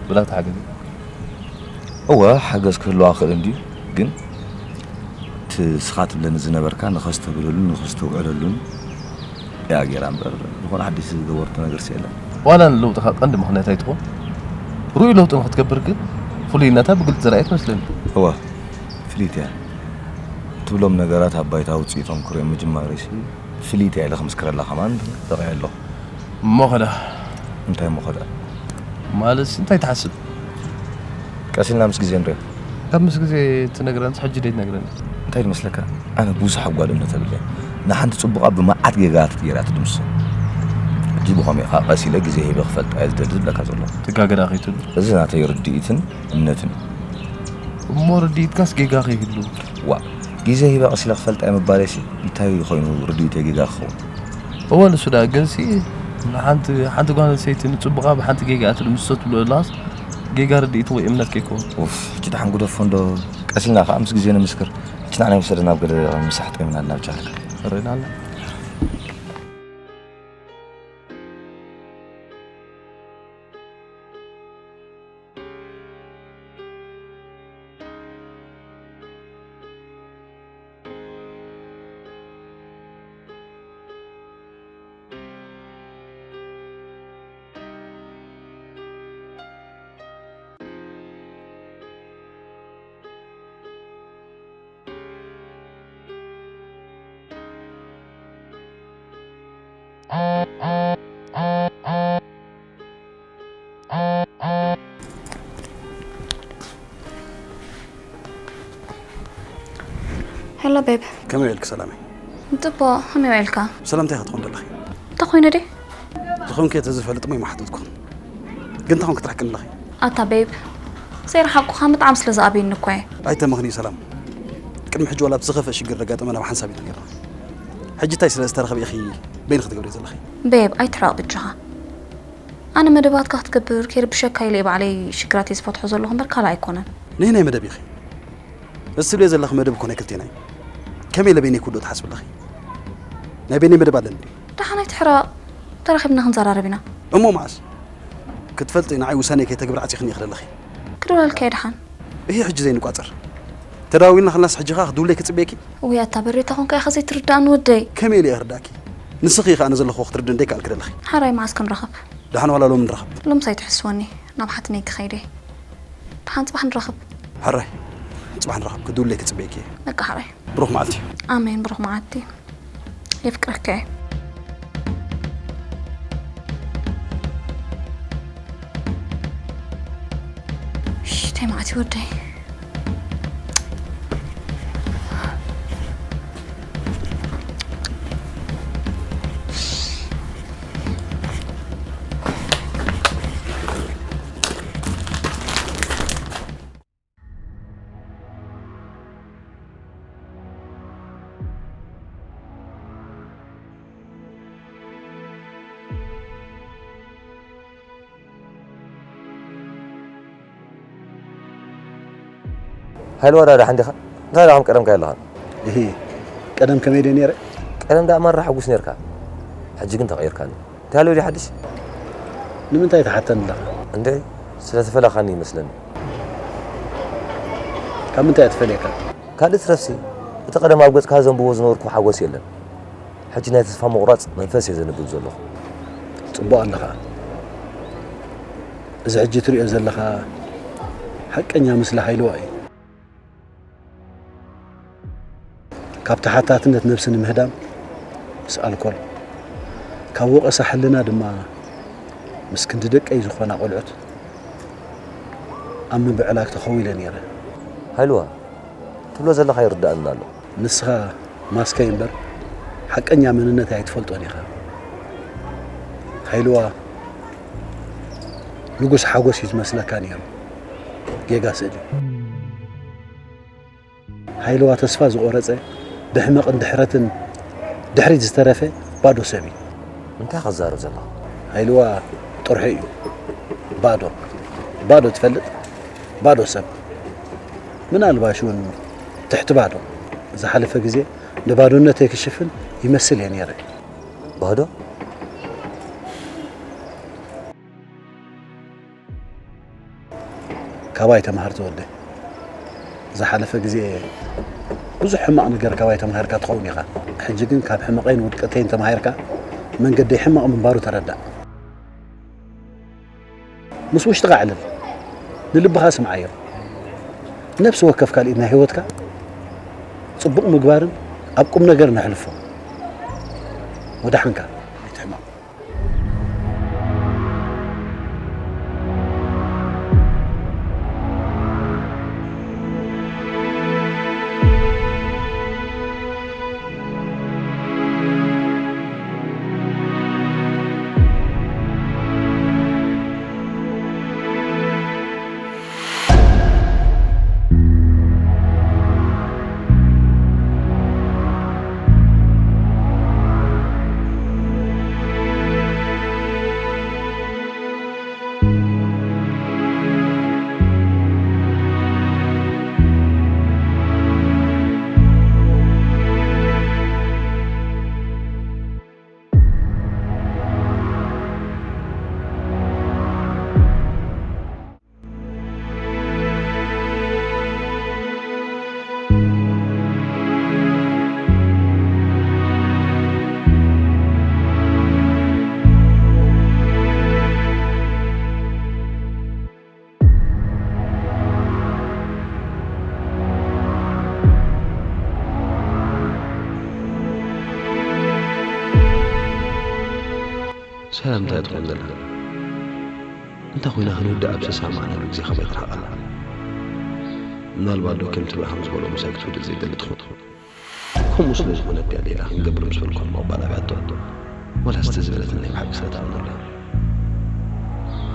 ብላ ተሓገዝ። እወ ሓገዝ ክህልዋ ክእል እንድዩ ግን እቲ ስኻ ትብለኒ ዝነበርካ ንኸስተብህለሉን ንኸስተውዕለሉን እያ ገይራ እምበር ዝኾነ ሓድሽ ዝገበርቶ ነገርሲ የለን። ዋላ ንለውጥኻ ቀንዲ ምኽንያት ኣይትኹን። ርኡይ ለውጢ ንኽትገብር ግን ፍሉይነታ ብግልፂ ዝረኣየት ትመስለኒ። እወ ፍልይቲ እያ። ትብሎም ነገራት ኣብ ባይታ ውፅኢቶም ክሪኦም ምጅማረይሲ ፍልይቲ እያ ኢለ ክምስክረላ ከማን በቒዐ ኣለኹ። እሞ ኸዳ እንታይ እሞ ኸዳ ማለትስ እንታይ ትሓስብ? ቀስ ኢልና ምስ ግዜ ንሪኦ። ካብ ምስ ግዜ ትነግረንስ ሕጂ ደይ ትነግረኒ? እንታይ ዝመስለካ ኣነ ብዙሕ ኣጓል እምነት የብለይን። ንሓንቲ ጽቡቓ ብመዓት ጌጋታት ገይራ ትድምስሶ። ሕጂ ብኸመይ ኢኻ ቀስ ኢለ ግዜ ሂበ ክፈልጣ እየ ዝደሊ ዝብለካ ዘለኹ። ትጋገ ደኣ ከይትብል። እዚ ናተይ ርድኢትን እምነትን እዩ። እሞ ርድኢትካስ ጌጋ ከይህሉ። ዋእ! ግዜ ሂበ ቀስ ኢለ ክፈልጣ እየ ምባለይሲ እንታይ ኮይኑ ርድኢተይ ጌጋ ክኸውን? እወ ንሱ ደኣ ግንሲ ንሓንቲ ሓንቲ ጓል ኣንስተይቲ ንጽቡቓ ብሓንቲ ጌጋ እያ ትድምስሶ ትብሎ ዘለኻስ ጌጋ ርድኢት ወይ እምነት ከይከውን። ኡፍ፣ ሕጂ ደሓን ግደፎ እንዶ ቀስ ኢልና ከኣ ምስ ግዜ ንምስክር። ሕጂ ንዓና ይውሰደና ኣብ ገለ ምሳሕ ጠሚና ኣለና ብቻ ኢልካ። ርኢና ኣለና። ሄሎ ቤብ። ከመይ ውዒልኪ ሰላመይ? ጽቡቕ፣ ከመይ ውዒልካ? ሰላምታይ ኢኻ ትኾን ዘለኺ? እንታይ ኮይነ ድየ? ዝኾንኪ እየ ተዝፈልጥ እሞ ኣይምሓተትኩን። ግን እንታይ ኮንኪ ትረሕቅኒ ኣለኺ? ኣታ ቤብ፣ ዘይረሓቕኩኻ ምጥዓም ስለ ዝኣብየኒ እኮ እየ። ኣይተመኽንዪ ሰላም። ቅድሚ ሕጂ ዋላ ኣብቲ ዝኸፍአ ሽግር ዘጋጠመ ናብ ሓንሳብ ኢና ነይርና። ሕጂ እንታይ ስለ ዝተረኽበ ኢኺ በይንኺ ትገብርዮ ዘለኺ? ቤብ፣ ኣይትሕረቕ ብጃኻ። ኣነ መደባትካ ክትገብር ከይርብሸካ ኢለ እየ ባዕለይ ሽግራተይ ዝፈትሖ ዘለኹ እምበር ካልእ ኣይኮነን። ነየናይ መደብ ኢኺ? እዚ ትብልዮ ዘለኺ መደብ እኮ ናይ ክልቴና እዩ። ከመይ ኢለ በይነይ ክውድኦ ትሓስቢ ኣለኺ? ናይ በይነይ መደብ ኣለኒ ድዩ? ደሓን ኣይትሕረቕ። ተራኺብና ክንዘራረብ ኢና። እሞ መዓስ? ክትፈልጢ ንዓይ ውሳነይ ከይተግብሪ ዓጺኽኒ ኢኺ ዘለኺ። ክድውለልካ እየ ደሓን። እሂ ሕጂ ዘይንቋጸር። ተደዋዊልና ከለናስ ሕጂ ኸኣ ክድውለይ ክጽበየኪ? ውይ ኣታ በሬታ ኾንካ ኢኻ ዘይትርድኣኒ ወደይ። ከመይ ኢለ እየ ክርድኣኪ? ንስኺ ኢኺ ኣነ ዘለኹዎ ክትርድእኒ ደይከኣልኪ ዘለኺ። ሓራይ መዓስ ክንራኸብ? ደሓን ዋላ ሎሚ ንራኸብ። ሎምስ ኣይትሕስወኒ፣ ናብ ሓትነይ ክኸይድ እየ። ደሓን ጽባሕ ንራኸብ። ሕራይ፣ ጽባሕ ንራኸብ፣ ክድውለይ ክጽበየኪ እየ። በቃ ሕራይ። ብሩኽ መዓልቲ። ኣሜን፣ ብሩኽ መዓልቲ። የፍቅረካ እየ። ሽተይ መዓት ወደይ። ሃይለ ዋዳ ደሓን ዲኻ? እንታይ ደኣ ከም ቀደምካ የለኻን? እሂ፣ ቀደም ከመይ ድየ ነይረ? ቀደም ደኣ ማራ ሕጉስ ነይርካ፣ ሕጂ ግን ተቐይርካኒ። እንታይ ኣሎ ድዩ ሓድሽ? ንምንታይ ትሓተኒ ኣለኻ? እንድዒ፣ ስለ ተፈለኻኒ ይመስለኒ። ካብ ምንታይ እየ ትፈልየካ? ካልእ ትረፍሲ፣ እቲ ቀደም ኣብ ገጽካ ዘንብቦ ዝነበርኩ ሓጎስ የለን። ሕጂ ናይ ተስፋ ምቑራጽ መንፈስ እየ ዘንብብ ዘለኹ። ጽቡቕ ኣለኻ። እዚ ሕጂ ትሪኦ ዘለኻ ሓቀኛ ምስሊ ሃይለዋ እዩ። ካብ ተሓታትነት ነብሲ ንምህዳም ምስ ኣልኮል፣ ካብ ወቐሳ ሕልና ድማ ምስ ክንዲ ደቀይ ዝኾና ቆልዑት ኣብ ምብዕላግ ተኸዊለ ነይረ። ሃይልዋ፣ ትብሎ ዘለኻ ይርድኣኒ ኣሎ። ንስኻ ማስከይ እምበር ሓቀኛ መንነተይ ኣይትፈልጦን ኢኻ። ሃይልዋ ንጉስ ሓጎስ እዩ ዝመስለካ ነይሩ። ጌጋ ስእሊ። ሃይልዋ ተስፋ ዝቖረጸ፣ ብሕመቕን ድሕረትን ድሕሪት ዝተረፈ ባዶ ሰብ እዩ። እንታይ ኢኻ ትዛረብ ዘለኻ? ሃይልዋ ጥርሑ እዩ። ባዶ። ባዶ ትፈልጥ? ባዶ ሰብ። ምናልባሽ እውን ትሕቲ ባዶ። ዝሓለፈ ግዜ ንባዶነተይ ክሽፍን ይመስል እየ ነይረ። ባዶ? ካባይ ተምሃር ተወልደ። ዝሓለፈ ግዜ ብዙሕ ሕማቕ ነገር ካባይ ተማሂርካ ትኸውን ኢኻ። ሕጂ ግን ካብ ሕመቐይን ውድቀተይን ተማሂርካ መንገደይ ሕማቕ ምንባሩ ተረዳእ። ምስ ውሽጥኻ ኣዕልል፣ ንልብኻ ስምዓዮ። ነፍሲ ወከፍ ካልኢት ናይ ህይወትካ ጽቡቕ ምግባርን ኣብ ቁም ነገር ነሕልፎ። ወዳሓንካ ኣይትሕመቕ። ሰላም እንታይ ትኾን ዘላ? እንታይ ኮይና ክንውድእ ኣብ ዝሰማማዕናሉ ግዜ ከመይ ትረሓቕ ኣላ? ምናልባት ዶ ከምቲ ብርሃን ዝበሎ ምሳይ ክትውድእ ዘይደሊ ትኾን? ከምኡ ስለ ዝኾነት እያ ሌላ ክንገብር ምስ በልኳ እሞ ባላብያቶ። ወላ እስቲ ዝበለትኒ ናይ ብሓቂ ስለ ትኣምነላ።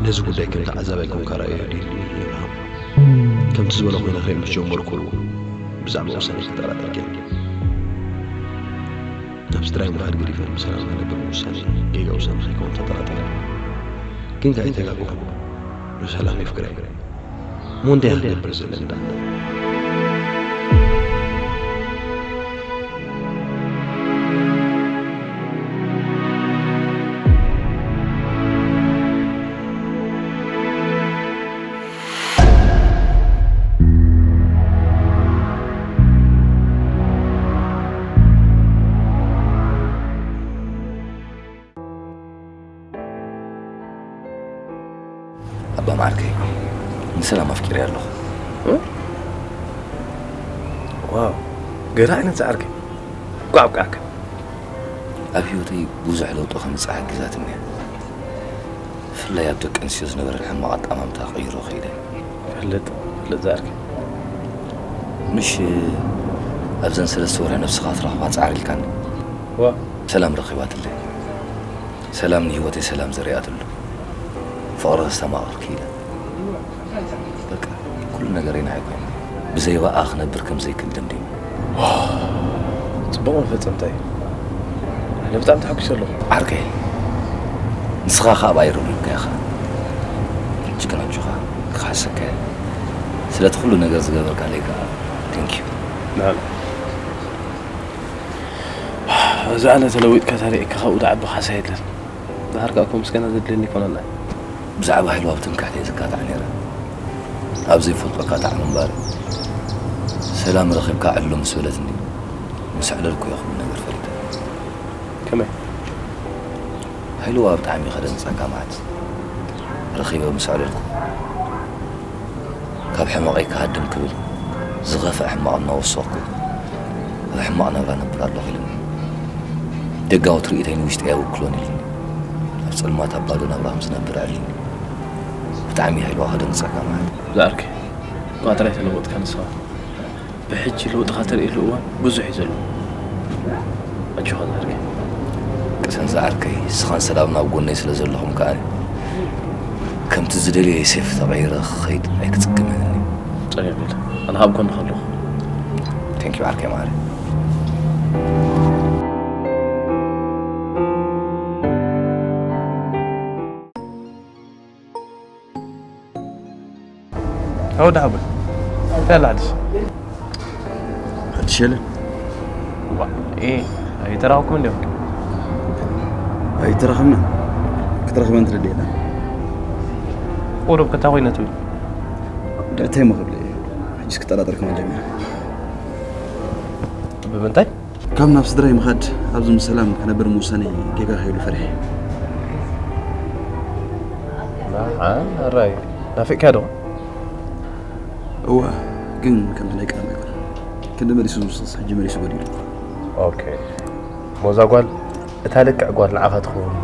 ነዚ ጉዳይ ከም ተዓዛባይ ኮንካ ርኣዮ ድዩ ኢሉ ይብርሃም። ከምቲ ዝበሎ ኮይነ ክርኢ ምስ ጀመርኩ ብዛዕባ ውሳኔ ክጠራጠር ጀሚረ። ናብ ስድራይ ምኻድ ገዲፈ ብሰላም ክነብር ምውሳነይ ጌጋ ውሳነ ከይከውን ተጠራጢረ። ግን ከኣ ኣይተጋገኹን። ብሰላም የፍቅረይ። እሞ እንታይ ክንገብር ዘለና? ኣባ ማዓርከይ፣ ንሰላም ኣፍቂረ ኣለኹ። እ? ዋው፣ ገለ ዓይነት ዝዓርከይ። ጓዕጓዕካ። ኣብ ህይወተይ ብዙሕ ለውጢ ከምጽእ ሓጊዛትኒ እያ። ብፍላይ ኣብ ደቂ ኣንስትዮ ዝነበረን ሕማቕ ኣጠማምታ ክቕይሮ ክኢለ። ፈልጥ፣ ፈልጥ ዝዓርከይ። ምሽ ኣብዘን ሰለስተ ወርሒ ነብስኻ ትረኽባ ጻዕሪ ኢልካኒ። ዋ። ሰላም ረኺባትለይ። ሰላም ንህይወተይ ሰላም ዘሪኣትሉ። ፍቕሪ ከስተማቕር ክኢለ። በቃ፣ ኩሉ ነገረይ ንዓይ ኮይኑ። ብዘይ ብኣኣ ክነብር ከም ዘይክእል ደምዲመ። ጽቡቕ መፈጸምታ እዩ። ኣነ ብጣዕሚ ተሓጒሰ ኣለኹ። ዓርከይ፣ ንስኻ ከኣ ብኣይ ረብሪብካ ኢኻ። ሕጂ ግን ኣጆኻ፣ ክኸሕሰካ እየ። ስለቲ ኩሉ ነገር ዝገበርካለይ ከኣ፣ thank you። ንዓል። እዛ ኣነ ተለዊጥካ ተሪእካ ካብኡ ዝዓቢ ካሳ የለን። ድሓር ከኣ እኮ ምስጋና ዘድልየኒ ኣይኮነን። ብዛዕባ ሃይሉ ኣብ ትምክሕቲ እየ ዝካታዕ ነይረ። ኣብ ዘይፈልጦ ካታዕ ምንባር። ሰላም ረኺብካ ዕሎ ምስ በለትኒ፣ ምስ ኣዕለልኩ እየ ኩሉ ነገር ፈሊጠ። ከመይ? ሃይሉ ብጣዕሚ ከደንግጸካ መዓት። ረኺበ ምስ ኣዕለልኩ። ካብ ሕመቐይ ክሃድም ክብል ዝኸፍአ ሕማቕ እናወሰኽኩ ኣብ ሕማቕ ናብራ ነብር ኣለኹ ኢሉኒ። ደጋዊ ትርኢተይ ንውሽጠይ ኣይውክሎን ኢሉኒ። ኣብ ጸልማት ኣብ ባዶ ናብራ ከም ዝነብር ኣዕሊኒ። ብጣዕሚ ሃይልዋ ከደንግጸካ መዓት። ዝዓርከይ፣ እኳ ጥራይ ተለወጥካ ንስኻ። ብሕጂ ለውጥኻ ተርእየሉ እዋን ብዙሕ እዩ ዘሎ። ኣጆኻ ዝዓርከይ። ቅሰን ዝዓርከይ፣ ንስኻን ሰላምን ኣብ ጎነይ ስለ ዘለኹም ከኣ ከምቲ ዝደልዮ ዮሴፍ ተቐይረ ክኸይድ ኣይክጽግምን እየ። ጸገም የለን። ኣነ ኣብ ጎንኻ ኣለኹ። Thank you ዓርከይ ማዕረ። ኣወዲ ሓጎስ፣ እንታይ ኣሎ ሓድሽ? ሓድሽ የለን። ዋ፣ ኤ፣ ኣይተራኸብኩምን ዲኹም? ኣይተራኸብናን። ክትረኽበን ትደሊ የለን። ቁሩብ ከታ ኮይነ ትብል? እንታይ እሞ ክብል እየ? ሕጂስ ክጠራጠር ከማን ጀሚረ። ብምንታይ? ካብ ናብ ስድራይ ምኻድ ኣብዚ ምስ ሰላም ክነብር ምውሳነይ ጌጋ ከይህሉ ፈሪሐ። ንዓ፣ ኣራይ፣ ናፊቕካያ ዶ? እወ፣ ግን ከምቲ ናይ ቀደም ኣይኮነን። ክንዲ መሊሱ ዝውስኽስ ሕጂ መሊሱ ጎዲሉ። ኦኬ። እሞ እዛ ጓል፣ እታ ልክዕ ጓል ንዓኻ ትኸውን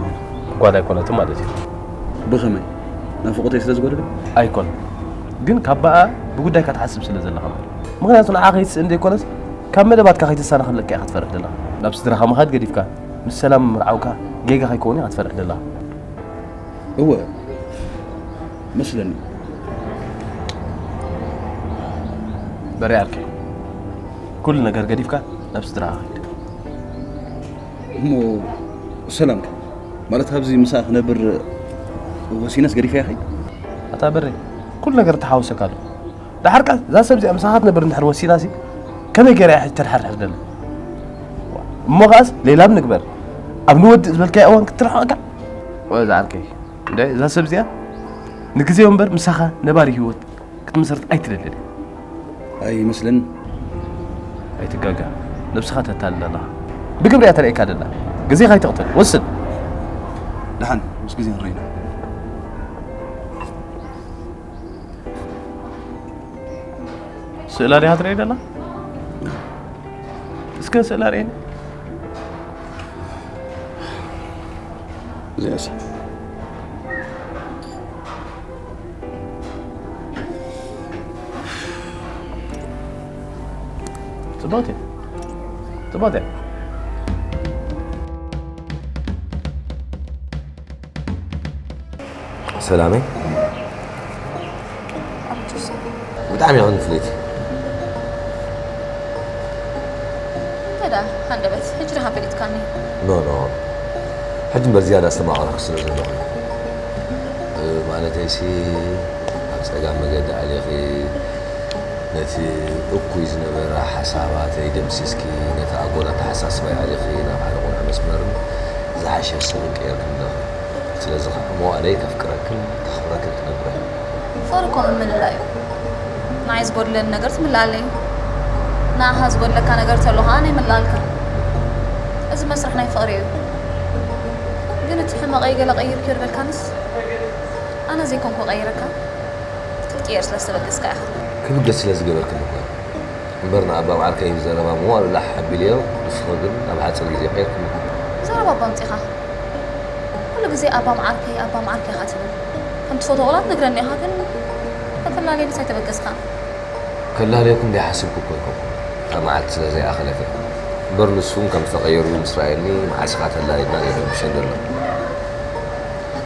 ጓል ኣይኮነትን ማለት እዩ። ብኸመይ? ናፍቖተይ ስለ ዝጎደለ? ኣይኮነን። ግን ካብ ብኣ ብጉዳይካ ትሓስብ ስለ ዘለኻ ማለት እዩ። ምኽንያቱ ንዓኻ ከይትስእን ዘይኮነስ፣ ካብ መደባትካ ከይትሰናኸለካ ኢኻ ትፈርሕ ዘለኻ። ናብ ስድራኻ ምኻድ ገዲፍካ፣ ምስ ሰላም ምርዓውካ ጌጋ ከይከውን ኢኻ ትፈርሕ ዘለኻ። እወ፣ መስለኒ። በሬ ዓርከይ፣ ኩሉ ነገር ገዲፍካ ናብ ስድራኻ ኺድ። እሞ ሰላም ከ? ማለት ኣብዚ ምሳኣ ክነብር ወሲነስ ገዲፈያ ኸይድ? ኣታ በሬ፣ ኩሉ ነገር ተሓውሰካ ኣሎ። ደሓር ከኣ እዛ ሰብ እዚኣ ምሳኻ ክትነብር እንድሕር ወሲናሲ፣ ከመይ ገይራ እያ ሕጂ ተድሓርሕር ዘላ? እሞ ከኣስ ሌላም ንግበር። ኣብ ንወድእ ዝበልካዮ እዋን ክትርሕቐካ? ወይ እዛ ዓርከይ፣ እንደ እዛ ሰብ እዚኣ ንግዜኡ እምበር ምሳኻ ነባሪ ህይወት ክትምስርት ኣይትደልን። ኣይመስልን። ኣይትጋጋ። ነብስኻ ተታልል ኣለኻ። ብግብሪ እያ ተርእየካ ዘላ። ግዜኻ ኣይተቕትል። ወስን። ደሓን፣ ምስ ግዜ ንረኢና። ስእላ ዲኻ ትርኢ ዘላ? እስከ ስእላ ርእየኒ። እዚኣስ? ጽብቕቲ። ጽቡቕ። ሰላመይ። ብጣዕሚ ኢኹም ፍልይቲ። እንታይ ደኣ ሃንደበት፣ ሕጂ ደኣ ፈሊጥካኒ። ኖ፣ ኖ። ሕጂ እምበር ዝያዳ ዝተማቐረኩ ስለ ዘለኹ። እ፣ ማለተይሲ፣ ኣብ ጸጋም መገዲ ኣሊኺ፣ ነቲ እኩይ ዝነበረ ሓሳባተይ ደምሲስኪ፣ ነቲ ኣጎል ኣተሓሳስባይ ኣሊኺ፣ ናብ ሓደ ቁኑዕ መስመርን ዝሓሸ ሰብን ቀይርክኒ ኣለኺ። ስለዚ ኸዓ መዋእለይ ከፍቅረክን ከኽብረክን ክነብር እየ። ፍቕሪ ከምኡ ምልላይ እዩ። ንዓይ ዝጎድለኒ ነገር ትምልኣለይ። ንዓኻ ዝጎድለካ ነገር ተሎ ኸዓ ኣነ ይምልኣልካ። እዚ መስርሕ ናይ ፍቕሪ እዩ። ግን እቲ ሕመቐይ ገለ ቀይርክዮ ዝበልካንስ ኣነ ዘይኮንኩ ቀይረካ። ክትቅየር ስለ ዝተበገስካ ኢኻ። ክብገስ ስለ ዝገበርክኒ እኮ እዩ። እምበር ንኣባ መዓርከይ ብዘረባ መዋእሉ ላሕ ኣቢለዮ፣ ንስኺ ግን ኣብ ሓጺር ግዜ ቀይርክኒ። ዘረባ ኣባ ኣምጺኻ። ኩሉ ግዜ ኣባ መዓርከይ፣ ኣባ መዓርከይ ኢኻ ትብል። ከም ትፈትዎ ቆልዓ ትነግረኒ ኢኻ፣ ግን ከተላልየኒስ ኣይተበገስካን። ከላልየኩም ደይሓሲብኩ እኮ ኣይኮንኩን። እታ መዓልቲ ስለ ዘይኣኸለት እያ። እምበር ንሱ እውን ከም ዝተቐየሩ ምስ ረኣየኒ፣ መዓስ ኢኻ ተላልየና እዩ ዝርብሸኒ ዘሎ።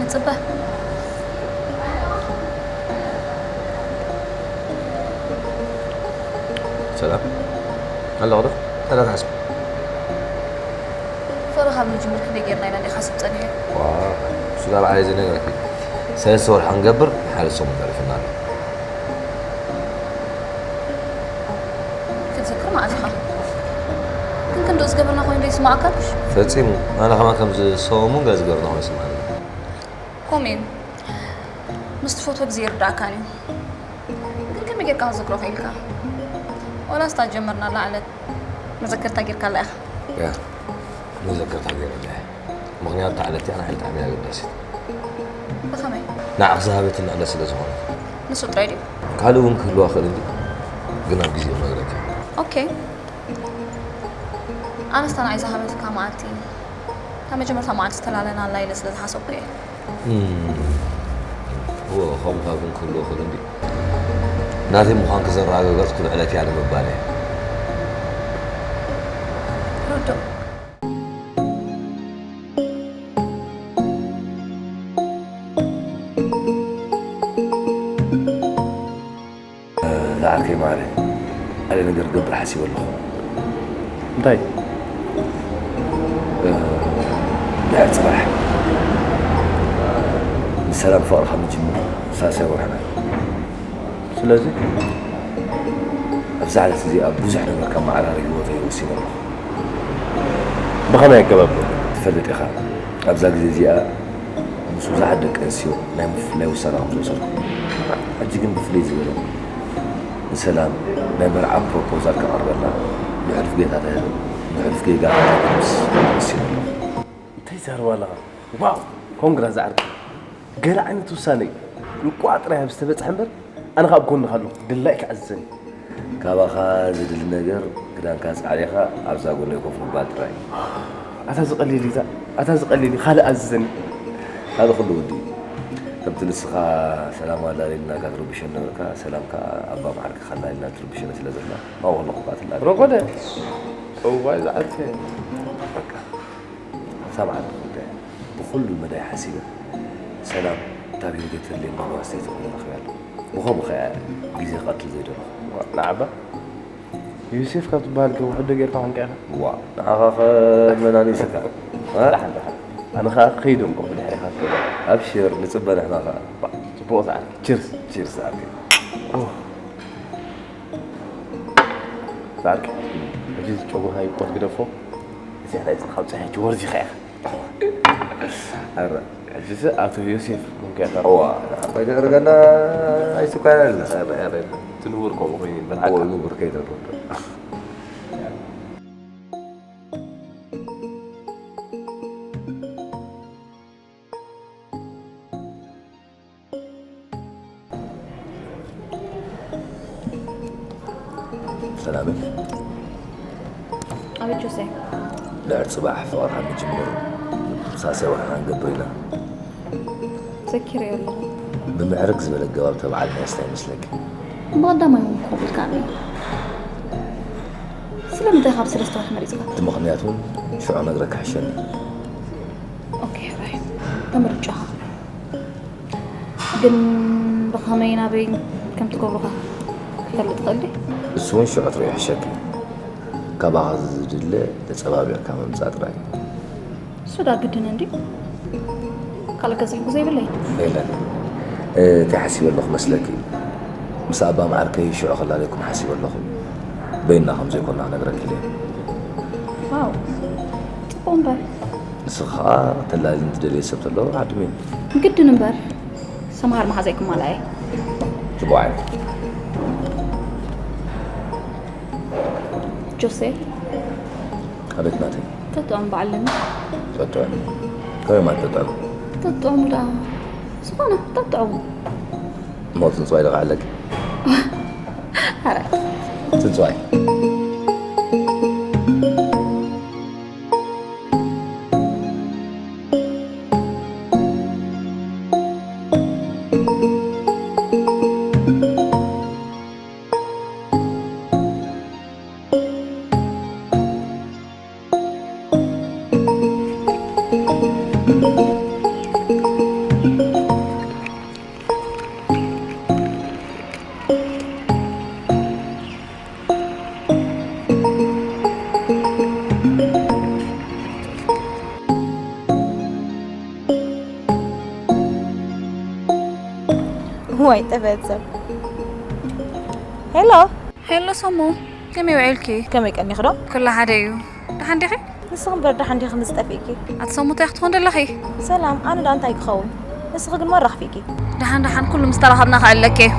ንጽበ። ሰላም። ኣለኹ ዶ? እንታይ ትሓስቢ? ፍቕሪ ካብ ንጅምር ክንደይ ጌርና ኢና እንዴ ክሓስብ ጸኒሐ? ዋ፣ እሱ ናብ ዓለይ ዘይነግረኪ። ሰለስተ ወርሒ ክንገብር ሓደ ሰሙን ተሪፉና ኣሎ። ክትዝክር መዓት ኢኻ? ግን ክንድኡ ዝገበርና ኮይኑ ዶ ይስምዓካ? ፈጺሙ። ኣነ ከማን ከምዚ ሰሙን ገለ ዝገበርና ኮይኑ ይስምዓኒ። ከምኡ እዩ። ምስ ትፈትዎ ግዜ ይርዳእካን እዩ። ግን ከመይ ጌርካ ክትዝክሮ ክኢልካ? ዋላስ እታ ጀመርናላ ዕለት መዘከርታ ጌርካላ ኢኻ? ያ፣ መዘከርታ ገይረላ እየ። ምኽንያቱ እታ ዕለት እቲኣ ንዓይ ብጣዕሚ እያ ኣገዳሲት። ብኸመይ? ንዓኺ ዝሃበትኒ ዕለት ስለ ዝኾነት። ንሱ ጥራይ ድዩ? ካልእ እውን ክህልዋ ክእል እንዲ፣ ግን ኣብ ግዜ ክነግረኪ። ኦኬ። ኣነስ እታ ንዓይ ዝሃበትካ መዓልቲ፣ እታ መጀመርታ መዓልቲ ዝተላለናላ ኢለ ስለ ዝሓሰብኩ እየ። እም፣ እወ፣ ከምኡ ካብ ግን ክህልዎ ክእል እንዲ። ናተይ ምዃንኪ ዘረጋገጽኩሉ ዕለት እያ ንምባል እየ። ርዱእ። ዝዓርከይ ማረ፣ ሓደ ነገር ክገብር ሓሲበ ኣለኹ። እንታይ? እ፣ ድሕሪ ጽባሕ ምስ ሰላም ፍቕሪ ካብ ንጅምር ሳልሳይ ወርሕና እዩ። ስለዚ? ኣብዛ ዕለት እዚኣ ብዙሕ ነገር ከመዓራሪ ህይወተይ ወሲነ ኣለኹ። ብኸመይ ኣገባብ? ትፈልጥ ኢኻ፣ ኣብዛ ግዜ እዚኣ ምስ ብዙሓት ደቂ ኣንስትዮ ናይ ምፍላይ ውሳነ ከም ዝወሰድኩ። ሕጂ ግን ብፍልይ ዝበለ ንሰላም ናይ መርዓ ፕሮፖዛል ከቕርበላ ንሕሉፍ ጌታታት፣ ንሕሉፍ ጌጋታታ ክምልስ ወሲነ ኣለኹ። እንታይ ትዛረብ ኣለኻ? ዋው! ኮንግራ ዝዓርከይ። ገለ ዓይነት ውሳነ እዩ። እንቋዕ ጥራይ ኣብ ዝተበጽሐ እምበር፣ ኣነ ኸኣ ኣብ ጎንኻ ኣለኹ። ድላይካ ኣዝዘኒ። ካባኻ ዝድሊ ነገር፣ ክዳንካ ጻዕሪኻ ኣብዛ ጎነይ ኮፍ ምባል ጥራይ። ኣታ ዝቐሊል እዩ፣ ኣታ ዝቐሊል እዩ። ካልእ ኣዝዘኒ። ካልእ ኩሉ ውዲ። ከምቲ ንስኻ ሰላም ኣላሊልናካ ትርብሸኒ ነበርካ፣ ሰላም ከኣ ኣባ መዓርከ ከላሊልና ትርብሸኒ ስለ ዘላ፣ ኣብኡ ከለኹ ከኣ ትላገብ። ረጎደ። እዋይ ዝዓርከይ። በቃ። ኣብታ መዓልቲ ጉዳይ ብኹሉ መዳይ ሓሲበ፣ ሰላም እታ ኣብ ህይወተይ ተድልየኒ ዘለዋ ሰበይቲ ኮይነ ረኺበያ ኣለኹ። ብኸምኡ ከኣ ግዜ ክቐትል ዘይደለኹ። ዋ፣ ንዓባ ዮሴፍ ካብ ትበሃል ከ ውሑድ ዶ ጌርካ ኮንካ ኢኻ? ዋ፣ ንዓኻ ከ መን ኣኒስካ? እ? ደሓን፣ ደሓን። ኣነ ኸኣ ክኸይድ እየ እኮ ብድሕሪኻ ትከይድ። ኣብሽር፣ ንጽበ ንሕና ኸኣ። ባ፣ ጽቡቕ ሰዓት። ቺርስ። ቺርስ፣ ኣርኪ። ኦ። ዛርኪ፣ ሕጂ ጨጉርኻ ይቆት ግደፎ። እዚ ናይ ጽንኻ ውጽእ ሕጂ ወርዚኻ ኢኻ። ኣረ፣ ሕጂስ ኣቶ ዮሴፍ ኮንካ ኢኻ። እዋ፣ ኣባይ ደረጋና ኣይስኳር ኣለ። ኣረ፣ ኣረ፣ እቲ ንቡር ከምኡ ኮይኑ ይበልዓካ። እዎ፣ ንቡር ከይደርበካ። ሰላመይ። ኣቤት ጆሴ። ድሕሪ ጽባሕ ፍቕርካ ንጅምር፣ ሳልሳይ ወርሕና ንገብር ኢና። ዘኪረዮ ኣለኹ። ብምዕርግ ዝበለ ኣገባብ ተባዕል ናይ እስታይ ይመስለኪ? ብቐዳማይ እውን ከምኡ ኢልካኒ። ስቕ ስለምንታይ ካብ ሰለስተ ወርሒ መሪጽካ? እቲ ምኽንያት እውን ሽዑ ነግረካ ሕሸኒ። ኦኬ፣ ሕራይ። ከምርጫኻ። ግን ብኸመይ ናበይ ከም ትገብሩኻ ክፈልጥ ክእል ድየ? እሱ እውን ሽዑ ትሪኦ ይሕሸኪ። ካባኻ ዝድለ ተጸባቢቕካ ምምጻእ ጥራይ። እሱ ዳ ግድን እንድዩ። ካልእ ገዚሕ ጉዞ የብለይ። የለን። እ፣ እንታይ ሓሲበ ኣለኹ መስለኪ? ምስ ኣባ መዓርከይ ሽዑ ክላለየኩም ሓሲበ ኣለኹ። በይንና ከም ዘይኮንና ክነግረኪ ኢለ። ዋው፣ ጽቡቕ እምበር። ንስኺ ኸኣ ተላልይኒ ትደልዪ ሰብ ተሎ ዓድሚ። ግድን እምበር። ሰምሃር መሓዛይ ክማላእ እየ። ጽቡቕ ዓይነት። ጆሴ። ኣቤት ናተይ። ተጥዖም በዓል ለሚ። ተጥዖም? ከመይ ማለት ተጥዖም? ተጥዖም ደኣ። ዝኾነ ተጥዖም። እሞ ጽንጽዋይ ዶ ክዓለኪ? ኣረ። ጽንጽዋይ። ዋይ ጥበብ ሰብ። ሄሎ። ሄሎ ሰሙ፣ ከመይ ውዒልኪ? ከመይ ቀኒኺ ዶ? ኩሉ ሓደ እዩ። ደሓን ዲኺ? ንስኺ እምበር ደሓን ዲኺ ምስ ጠፊእኪ? ኣቲ ሰሙ እንታይ ክትኾን ደለኺ? ሰላም፣ ኣነ ደኣ እንታይ ክኸውን? ንስኺ ግን መን ረኽቢኪ? ደሓን ደሓን ኩሉ ምስ ተራኸብና ከዕልለኪ እየ።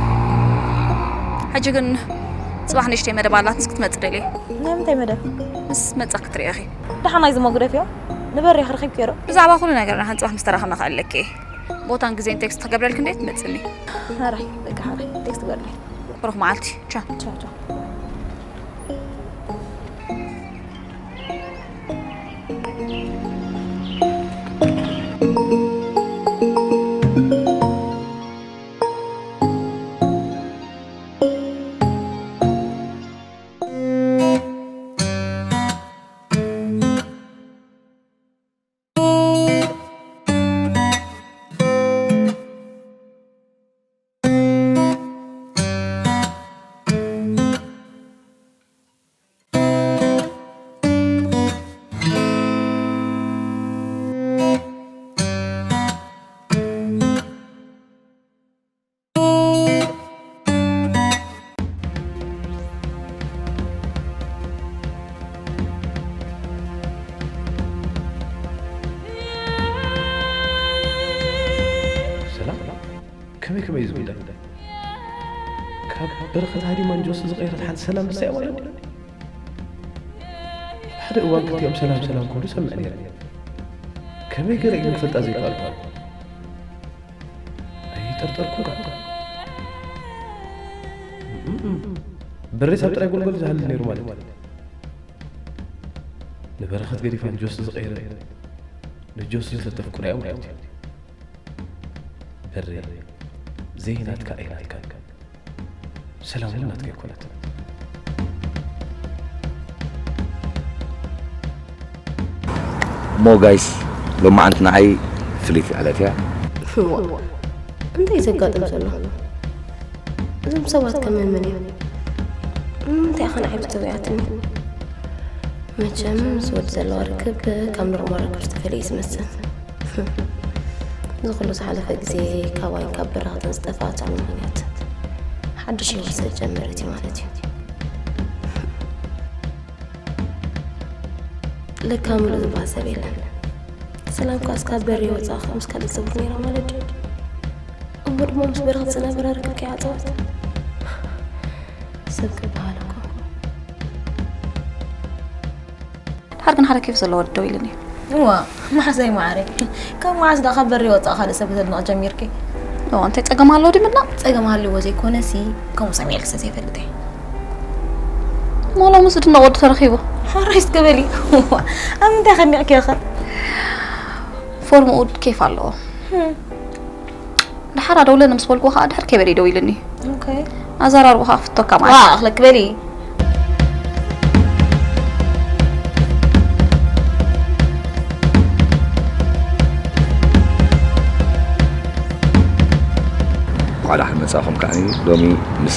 ሕጂ ግን ጽባሕ ንእሽተይ መደብ ኣላት፣ ንስ ክትመጽእ ደልየ። ናይ ምንታይ መደብ? ምስ መጻ ክትርእኺ። ደሓን ኣይዚ መጉደፍዮ? ንበሬ ክረኺብክዮ ዶ? ብዛዕባ ኩሉ ነገር ደሓን ጽባሕ ምስ ተራኸብና ከዕልለኪ እየ። ቦታን ግዜን ቴክስት ክገብረልኪ እንዴ ትመጽኒ? ሓራይ፣ በቃ ሓራይ፣ ቴክስት ግበርለይ። ብሩኽ መዓልቲ። ቻው። ቻው፣ ቻው። ሰላም፣ ከመይ ከመይ እዩ ዝጉዳይ? ካብ በረኸት ሃዲማ ንጆሲ ዝቐየረት ሓንቲ ሰላም ንሳ እያ ማለት ድዩ? ሓደ እዋን ክልቲኦም ሰላም ሰላም ክብሉ ሰምዕ ነይረ። ከመይ ገለ ግን ክፈልጣ ዘይከኣልኩ? ኣይጠርጠርኩን። እም፣ እም። በሬስ ኣብ ጥራይ ጎልጎል ዝሃልል ነይሩ ማለት እዩ። ንበረኸት ገዲፋ ንጆሲ ዝቐየረ፣ ንጆሲ ዝተተፍኩናዮ ማለት እዩ። በሬ፣ ዘይናትካ ኣይናትካን። ሰላም እውን ናትካ ኣይኮነትን። እሞ ጋይስ፣ ሎማዓንቲ ንዓይ ፍልይቲ ዕለት እያ። እዋ፣ እንታይ እዩ ዘጋጥም ዘሎ? እዞም ሰባት ከ መን መን እዮም? ንምንታይ ኢኻ ንዓይ ብዝተውያትኒ? መቸም ምስ ወዲ ዘለዋ ርክብ ካብ ኖርማል ርክብ ዝተፈለየ እዩ ዝመስል። እዚ ኩሉ ዝሓለፈ ግዜ ካባይን ካብ በረኸትን ዝጠፍኣትሉ ምኽንያት ሓድሽ ህይወት ስለ ጀመረት እዩ ማለት እዩ። ለካ ምሉእ ዝበሃል ሰብ የለን። ሰላም ከኣስ ካብ በሪ ወፃእ ምስ ካልእ ሰብኡት ነይራ ማለት ድዩ? እሞ ድማ ምስ በረኸት ዝነበራ ርክብ ከይዓፀወት? ሰብ ክበሃል እኮ። ድሓር ግን ሓደ ኬፍ ዘለዎ ወዲ ደው ኢሉኒ። እዋ፣ መሓዛይ መዓረይ። ካብ መዓስ ደኣ ካብ በሪ ወፃእ ካልእ ሰብ ክተድንቕ ጀሚርኪ? እዋ፣ እንታይ ጸገም ኣለዎ ድዩ ምድናቕ? ጸገም ሃልዎ ዘይኮነሲ፣ ከምኡ ሰሚዐልኪ ስለ ዘይፈልጥ እየ። እሞ ሎሚ ዝድነቕ ወዲ ተረኺቡ? ሓራይ እስከ በሊ። እዋ፣ ኣብ ምንታይ ከኒቕኪዮ ኸ? ፎርምኡ ኬፍ ኣለዎ። ህም። ደሓር ኣደውለኒ ምስ በልኩ ኸኣ ድሕር ከይበለ ደው ኢልኒ። ኦኬ። ኣዘራርባኻ ክፍቶካ ማለት። ዋ፣ ኣኽለክ በሊ። እንኳዕ ደሓን መጻኹም። ከዓኒ ሎሚ ምስ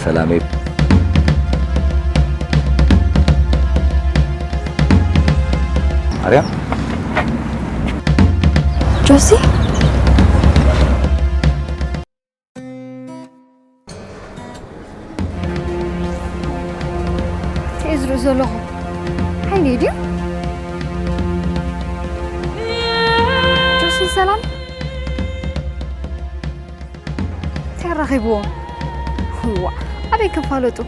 ሰላመይ ማርያም ጆሲ፣ እንታይ ዝርኢ ዘለኹ? ሓይሊ ድዩ? ጆሲ፣ ሰላም፣ እንታይ ኣራኺብዎም? ዋ፣ ኣበይ ክፋለጡ?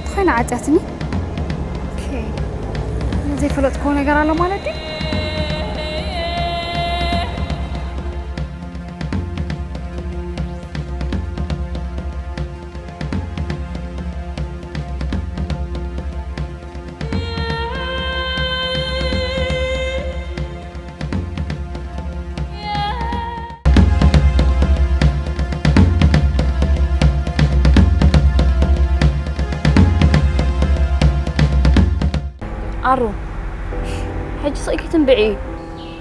ተኾይና ዓጽያትኒ። ኦኬ። ዘይፈለጥክዎ ነገር ኣሎ ማለት ድዩ? ኣሩ፣ ሕጂ ስቕ ኢልኪ ትንብዒ።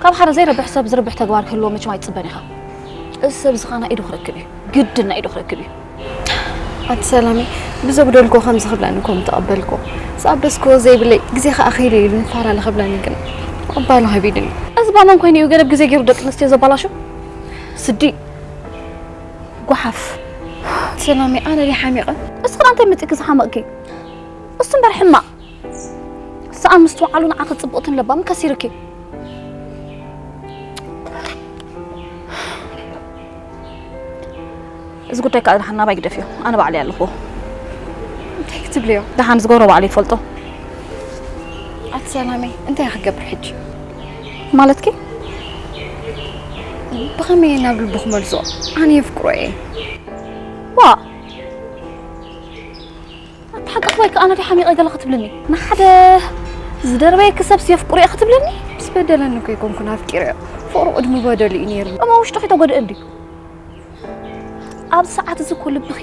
ካብ ሓደ ዘይረብሕ ሰብ ዝርብሕ ተግባር ክህልዎ መቸም ኣይትጽበን ኢኻ። እዚ ሰብ እዚ ኸኣ ናይ ኢዱ ክረክብ እዩ። ግድን ናይ ኢዱ ክረክብ እዩ። ኣቲ ሰላመይ፣ ብዘጉደልክዎ ከምዚ ክብለኒ እኮ ምተቐበልክዎ። ዝኣበስክዎ ዘይብለይ፣ ግዜኻ ኣኺሉ ኢሉ ንፋራለ ክብለኒ ግን ምቕባሉ ከቢድኒ። እዚ ባመን ኮይኑ እዩ ገለ ግዜ ገይሩ ደቂ ኣንስትዮ ዘባላሹ? ስዲ። ጓሓፍ። ሰላመይ፣ ኣነ ድየ ሓሚቐ? እስኺ ደኣ እንታይ መጺእኪ ዝሓመቕኪ? እሱ እምበር ሕማቕ። ሰኣን ምስትውዓሉ ንዓኺ ጽብቕትን ለባምን ከሲሩኪ። እዚ ጉዳይ ከኣ ደሓን ናባይ ግደፍዮ። ኣነ ባዕለይ ኣለኹዎ። እንታይ ክትብልዮ? ደሓን ዝገብሮ ባዕለይ ይፈልጦ። ኣቲ ሰላመይ፣ እንታይ እየ ክገብር ሕጂ? ማለትኪ? ብኸመይ እየ ናብ ልቡ ክመልሶ? ኣነ የፍቅሮ እየ። ዋእ! ኣቲ ሓቂ ክበይ ከኣ ነቲ ሓሚቐ ገለ ክትብልኒ። ንሓደ ዝደርበየኪ ሰብስ የፍቅሮ እየ ክትብልኒ? ምስ በደለኒ እኮ ኣይኮንኩን ኣፍቂረዮ። ፍቕሩ ቅድሚ በደሉ እዩ ነይሩ። እሞ ውሽጥኺ ተጎድእ እንድዩ። ኣብዚ ሰዓት እዚ እኮ ልብኺ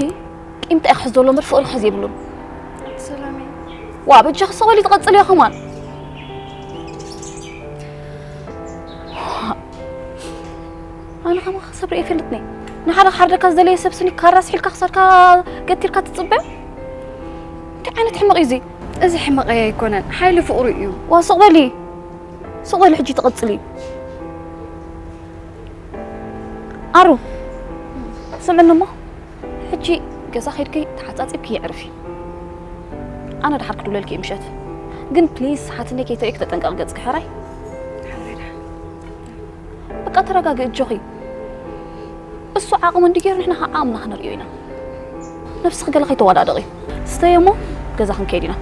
ቂም ጥራይ እዩ ክሕዝ ዘሎ እምበር ፍቕሪ ክሕዝ የብሉን። ሰላመይ። ዋእ በጃኺ ስቕ በሊ ትቐጽልዮ ከማን። ኣነ ከማኺ ሰብ ርእየ ኣይፈልጥን እየ። ንሓደ ክሓርደካ ዝደለየ ሰብ ስኒ ካራ ስሒልካ ክሳድካ ገቲርካ ትጽበ? እንታይ ዓይነት ሕመቕ እዩ እዚ? እዚ ሕመቐይ ኣይኮነን፣ ሓይሊ ፍቕሩ እዩ። ዋእ ስቕ በሊ። ስቕ በሊ ሕጂ ትቐጽሊ። ኣሩ፣ ስምዕኒ እሞ፣ ሕጂ ገዛ ኸይድኪ ተሓጻጺብኪ የዕርፊ። ኣነ ደሓር ክድውለልኪ እየ ምሸት። ግን ፕሊስ ሓትነይ ከይተርእዮ ክተጠንቀቒ ገጽኪ ሕራይ። በቃ ተረጋግኢ ኣጆኺ። እሱ ዓቕሙ እንድዩ ገይሩ ንሕና ኸዓ ዓቕምና ኽንርእዮ ኢና። ነብስኺ ገለ ኸይተወዳድቒ። ስተይ እሞ ገዛ ኽንከይድ ኢና።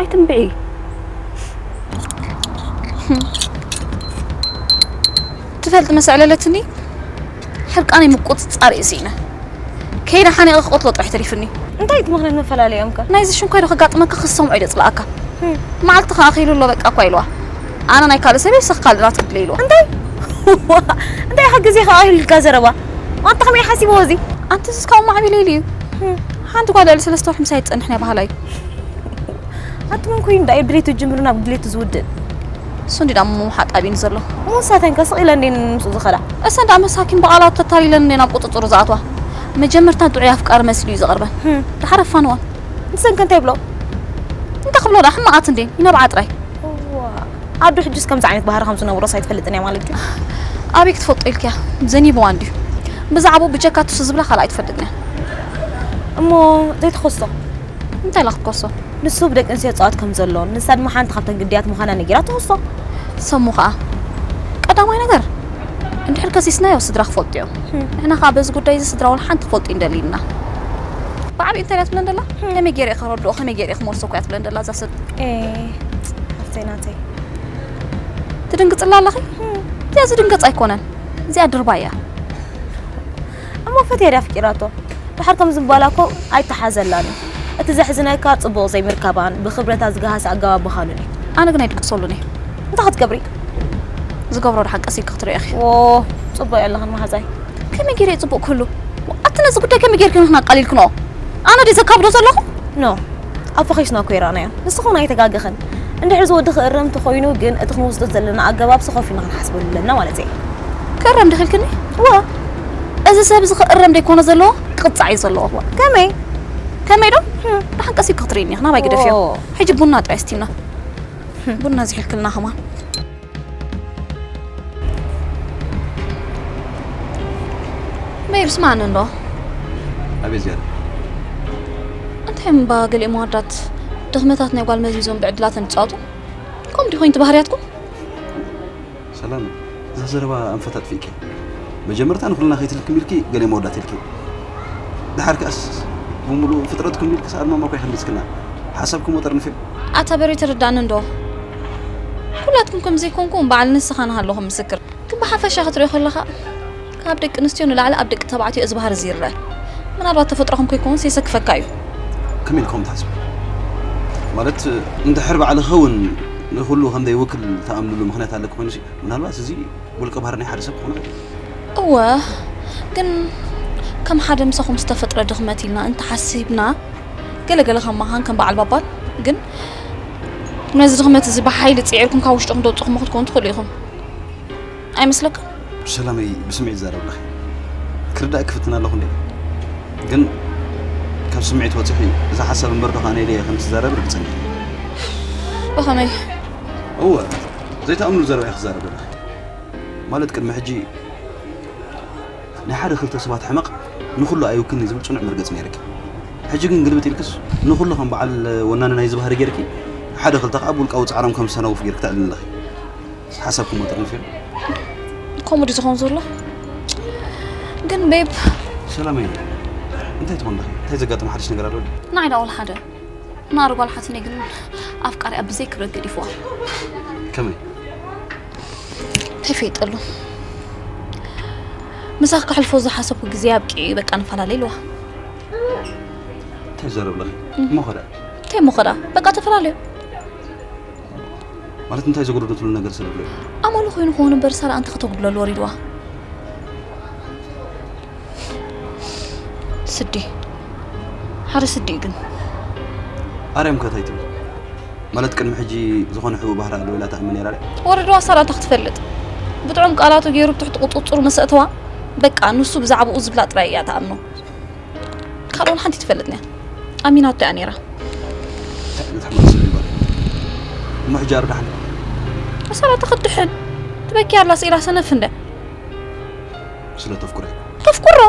ኣይትንብዒ። ትፈልጢ መስ ኣዕለለትኒ? ሕርቃነይ ምቁጽጻር እየ ስኢነ። ከይደ ሓኒቐ ክቐትሎ ጥራሕ ተሪፍኒ። እንታይ እቲ ምኽንያት መፈላለይኦም ከ? ናይዚ ሽንኳይ ዶ ከጋጥመካ ክሰምዖ ኢለ ጽላኣካ። ህም። መዓልቲ ከኣ ኣኺሉ ኣሎ በቃ እኳ ኢልዋ። ኣነ ናይ ካልእ ሰብ እየ ንስኺ ካልእ ናትኪ ድለ ኢልዋ። እንታይ? እንታይ ኢኻ ግዜኻ ኣኺሉ ኢልካ ዘረባ? ኣንታ ከመይ ሓሲብዎ እዚ? ኣንቲ እዚ እስካብ ማዕቢለ ኢሉ እዩ። ህም። ሓንቲ ጓል ልዕሊ ሰለስተ ወርሒ ምሳይ ትጸንሕ ናይ ባህላ እዩ። ኣቲ መን ኮይኑ ደኣ እዩ ድሌቱ ጅምሩ ናብ ድሌቱ ዝውድእ? እሱ እንዲ ደኣ ምውሓጥ ኣቢኒ ዘሎ። እሞ ንሳተን ከ ስቕ ኢለን እንዴን ምስኡ ዝኸዳ? እሰን ደኣ መሳኪን ብቓላት ተታሊለን እንዴ ናብ ቁጽጽሩ ዝኣትዋ። መጀመርታ ጥዑይ ኣፍቃሪ መሲሉ እዩ ዝቐርበን። ህም። ደሓር ኣፋንወን። ንሰን ከ እንታይ ይብሎ? እንታይ ክብሎ ደኣ ሕማቓት እንዴ ይነብዓ ጥራይ። እዋ፣ ኣዱ ሕጅስ ከምዚ ዓይነት ባህሪ ከም ዝነብሮስ ኣይትፈልጥን እያ ማለት ድዩ? ኣበይ ክትፈልጦ ኢልክያ? ዘኒብዋ እንድዩ። ብዛዕባኡ ብጀካ ትሱ ዝብላ ካልእ ኣይትፈልጥን እያ። እሞ ዘይትኸሶ? እንታይ ኢላ ክትከሶ? ንሱ ብደቂ ኣንስትዮ ጸዋት ከም ዘሎ፣ ንሳ ድማ ሓንቲ ካብተን ግዳያት ምዃና ነጊራ ትኸሶ። ሰሙ ኸኣ ቀዳማይ ነገር እንድሕር ከሲስናዮ ስድራ ክፈልጡ እዮም። ህም። ንሕና ኸኣ በዚ ጉዳይ እዚ ስድራ ወላ ሓንቲ ክፈልጡ ኣይንደልን ኢና። ብዓቢኡ እንታይ እያ ትብለን ደላ? ህም። ከመይ ገይረ እየ ከረድኦ፣ ከመይ ገይረ እየ ክመልሶ እኮ እያ ትብለን ደላ እዛ ሰብ። ኤ፣ ሓፍተይ ናተይ። ትድንግጽላ ኣለኺ? ህም። እዚኣ ዝድንገጽ ኣይኮነን። እዚኣ ድርባይ እያ። እሞ ፈትያ ድያ ኣፍቂራቶ? ድሓር ከምዚ ምባላ እኮ ኣይተሓዘላን እዩ። እቲ ዘሕዝነካ ጽቡቕ ዘይምርካባን ብኽብረታ ዝገሃሰ ኣገባብ ምዃኑን እዩ። ኣነ ግን ኣይድቅሰሉን እየ። እንታይ ክትገብሪ? ዝገብሮ ደሓን ቀስ ኢልኪ ክትሪኦ ኢኺ። ዎ፣ ጽቡቕ ኣለኽን መሓዛይ። ከመይ ገይረ እየ ጽቡቕ ክህሉ? ኣቲ ነዚ ጉዳይ ከመይ ገይርክን ኢኽን ኣቃሊልክንኦ? ኣነ ድየ ዘካብዶ ዘለኹ? ኖ፣ ኣብ ፈኺስና እኮ ይረኣናዮ። ንስኹን ኣይተጋገኽን። እንድሕር እዚ ወዲ ክእረም እንተኾይኑ ግን እቲ ክንወስዶ ዘለና ኣገባብ ሰኸፍ ኢልና ክንሓስበሉ ኣለና ማለት እየ። ክእረም ዲኺ ኢልክኒ? እዋ። እዚ ሰብ እዚ ክእረም ደይኮነ ዘለዎ ክቕጻዕ እዩ ዘለዎ። ከመይ? ከመይ ዶ? ደሓን ቀስ ኢልኪ ክትርእይኒ ኢኺ፣ ናባይ ግደፍዮ። ኦ። ሕጂ ቡና ጥራይ ኣስቲና። ቡና ዝሒልክልና ከማን። በይብ ስማዕኒ እንዶ። ኣቤት ዝያዳ። እንታይ እምባ ገሊኦም ኣወዳት ድኽመታት ናይ ጓል መዚዞም ብዕድላተን ይጻወቱ? ከምኡ ዲኹም እቲ ባህርያትኩም? ሰላም፣ እዛ ዘረባ ኣንፈት ኣጥፊእኪ። መጀመርታ ንኹልና ከይትልክም ኢልኪ ገለ መወዳት ኢልኪ። ደሓር ከኣስ ብምሉእ ፍጥረትኩም ኢልኪ ሰኣል ማማ እኮ ይኸልስክና። ሓሳብኩም ወጠር ንፍዮ። ኣታ በሬ ተረዳእኒ እንዶ። ኩላትኩም ከም ዘይኮንኩም በዓል ንስኻ ንሃለኹም ምስክር። ግን ብሓፈሻ ክትሪኦ ከለኻ ካብ ደቂ ኣንስትዮ ንላዕሊ ኣብ ደቂ ተባዕትዮ እዚ ባህሪ እዚ ይረአ። ምናልባት ተፈጥሮኹም ከይኮንስ የሰክፈካ እዩ። ከመይ ኢልኩም ትሓስቡ? ማለት እንድሕር ባዕልኺ እውን ንኹሉ ከም ዘይውክል ትኣምንሉ ምኽንያት ኣለኪ ኮይኑሲ፣ ምናልባት እዚ ውልቀ ባህሪ ናይ ሓደ ሰብ ክኾን ይኽእል። እወ፣ ግን ከም ሓደ ምሳኹም ዝተፈጥረ ድኽመት ኢልና እንተሓሲብና፣ ገለገለ ከም መኻን ከም በዓል ባባል፣ ግን ነዚ ድኽመት እዚ ብሓይሊ ጽዒርኩም ካብ ውሽጥኹም ተውጽእኹሞ ክትኮኑ ትኽእሉ ኢኹም። ኣይመስለካን? ሰላመይ፣ ብስምዒት ትዛረቢ ኣለኺ። ክርዳእ ክፍትን ኣለኹ እንዴ? ግን ካብ ስምዒት ወጺኺ፣ እዚ ሓሳብ እምበር ዶ ከኣ ነይ ድየ ከም ትዛረቢ ርግጸኛ እየ። ብኸመይ? እወ፣ ዘይትኣምኑ ዘረባ እየ ክዛረብ ዘለኺ። ማለት ቅድሚ ሕጂ ናይ ሓደ ክልተ ሰባት ሕመቕ ንኹሉ ኣይውክልን እዩ ዝብል ጽኑዕ መርገጺ ነይርኪ። ሕጂ ግን ግልብጥ ኢልክስ ንኹሉ ከም በዓል ወናኒ ናይዚ ባህሪ ጌርኪ፣ ሓደ ክልተ ከኣ ብውልቃዊ ጻዕሮም ከም ዝተነውፉ ጌርኪ ተዕልሊ ኣለኺ። ሓሳብኩም ወጥር ንፍዮ። ከምኡ ድዩ ዝኾን ዘሎ? ግን ቤብ። ሰላመይ፣ እንታይ ትኾን ኣለኺ? እንታይ ዘጋጠመ ሓድሽ ነገር ኣሎ ድዩ? ንዓይ ደኣ ወላ ሓደ። ንኣር ጓል ሓትነይ ግን ኣፍቃሪኣ ብዘይ ክብረት ገዲፍዋ። ከመይ? እንታይ ፈይጠሉ? ምሳኽ ከሕልፎ ዝሓሰብኩ ግዜ ኣብቂዑ እዩ፣ በቃ ንፈላለ ኢልዋ። እንታይ ትዛረብ ኣለኺ? እሞ ኸ ደኣ? እንታይ እሞ ኸ ደኣ? በቃ ተፈላለዩ። ማለት እንታይ ዘጎደለትሉ ነገር ስለሎ? ኣመሉ ኮይኑ ክኸውን እምበር ሳራ ኣንታ ከተጉድለሉ ወሪድዋ። ስዲ። ሓደ ስዲ ግን። ኣርያም ከ እንታይ ትብል? ማለት ቅድሚ ሕጂ ዝኾነ ሕቡእ ባህሪ ኣለዎ ኢላ ትኣምን ነይራ ድያ? ወሪድዋ ሳራ እንታይ ክትፈልጥ? ብጥዑም ቃላቱ ገይሩ ብትሕቲ ቁጽጽሩ ምስ ኣእተዋ፣ በቃ ንሱ ብዛዕባኡ ዝብላ ጥራይ እያ ትኣምኖ። ካልእ ሓንቲ ትፈልጥን እያ። ኣሚናቶ እያ ነይራ። እንታይ ዓይነት ሕማቕ ስም ይባል? እሞ ሕጂ ኣረ ደሓን። ሳራ ትኽድሕን። ትበኪ ኣላ ስኢላ ሰነፍ እንደ። ስለ ተፍቅሮ እኮ። ተፍቅሮ?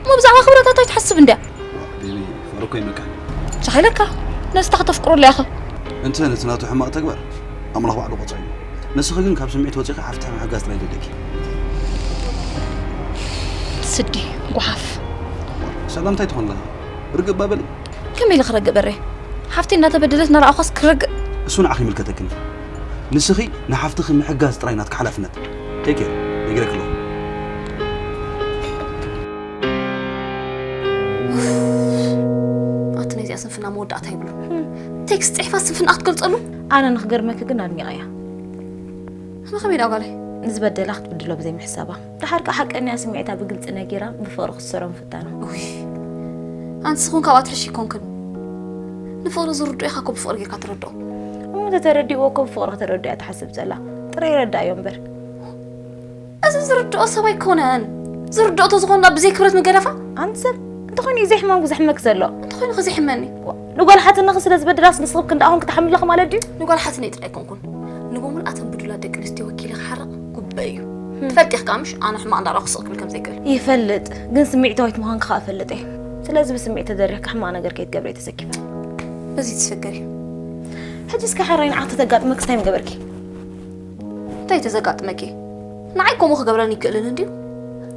እሞ ብዛዕባ ክብረታታ ኣይትሓስብ እንድያ? ዋ፣ ቤቢ፣ ፍቕሪ እኮ ይመክሕ። ቻይ ኢለካ። ነዚ እታ ከተፍቅረሉ ኢኻ። እንተ ነቲ ናቱ ሕማቕ ተግባር ኣምላኽ ባዕሉ ቀጽዑ እዩ። ንስኺ ግን ካብ ስምዒት ወጺኺ ሓፍትኺ ምሕጋዝ ጥራይ ደለኪ። ስዲ፣ ጓሓፍ። ሰላም እንታይ ትኾን ኣለኻ? ርግእ እባ በሊ። ከመይ ኢለ ክረግእ በሬ? ሓፍተይ እናተበደለት እናረኣዃስ ክረግእ? እሱ ንዓኺ ይምልከተክን እዩ። ንስኺ ንሓፍትኺ ምሕጋዝ ጥራይ ናትኪ ሓላፍነት። ቴክ ኬር፣ ነጊረኪ ኣለኹ። ኣቲ ናይዚኣ ስንፍና መወዳእታ ይብሉ። ቴክስት ጽሒፋ ስንፍና ክትገልጸሉ? ኣነ ንኽገርመኪ ግን ኣድኒቐያ። ንኸመይ ደኣ ጓለይ? ንዝበደላ ክትብድሎ ብዘይ ምሕሳባ። ደሓር ከኣ ሓቀኛ ስምዒታ ብግልጺ ነጊራ ብፍቕሪ ክትሰሮ ምፍታና። ውይ፣ ኣንትስ ኹን ካብኣ ትሕሺ ኣይኮንክን። ንፍቕሪ ዝርድኦ ኢኻ እኮ ብፍቕሪ ጌርካ ትረድኦ። እሞ እንተተረዲእዎ እኮ ብፍቕሪ ከተረድኦ እያ ትሓስብ ዘላ። ጥራይ ይረድኣዮ እምበር። እዚ ዝርድኦ ሰብ ኣይኮነን። ዝርድኦ ተዝኾን ብዘይ ክብረት ምገደፋ? ኣንቲ ሰብ፣ እንተኾይኑ እዩ ዘይሕማም ክዝሕመክ ዘሎ። እንተኾይኑ ከ ዘይሕመኒ? ንጓል ሓትነኺ ስለ ዝበደላስ ንስኺ ክንድኣ ኹን ክትሓሚ ኣለኺ ማለት ድዩ? ንጓል ሓትነይ ጥራይ ኣይኮንኩን። ንበሙሉ ኣተን ብዱላት ደቂ ኣንስትዮ ወኪለ ክሓርቕ ግቡእ እዩ። ትፈልጢ ኢኺ ከኣ ምሽ ኣነ ሕማቕ እንዳረኣኹ ስቕ ክብል ከም ዘይክእል። ይፈልጥ፣ ግን ስምዒታዊት ምዃንኪ ከኣ እፈልጥ እየ። ስለዚ ብስምዒት ተደሪኽኪ ሕማቕ ነገር ከይትገብሪ እየ ተሰኪፈ። በዚ ትስፈገሪ። ሕጂ እስከ ሕራይ ንዓኺ ተጋጥመክስ እንታይ ምገበርኪ? እንታይ ተዘጋጥመኪ? ንዓይ ከምኡ ክገብረኒ ይክእልን እንድዩ?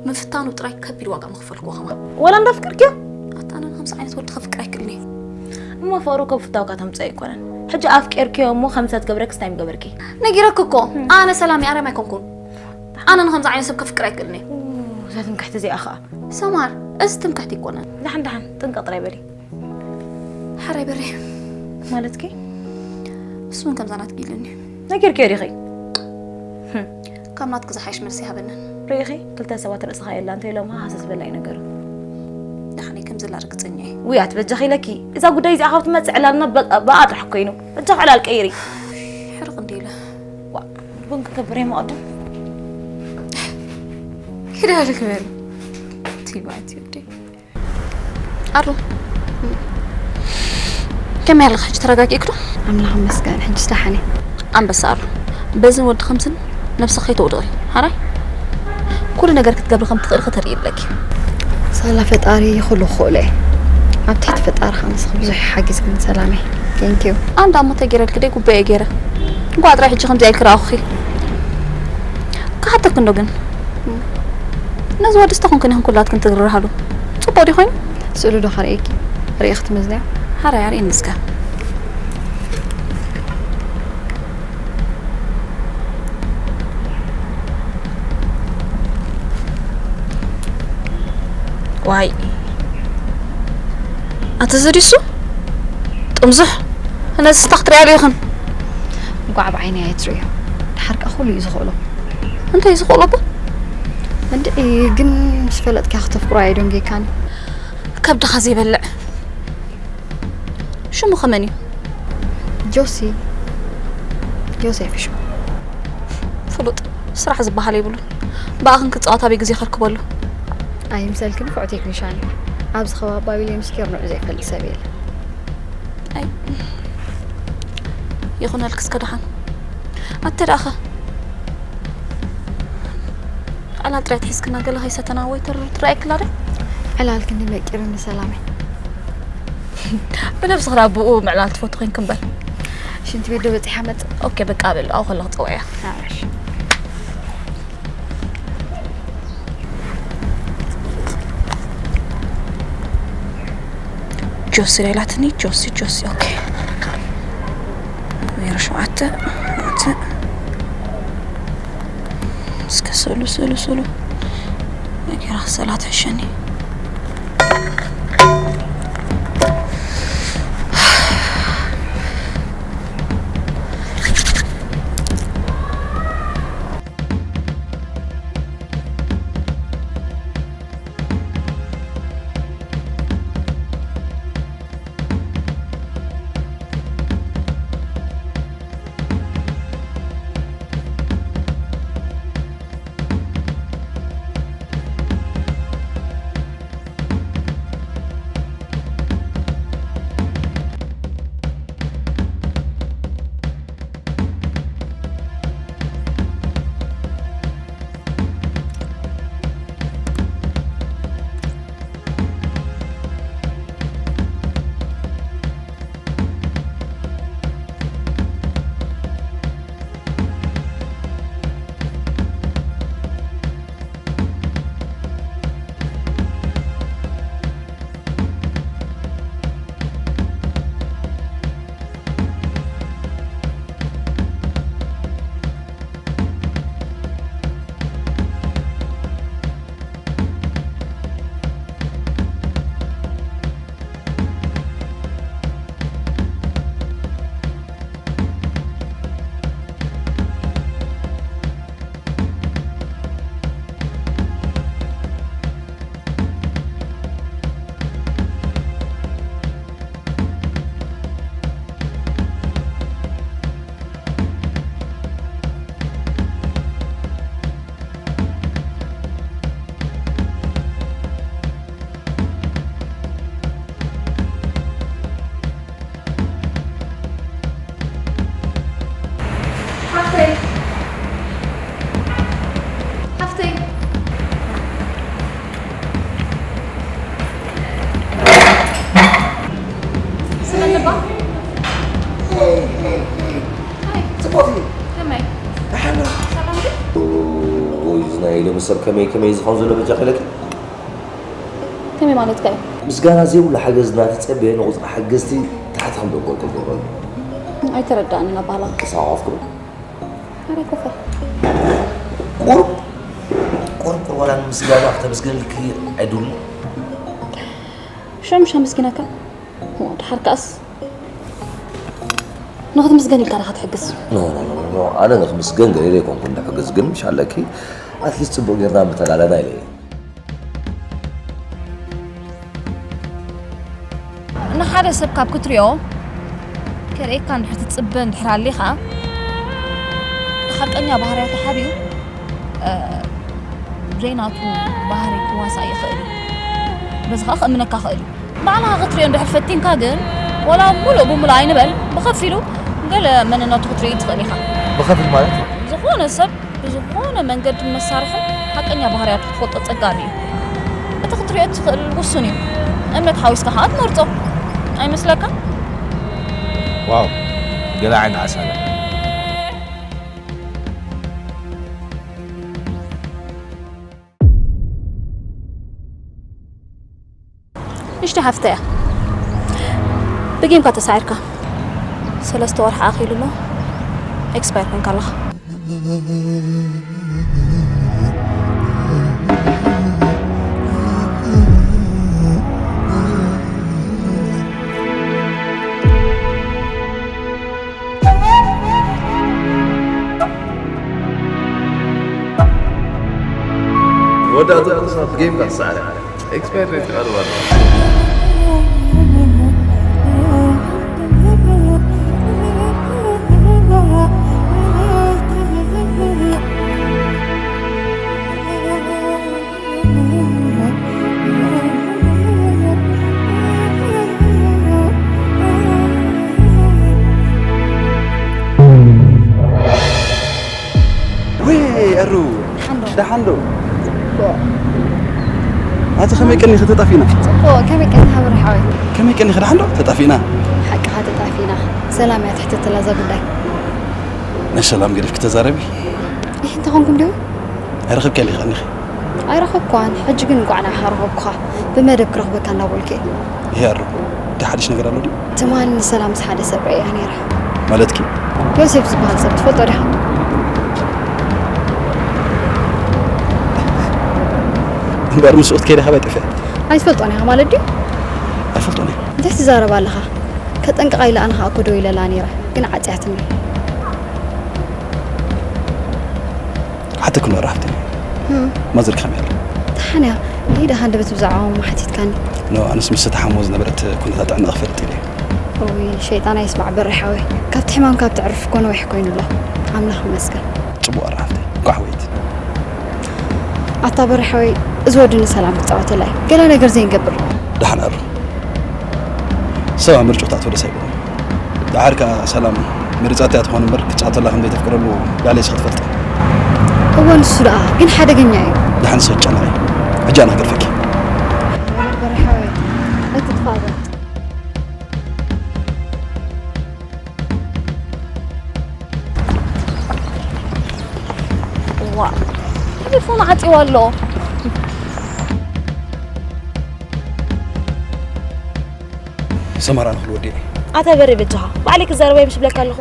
ምፍታኑ ጥራይ ከቢድ ዋጋ ምኽፈልክዎ ከማን። ወላ እንዳፍቅርክዮ? ኣታ ኣነ ንከምዚ ዓይነት ወዲ ከፍቅር ኣይክእልን እየ። እሞ ፍቕሪ እኮ ብፍታውካ ተምጽኦ ኣይኮነን። ሕጂ ኣፍቂርክዮ እሞ ከምዚ ትገብረክስ እንታይ ምገበርኪ? ነጊረኪ እኮ። ኣነ ሰላም ኣርያም ኣይኮንኩን። ኣነ ንከምዚ ዓይነት ሰብ ከፍቅር ኣይክእልን እየ። ኡ፣ እዛ ትምክሕቲ እዚኣ ኸኣ። ሰማር፣ እዚ ትምክሕቲ ኣይኮነን። ደሓን ደሓን፣ ጥንቀቕ ጥራይ በሊ። ሓራይ በሬ። ማለትኪ? እሱን ከምዛ ናትኪ ኢሉኒ። ነጊርክዮ ዲኺ? ካብ ናትኪ ዝሓይሽ መልሲ ይሃበንን። ርኢኺ? ክልተ ሰባት ርእስኻ የላ እንተ ኢሎምኻ ሃሰስ በላ እዩ ነገሩ። ደሓነይ ከምዚ ኢላ ርግጸኛ እየ። ውይ ኣቲ በጃኺ ኢለኪ። እዛ ጉዳይ እዚኣ ካብ ትመጽእ ዕላልና በ- ብኣ ጥራሕ ኮይኑ። በጃኺ ዕላል ቀይሪ። ሕርቕ እንዲ ኢለ። ዋ ቡን ክገብር እየ መቐድም። ኪዳ ልግበር። ቲባቲ ወደይ። ኣሩ ከመይ ኣለኻ ሕጂ ተረጋጊእክ ዶ? ኣምላኽ ይመስገን ሕጅስ ደሓን እየ። ኣንበሳ ኣሩ በዝን ወዲ ከምዝን ነብስኻ ከይተውድቒ ሓራይ ኩሉ ነገር ክትገብሪ ከም ትኽእሊ ከተርኢ ኣለኪ። ሳላ ፈጣሪ ኩሉ ክኽእሎ እየ። ኣብ ትሕቲ ፈጣሪ ከዓ ንስኺ ብዙሕ ሓጊዝክኒ ሰላመይ። Thank you። ኣንዳ እሞ ተገይረልኪ ደይ ጉባኤ ገይረ እንኳ ጥራይ ሕጂ ከምዚ ኢልኪ ረኣኹኺ። ክሓተክ እንዶ ግን ነዚ ወዲ ዝተኾንክን ይኹን ኩላትክን ትግርሃሉ ጽቡቕ ዲ ኮይኑ? ስእሉ ዶ ከርእየኪ? ርእየ ክትመዝንያ? ሓራይ ኣርእየኒ እስከ። ዋይ ኣቲ እዚ ድዩ እሱ? ጥምዙሕ ነዚ ስታ ክትሪኣሉ ኢኽን። እንኳዕ ብዓይኒ ኣይትርእዮ። ድሓር ከዓ ኩሉ እዩ ዝኽእሎ። እንታይ ዝኽእሎ እባ? እንድዒ ግን ምስ ፈለጥካ ክተፍቅሮ ኣይደንጌካን። ከብድኻ ዘይበልዕ ሽሙ ከመን እዩ? ጆሲ ዮሴፍ እዩ ሽሙ። ፍሉጥ ስራሕ ዝበሃል የብሉን። ብኣኽን ክፃወት ኣበይ ግዜ ከርክበሉ? ኣይምሰልኪ ንፉዕ ቴክኒሻን እዩ። ኣብዚ ከባቢ ባቢሎን ስኬር ንዑ ዘይፈልጥ ሰብ የለ። ኣይ ይኹነልክ እስከ ደሓን። ኣተ ደኣኸ ዕላል ጥራይ ትሒዝክና ገለ ከይሰተና ወይ ተር ትረኣየክላ ዶ? ዕላል ክንዲ መቂርኒ ሰላመይ። ብነብስኻ ብኡ ምዕላል ትፈቱ ኮይንክ እምበር። ሽንቲ ቤት ዶ በፂሓ መፅእ? ኦኬ በቃ በል ኣብኡ ከለኹ ፀውዕያ። ኣሽ ጆሲ ዶ ኢላትኒ? ጆሲ ጆሲ ኦኬ። ዜሮ ሸውዓተ ሸውዓተ እስከ ስእሉ ስእሉ ስእሉ ነጌራ ክሰላ ትሕሸኒ። ሓፍተይ ሓፍተይ ስለ ልባ ጽቡቕ እዩ። ከመይ ደሓን ዶ? ሰላም ዶ? ኦይ፣ እዚ ናይ ሎሚ ሰብ ከመይ ከመይ ዝኸውን ዘሎ በጃ ክለኪ? ከመይ ማለትካ እዩ? ምስጋና ዘይብሉ ሓገዝ እናተጸበየ ንቑጽሪ ሓገዝቲ ታሕቲ ከም ደንቆልቆል ገበሉ። ኣይተረዳእንን ኣባህላ ተሰሓቋፍኩም? ኣረ ኮፈ ቁሩብ ቁሩብ ቁሩብ ዋላ ንምስጋና ክተመስገንልኪ ኣይድሉ። ሸምሻ ምስኪናካ ድሓር ከኣስ ንኽትምስገን ኢልካ ዲኻ ትሕግዝ? ኖ ኖ ኖ ኖ፣ ኣነ ንክምስገን ገለ ኣይኮንኩን ድሕግዝ፣ ግን ምሽ ኣለኪ ኣትሊስት ፅቡቅ ጌርና ምተላለና ኢለ እየ። ንሓደ ሰብ ካብ ክትሪኦ ከርእየካ እንድሕር ትጽበ እንድሕር ኣሊኻ፣ ሓቀኛ ባህርያቱ ሓቢኡ ዘይናቱ ባህሪ ክዋሳእ ይኽእል እዩ። በዚ ከዓ ክእምነካ ክእል እዩ። ባዕልኻ ክትሪኦ እንድሕር ፈቲንካ ግን፣ ዋላ ሙሉእ ብሙሉእ ኣይንበል፣ ብኸፊሉ ገለ መንነቱ ክትርኢ ትኽእል ኢኻ። ብኸፊል ማለት? ዝኾነ ሰብ ብዝኾነ መንገድን መሳርሕን ሓቀኛ ባህርያቱ ክትፈልጦ ጸጋሚ እዩ። እቲ ክትሪኦ እትኽእል ውሱን እዩ። እምነት ሓዊስካ ኸኣ ትመርጾ ኣይመስለካ? ዋው፣ ገለ ዓይነት ሓሳብ። ንእሽቶ ሓፍተ እያ። ብጌምካ ተሳዒርካ ሰለስተ ወርሒ ኣኺሉ ኣሎ። ኤክስፓየር ኮንካ ኣለኻ። ወዳእቱ ቅሳት ጌም ካሳዕረ ኤክስፓየር ዴት ቀርባ። ወይ ኣሩ ደሓን ዶ? ኣቲ ከመይ ቀኒኺ ተጣፊና? ጽቡቕ፣ ከመይ ቀኒኻ ብርሓወይ? ከመይ ቀኒኺ ደሓን ዶ? ተጣፊና። ሓቅኻ ተጣፊና። ሰላም እያ ትሕተተላ እዛ ጉዳይ። ናይ ሰላም ገዲፍኪ ተዛረቢ። ይህ እንተኾንኩ እንዲሁ። ኣይረኸብኪ ኣሊኺ ቀኒኺ። ኣይረኸብኳን፣ ሕጂ ግን እንቋዕ ንዓኻ ረኸብኩኻ። ብመደብ ክረኽበካ እናበልኩ እየ። ይሄ ኣሩ፣ እንታይ ሓድሽ ነገር ኣሎ ድዩ? ትማሊ ንሰላም ምስ ሓደ ሰብ ረእያ ነይራ። ማለትኪ? ዮሴፍ ዝበሃል ሰብ ትፈልጦ ዲኻ? እምበር ምስኡ ክትከይደ ካባይ ጠፊኣ። ኣይትፈልጦን ኢኻ ማለት ድዩ? ኣይፈልጦን እየ። እንታይ ትዛረብ ኣለኻ? ከጠንቅቓ ኢለ ኣነ ኸኣ እኮ ደው ኢለላ ነይረ፣ ግን ዓጽያትኒ። ሓተኩ ኖራ ሃፍተይ። ማዘር ከመይ ኣላ? ደሓን እያ። ይሄ ደኣ ሃንደበት ብዛዕባኦም ሓቲትካኒ። ኖ፣ ኣነስ ምስ እታ ሓሞ ዝነበረት ኩነታት ጥዕና ክፈልጥ ኢለ እየ። እውይ፣ ሸይጣን ኣይስማዕ በሬ ሓወይ። ካብቲ ሕማም ካብ ተዕርፍ እኮ ነዊሕ ኮይኑ ኣሎ። ኣምላኽ ይመስገን። ጽቡቕ ኣራ ሃፍተይ። እንኳዕ ሓወይት። ኣታ በሬ ሓወይ፣ እዚ ወዲ ንሰላም ክጻወተላ እዩ። ገለ ነገር ዘይንገብር። ደሓን ኣሩ። ሰብ ኣብ ምርጫ ተኣትዎ ደስ ኣይብሎ። ደሓር ከኣ ሰላም መሪጻታ እያ ትኾን እምበር ክትጻወተላ ከም ዘይተፍቅረሉ ላዕለይስ ክትፈልጥ። እወ ንሱ ደኣ ግን ሓደገኛ እዩ። ደሓን ንስኺ ጨነቒ። ሕጂ ኣነ ክገድፈኪ። በርሓወይ ነቲ ትፋዘ። ዋ ቴሌፎን ዓጺዋ ኣሎ። ሰማራ ንኽል ወዲኒ። ኣታ በሬ በጃኻ ባዕለይ ክዛረብ እየ ምሽ ብለካ ኣለኹ።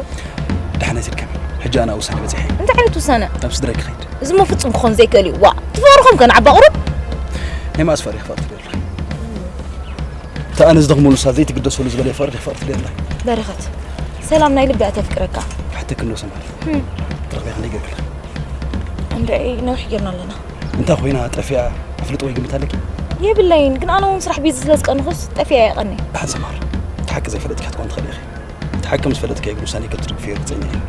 ደሓን ኣይትድከሚ። ሕጂ ኣነ ውሳነ በጺሐ። እንታይ ዓይነት ውሳነ? ናብ ስድራይ ክኸይድ። እዚ እሞ ፍጹም ክኾን ዘይክእል እዩ። ዋ ትፈርኹም ከን ዓባ ቁሩብ። ናይ ማእስ ፈሪኽ ፈርት ደላ። እታ ኣነ ዝደኽመሉ ሳብ ዘይትግደሰሉ ዝበለ ፈርድ ፈርድ ደላ። በረኸት ሰላም ናይ ልቢ እያ ተፍቅረካ። ሕትክ እንዶ ሰማር። ትረኽቢያ ክንደይ ገርግላ። እንድዒ ነዊሕ ጌርና ኣለና። እንታ ኮይና ጠፊኣ ኣፍልጦ ወይ ግምት ኣለኪ? የብለይን ግን ኣነ እውን ስራሕ ቢዚ ስለ ዝቀንኹስ ጠፊኣ የቐኒ። ደሓን ሰማር። እቲ ሓቂ ዘይፈለጥኪ ክትኮን ትኽእል ኢኺ። እቲ ሓቂ ምስ ፈለጥኪ ግን ውሳኔ ከም ትድግፍዮ ርግጸኛ እየ።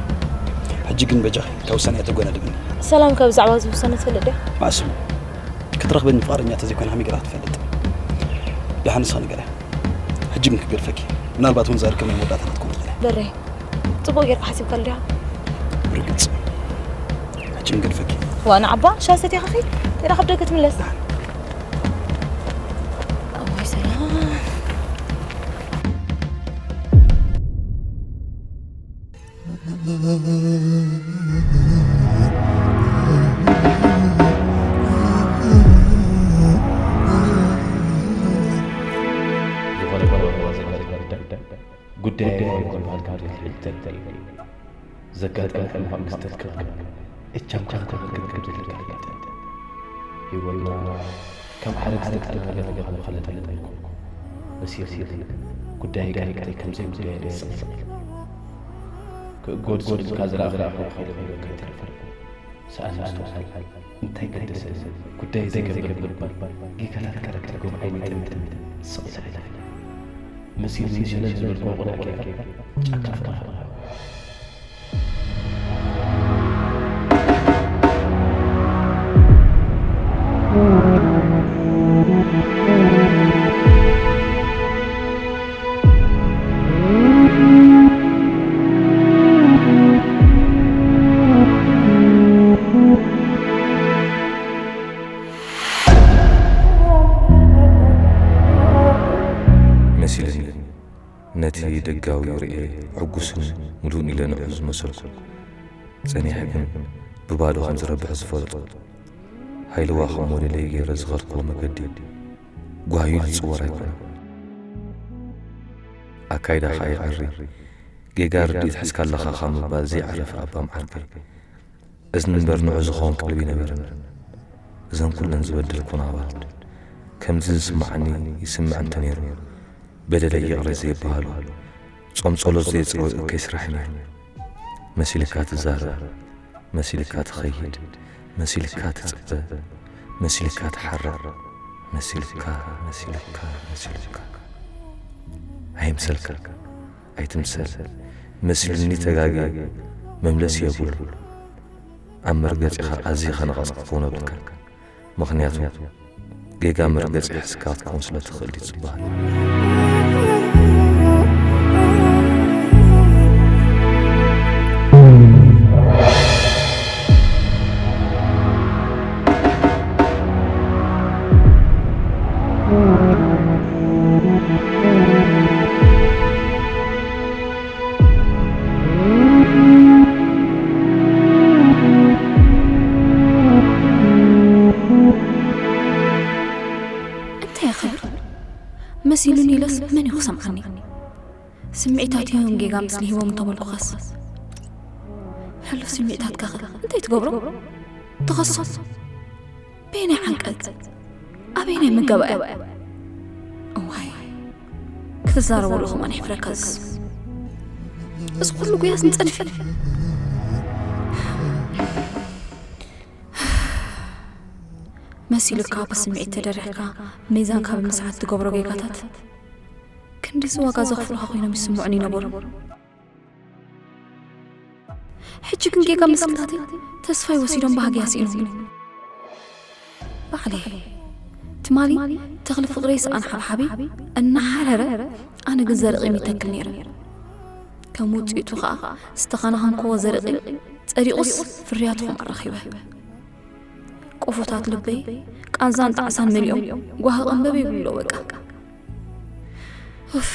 ሕጂ ግን በጃኺ ካብ ውሳኔ ኣተጓናድብኒ። ሰላም ከ ብዛዕባ እዚ ውሳነ ትፈልጥ ድያ? ማእስም ክትረኽበኒ ፍቓደኛ ተዘይኮይና ከመይ ገይራ ክትፈልጥ? ደሓን ንስኻ ንገርያ። ሕጂ ግን ክገድፈኪ። ምናልባት እውን እዛ ርክብ ናይ መወዳእታና ክትኮን ትኽእል እያ። በሬ ጽቡቕ ጌርካ ሓሲብካሉ ዲኻ? ብርግጽ። ሕጂ ግን ገድፈኪ። ዋ ንዓባ ሻሂ ሰትያ ከኺ ከዳ ካብ ደገ ትምለስ። እዋይ ሰላም። ዝኾነ ይኹን እዋን ዘጋጥም ጉዳይ፣ ጉዳይ ኣይኮን በሃልካ ክትሕተት እዩ። ዘጋጠመ ሕማቕ ክስተት ከኣ እቻምካ ከተበርክት ከም ዘለካ ይፍለጥ። ህይወትና ከም ሓረግ ዝተጣልካ ነገር ምዃኑ ክፍለጠልና ይግብኦ። መሲሉ ይኽእል። ጉዳይ ጋር ጋር ከም ዘይጉዳይ ደስቕ ክእጎድ ዝብልካ ዝረኣኻ ሓይለ ከይተርፈ ሰኣን ምስትውዓል እንታይ ገደሰ? ጉዳይ ዘይገበር ብምባል ጌጋታት ቀረብ ትርጉም ኣይነጥምትን። ስቕ ስቕ ኢለ መሲልኒ ሸለል ዝበልክዎ ቆልዓ ጌጋ ጫካ ፍቕሪ ሃብና። መሲልኒ። ነቲ ደጋዊ ርእየ ሕጉስን ምሉእን ኢለ ንዕኡ ዝመሰልኩ። ጸኒሐ ግን ብባዶ ከም ዝረብሕ ዝፈልጦ፣ ሃይለዋ ከም ሞዴለይ ገይረ ዝኸድክዎ መገዲ ጓህዩ ዝጽወር ኣይኮነን። ኣካይዳኻ ይዕሪ፣ ጌጋ ርድኢት ሒዝካ ኣለኻ ካብ ምባል ዘይዓረፈ ኣባም ዓርከይ። እዝኒ እምበር ንዑ ዝኸውን ቀልቢ ኣይነበረን። እዘን ኩለን ዝበደልኩን ኣዋልድ፣ ከምዚ ዝስምዓኒ ይስምዕ እንተ ነይሩ፣ በደለይ ይቕረ ዘየበሃሎ፣ ጾም ጸሎት ዘየጽረወ እከይ ስራሕ እዩ ነይሩ። መሲልካ ትዛረብ፣ መሲልካ ትኸይድ፣ መሲልካ ትጽበ፣ መሲልካ ትሓርቕ፣ መሲልካ፣ መሲልካ፣ መሲልካ። ኣይምሰልካ፣ ኣይትምሰል። መሲሉኒ ተጋግየ፣ መምለሲ የብሉ። ኣብ መርገጺኻ ኣዝኻ ነቐጽ ክትከውን ኣብልካ። ምኽንያቱ ጌጋ መርገጺ ሒዝካ ክትከውን ስለ ትኽእል እዩ ዝበሃል። እንታይ ይኽብል? መሲሉኒ ኢለስ መን እዩ ክሰምዓኒ? ስምዒታት እዮም ጌጋ ምስሊ ሂቦም እንተመልኩኻስ፣ ሕሉፍ ስምዒታትካ ኸ እንታይ ትገብሮ? ትኸሶ? በየናይ ዓንቀጽ? ኣበየናይ መጋባእያ? እዋይ፣ ክትዛረበሉ ከማን ይሕፍረካስ። እዚ ኩሉ ጉያስ ንጸድፊ። መሲሉካ ብስምዒት ተደሪኽካ ሚዛንካ ብምስዓት ትገብሮ ጌጋታት ክንድዚ ዋጋ ዘኽፍሉኻ ኮይኖም ይስምዑኒ ነበሩ። ሕጂ ግን ጌጋ ምስልታተይ ተስፋይ ወሲዶም ባህግያ ስኢኖምኒ። ባዕለይ ትማሊ ተኽሊ ፍቕረይ ሰኣን ሓብሓበይ እናሓረረ ኣነ ግን ዘርኢ ቂም ይተክል ነይረ። ከም ውጽኢቱ ኸኣ ዝተኸናኸንክዎ ዘርኢ ቂም ጸዲቑስ ፍርያቱ ኸም ኣረኺበ። ቆፎታት ልበይ ቃንዛን ጣዕሳን መሊኦም ጓሂ ቀንበብ ይብሎ በቃ። ኡፍ።